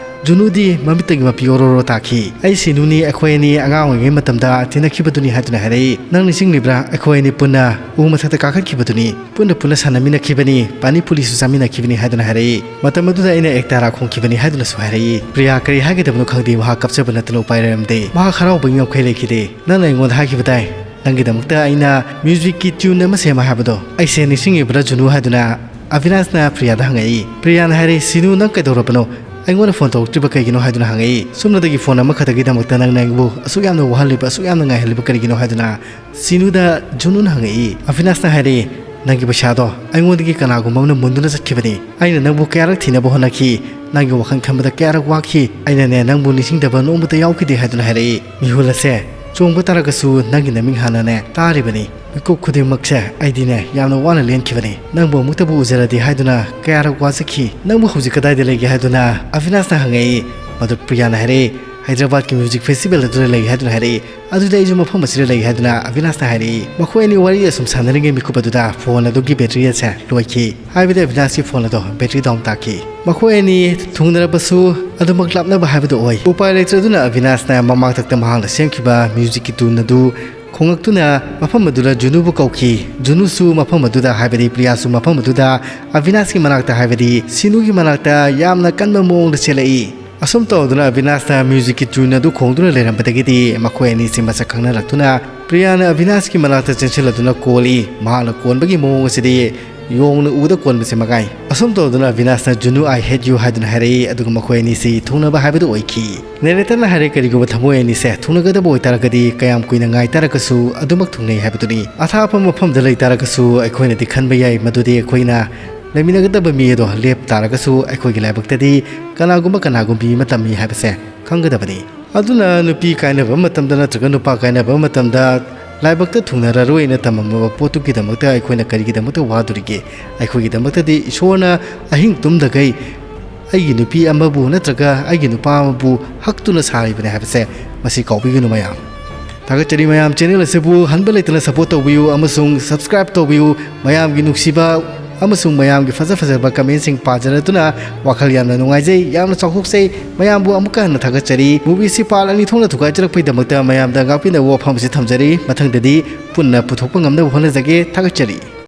ꯖꯨꯅꯨꯗꯤ ꯃꯃꯤꯠꯇꯒꯤ ꯃꯄꯤ ꯑꯣꯔꯣ ꯑꯣꯔꯣ ꯇꯥꯈꯤ꯫ ꯑꯩ ꯁꯤꯅꯨꯅꯤ, ꯑꯩꯈꯣꯏ ꯑꯅꯤ ꯑꯉꯥꯡ ꯑꯣꯏꯔꯤꯉꯩ ꯃꯇꯝꯗ ꯇꯤꯟꯅꯈꯤꯕꯗꯨꯅꯤ ꯍꯥꯏꯗꯨꯅ ꯍꯥꯏꯔꯛꯏ꯫ ꯅꯪ ꯅꯤꯡꯁꯤꯡꯂꯤꯕ꯭ꯔꯥ? ꯑꯩꯈꯣꯏ ꯑꯅꯤ ꯄꯨꯟꯅ ꯎ ꯃꯊꯛꯇ ꯀꯥꯈꯠꯈꯤꯕꯗꯨꯅꯤ, ꯄꯨꯟꯅ ꯄꯨꯟꯅ ꯁꯥꯟꯅꯃꯤꯟꯅꯈꯤꯕꯅꯤ, ꯄꯥꯅꯤ ꯄꯨꯔꯤꯁꯨ ꯆꯥꯃꯤꯟꯅꯈꯤꯕꯅꯤ ꯍꯥꯏꯗꯨꯅ ꯍꯥꯏꯔꯛꯏ꯫ ꯃꯇꯝ ꯑꯗꯨꯗ ꯑꯩꯅ ꯑꯦꯛꯇꯥꯔꯥ ꯈꯣꯡꯈꯤꯕꯅꯤ ꯍꯥꯏꯗꯨꯅꯁꯨ ꯍꯥꯏꯔꯛꯏ꯫ ꯄ꯭ꯔꯤꯌꯥ ꯀꯔꯤ ꯍꯥꯏꯒꯗꯕꯅꯣ ꯈꯪꯗꯦ, ꯃꯍꯥꯛ ꯀꯞꯆꯕ ꯅꯠꯇꯅ ꯎꯄꯥꯏ ꯂꯩꯔꯝꯗꯦ꯫ ꯃꯍꯥꯛ ꯍꯔꯥꯎꯕꯒꯤ ꯉꯝꯈꯩ ꯂꯩꯈꯤꯗꯦ꯫ ꯅꯪꯅ ꯑꯩꯉꯣꯟꯗ ꯍꯥꯏꯈꯤꯕ ꯇꯥꯏ, ꯅꯪꯒꯤꯗꯃꯛꯇ ꯑꯩꯅ ꯃ꯭ꯌꯨꯖꯤꯛꯀꯤ ꯇ꯭ꯌꯨꯟ ꯑꯃ ꯁꯦꯝꯃ ꯍꯥꯏꯕꯗꯣ꯫ ꯑꯩꯁꯦ ꯅꯤꯡꯁꯤꯡꯉꯤꯕ꯭ꯔꯥ ꯖꯨꯅꯨ ꯍꯥꯏꯗꯨꯅ ꯑꯚꯤꯅꯥꯁꯅ ꯄ꯭ꯔꯤꯌꯥꯗ ꯍꯪꯉꯛꯏ꯫ ꯄ꯭ꯔꯤꯌꯥꯅ ꯍꯥꯏꯔꯛꯏ, "ꯁꯤꯅꯨ, ꯅꯪ ꯀꯩꯗꯧꯔꯕꯅꯣ? ꯑꯩꯉꯣꯟꯗ ꯐꯣꯟ ꯇꯧꯔꯛꯇ꯭ꯔꯤꯕ ꯀꯩꯒꯤꯅꯣ?" ꯍꯥꯏꯗꯨꯅ ꯍꯪꯉꯛꯏ꯫ ꯁꯨꯞꯅꯇꯒꯤ ꯐꯣꯟ ꯑꯃꯈꯛꯇꯒꯤꯗꯃꯛꯇ ꯅꯪꯅ ꯑꯩꯕꯨ ꯑꯁꯨꯛ ꯌꯥꯝꯅ ꯋꯥꯍꯜꯂꯤꯕ, ꯑꯁꯨꯛ ꯌꯥꯝꯅ ꯉꯥꯏꯍꯜꯂꯤꯕ ꯀꯔꯤꯒꯤꯅꯣ ꯍꯥꯏꯗꯨꯅ ꯁꯤꯅꯨꯗ ꯖꯨꯅꯨꯅ ꯍꯪꯉꯛꯏ꯫ ꯑꯚꯤꯅꯥꯁꯅ ꯍꯥꯏꯔꯛꯏ, "ꯅꯪꯒꯤ ꯄꯩꯁꯥꯗꯣ ꯑꯩꯉꯣꯟꯗꯒꯤ ꯀꯅꯥꯒꯨꯝꯕ ꯑꯃꯅ ꯃꯨꯟꯗꯨꯅ ꯆꯠꯈꯤꯕꯅꯤ꯫ ꯑꯩꯅ ꯅꯪꯕꯨ ꯀꯌꯥꯔꯛ ꯊꯤꯅꯕ ꯍꯣꯠꯅꯈꯤ, ꯅꯪꯒꯤ ꯋꯥꯈꯜ ꯈꯟꯕꯗ ꯀꯌꯥꯔꯛ ꯋꯥꯈꯤ꯫ ꯑꯩꯅꯅꯦ, ꯅꯪꯕꯨ ꯅꯤꯡꯁꯤꯡꯗꯕ ꯅꯣꯡꯃꯇ ꯌꯥꯎꯈꯤꯗꯦ" ꯍꯥꯏꯗꯨꯅ ꯍꯥꯏꯔꯛꯏ꯫ ꯃꯤꯍꯨꯜ ꯑꯁꯦ ꯆꯣꯡꯕ ꯇꯥꯔꯒꯁꯨ ꯅꯪꯒꯤ ꯅꯃꯤꯡ ꯍꯥꯟꯅꯅꯦ ꯇꯥꯔꯤꯕꯅꯤ꯫ ꯃꯤꯀꯨꯞ ꯈꯨꯗꯤꯡꯃꯛꯁꯦ ꯑꯩꯗꯤꯅꯦ ꯌꯥꯝꯅ ꯋꯥꯅ ꯂꯦꯟꯈꯤꯕꯅꯤ꯫ ꯅꯪꯕꯨ ꯑꯃꯨꯛꯇꯕꯨ ꯎꯖꯔꯗꯤ ꯍꯥꯏꯗꯨꯅ ꯀꯌꯥꯔꯛ ꯋꯥꯖꯈꯤ꯫ ꯅꯪꯕꯨ ꯍꯧꯖꯤꯛ ꯀꯗꯥꯏꯗ ꯂꯩꯒꯦ ꯍꯥꯏꯗꯨꯅ ꯑꯚꯤꯅꯥꯁꯅ ꯍꯪꯉꯛꯏ꯫ ꯃꯗꯨ ꯄ꯭ꯔꯤꯌꯥꯅ ꯍꯥꯏꯔꯛꯏ, "ꯍꯥꯏꯗ꯭ꯔꯕꯥꯗꯀꯤ ꯃ꯭ꯌꯨꯖꯤꯛ ꯐꯦꯁꯇꯤꯚꯦꯜ ꯑꯗꯨꯗ ꯂꯩ" ꯍꯥꯏꯗꯨꯅ ꯍꯥꯏꯔꯛꯏ꯫ "ꯑꯗꯨꯗꯤ ꯑꯩꯁꯨ ꯃꯐꯝ ꯑꯁꯤꯗ ꯂꯩ" ꯍꯥꯏꯗꯨꯅ ꯑꯚꯤꯅꯥꯁꯅ ꯍꯥꯏꯔꯛꯏ꯫ ꯃꯈꯣꯏ ꯑꯅꯤ ꯋꯥꯔꯤ ꯑꯁꯨꯝ ꯁꯥꯟꯅꯔꯤꯉꯩ ꯃꯤꯀꯨꯞ ꯑꯗꯨꯗ ꯐꯣꯟ ꯑꯗꯨꯒꯤ ꯕꯦꯇ꯭ꯔꯤ ꯑꯁꯦ ꯂꯣꯏꯈꯤ꯫ ꯍꯥꯏꯕꯗꯤ ꯑꯚꯤꯅꯥꯁꯀꯤ ꯐꯣꯟ ꯑꯗꯣ ꯕꯦꯇ꯭ꯔꯤ ꯗꯥꯎꯟ ꯇꯥꯈꯤ꯫ ꯃꯈꯣꯏ ꯑꯅꯤ ꯊꯨꯡꯅꯔꯕꯁꯨ ꯑꯗꯨꯃꯛ ꯂꯥꯞꯅꯕ ꯍꯥꯏꯕꯗꯨ ꯑꯣꯏ꯫ ꯎꯄꯥꯏ ꯂꯩꯇ꯭ꯔꯗꯨꯅ ꯑꯚꯤꯅꯥꯁꯅ ꯃꯃꯥꯡꯊꯛꯇ ꯃꯍꯥꯛꯅ ꯁꯦꯝꯈꯤꯕ ꯃ꯭ꯌꯨꯖꯤꯛꯀꯤ ꯇ꯭ꯌꯨꯟ ꯑꯗꯨ ꯈꯣꯡꯉꯛꯇꯨꯅ ꯃꯐꯝ ꯑꯗꯨꯗ ꯖꯨꯅꯨꯕꯨ ꯀꯧꯈꯤ꯫ ꯖꯨꯅꯨꯁꯨ ꯃꯐꯝ ꯑꯗꯨꯗ, ꯍꯥꯏꯕꯗꯤ ꯄ꯭ꯔꯤꯌꯥꯁꯨ ꯃꯐꯝ ꯑꯗꯨꯗ ꯑꯚꯤꯅꯥꯁꯀꯤ ꯃꯅꯥꯛꯇ, ꯍꯥꯏꯕꯗꯤ ꯁꯤꯅꯨꯒꯤ ꯃꯅꯥꯛꯇ ꯌꯥꯝꯅ ꯀꯟꯕ ꯃꯑꯣꯡꯗ ꯆꯦꯜꯂꯛꯏ꯫ ꯑꯁꯨꯝ ꯇꯧꯗꯨꯅ ꯑꯚꯤꯅꯥꯁꯅ ꯃ꯭ꯌꯨꯖꯤꯛꯀꯤ ꯇ꯭ꯌꯨꯟ ꯑꯗꯨ ꯈꯣꯡꯗꯨꯅ ꯂꯩꯔꯝꯕꯗꯒꯤꯗꯤ ꯃꯈꯣꯏ ꯑꯅꯤꯁꯤ ꯃꯁꯛ ꯈꯪꯅꯔꯛꯇꯨꯅ ꯄ꯭ꯔꯤꯌꯥꯅ ꯑꯚꯤꯅꯥꯁꯀꯤ ꯃꯅꯥꯛꯇ ꯆꯦꯟꯁꯤꯜꯂꯗꯨꯅ ꯀꯣꯜꯂꯤ꯫ ꯃꯍꯥꯛꯅ ꯀꯣꯟꯕꯒꯤ ꯃꯑꯣꯡ ꯑꯁꯤꯗꯤ ꯌꯣꯡꯅ ꯎꯗ ꯀꯣꯟꯕꯁꯦ ꯃꯉꯥꯏ꯫ ꯑꯁꯨꯝ ꯇꯧꯗꯨꯅ ꯑꯚꯤꯅꯥꯁꯅ "ꯖꯨꯅꯨ, I hate you" ꯍꯥꯏꯗꯨꯅ ꯍꯥꯏꯔꯛꯏ, ꯑꯗꯨꯒ ꯃꯈꯣꯏ ꯑꯅꯤꯁꯤ ꯊꯨꯡꯅꯕ ꯍꯥꯏꯕꯗꯨ ꯑꯣꯏꯈꯤ꯫ ꯅꯦꯔꯦꯇꯔꯅ ꯍꯥꯏꯔꯦ, ꯀꯔꯤꯒꯨꯝꯕ ꯊꯃꯣꯏ ꯑꯅꯤꯁꯦ ꯊꯨꯡꯅꯒꯗꯕ ꯑꯣꯏꯇꯥꯔꯒꯗꯤ ꯀꯌꯥꯝ ꯀꯨꯏꯅ ꯉꯥꯏ ꯇꯥꯔꯒꯁꯨ ꯑꯗꯨꯃꯛ ꯊꯨꯡꯅꯩ ꯍꯥꯏꯕꯗꯨꯅꯤ꯫ ꯑꯊꯥꯞꯄ ꯃꯐꯝꯗ ꯂꯩ ꯇꯥꯔꯒꯁꯨ ꯑꯩꯈꯣꯏꯅꯗꯤ ꯈꯟꯕ ꯌꯥꯏ ꯃꯗꯨꯗꯤ ꯑꯩꯈꯣꯏꯅ ꯂꯩꯃꯤꯟꯅꯒꯗꯕ ꯃꯤ ꯑꯗꯣ ꯂꯦꯞ ꯇꯥꯔꯒꯁꯨ ꯑꯩꯈꯣꯏꯒꯤ ꯂꯥꯏꯕꯛꯇꯗꯤ ꯀꯅꯥꯒꯨꯝꯕ ꯀꯅꯥꯒꯨꯝꯕꯤ ꯑꯃ ꯇꯝꯃꯤ ꯍꯥꯏꯕꯁꯦ ꯈꯪꯒꯗꯕꯅꯤ꯫ ꯑꯗꯨꯅ ꯅꯨꯄꯤ ꯀꯥꯏꯅꯕ ꯃꯇꯝꯗ ꯅꯠꯇ꯭ꯔꯒ ꯅꯨꯄꯥ ꯀꯥꯏꯅꯕ ꯃꯇꯝꯗ ꯂꯥꯏꯕꯛꯇ ꯊꯨꯡꯅꯔꯔꯣꯏꯅ ꯇꯝꯃꯝꯃꯕ ꯄꯣꯠꯇꯨꯒꯤꯗꯃꯛꯇ ꯑꯩꯈꯣꯏꯅ ꯀꯔꯤꯒꯤꯗꯃꯛꯇ ꯋꯥꯗꯣꯔꯤꯒꯦ? ꯑꯩꯈꯣꯏꯒꯤꯗꯃꯛꯇꯗꯤ ꯏꯁꯣꯔꯅ ꯑꯍꯤꯡ ꯇꯨꯝꯗꯈꯩ ꯑꯩꯒꯤ ꯅꯨꯄꯤ ꯑꯃꯕꯨ ꯅꯠꯇ꯭ꯔꯒ ꯑꯩꯒꯤ ꯅꯨꯄꯥ ꯑꯃꯕꯨ ꯍꯛꯇꯨꯅ ꯁꯥꯔꯤꯕꯅꯤ ꯍꯥꯏꯕꯁꯦ ꯃꯁꯤ ꯀꯥꯎꯕꯤꯒꯅꯨ ꯃꯌꯥꯝ꯫ ꯊꯥꯒꯠꯆꯔꯤ ꯃꯌꯥꯝ, ꯆꯦꯅꯦꯜ ꯑꯁꯤꯕꯨ ꯍꯟꯕ ꯂꯩꯇꯅ ꯁꯄꯣꯔꯠ ꯇꯧꯕꯤꯌꯨ ꯑꯃꯁꯨꯡ ꯁꯕꯁꯀ꯭ꯔꯥꯏꯕ ꯇꯧꯕꯤꯌꯨ꯫ ꯃꯌꯥꯝꯒꯤ ꯅꯨꯡꯁꯤꯕ ꯑꯃꯁꯨꯡ ꯃꯌꯥꯝꯒꯤ ꯐꯖ ꯐꯖꯕ ꯀꯃꯦꯟꯁꯤꯡ ꯄꯥꯖꯔꯗꯨꯅ ꯋꯥꯈꯜ ꯌꯥꯝꯅ ꯅꯨꯡꯉꯥꯏꯖꯩ, ꯌꯥꯝꯅ ꯆꯥꯎꯊꯣꯛꯆꯩ꯫ ꯃꯌꯥꯝꯕꯨ ꯑꯃꯨꯛꯀ ꯍꯟꯅ ꯊꯥꯒꯠꯆꯔꯤ꯫ ꯃꯨꯚꯤꯁꯤ ꯄꯥꯔꯠ ꯑꯅꯤ ꯊꯣꯛꯅ ꯊꯨꯒꯥꯏꯖꯔꯛꯄꯒꯤꯗꯃꯛꯇ ꯃꯌꯥꯝꯗ ꯉꯥꯛꯄꯤꯅꯕ ꯋꯥꯐꯝ ꯑꯁꯤ ꯊꯝꯖꯔꯤ꯫ ꯃꯊꯪꯗꯗꯤ ꯄꯨꯟꯅ ꯄꯨꯊꯣꯛꯄ ꯉꯝꯅꯕ ꯍꯣꯠꯅꯖꯒꯦ꯫ ꯊꯥꯒꯠꯆꯔꯤ꯫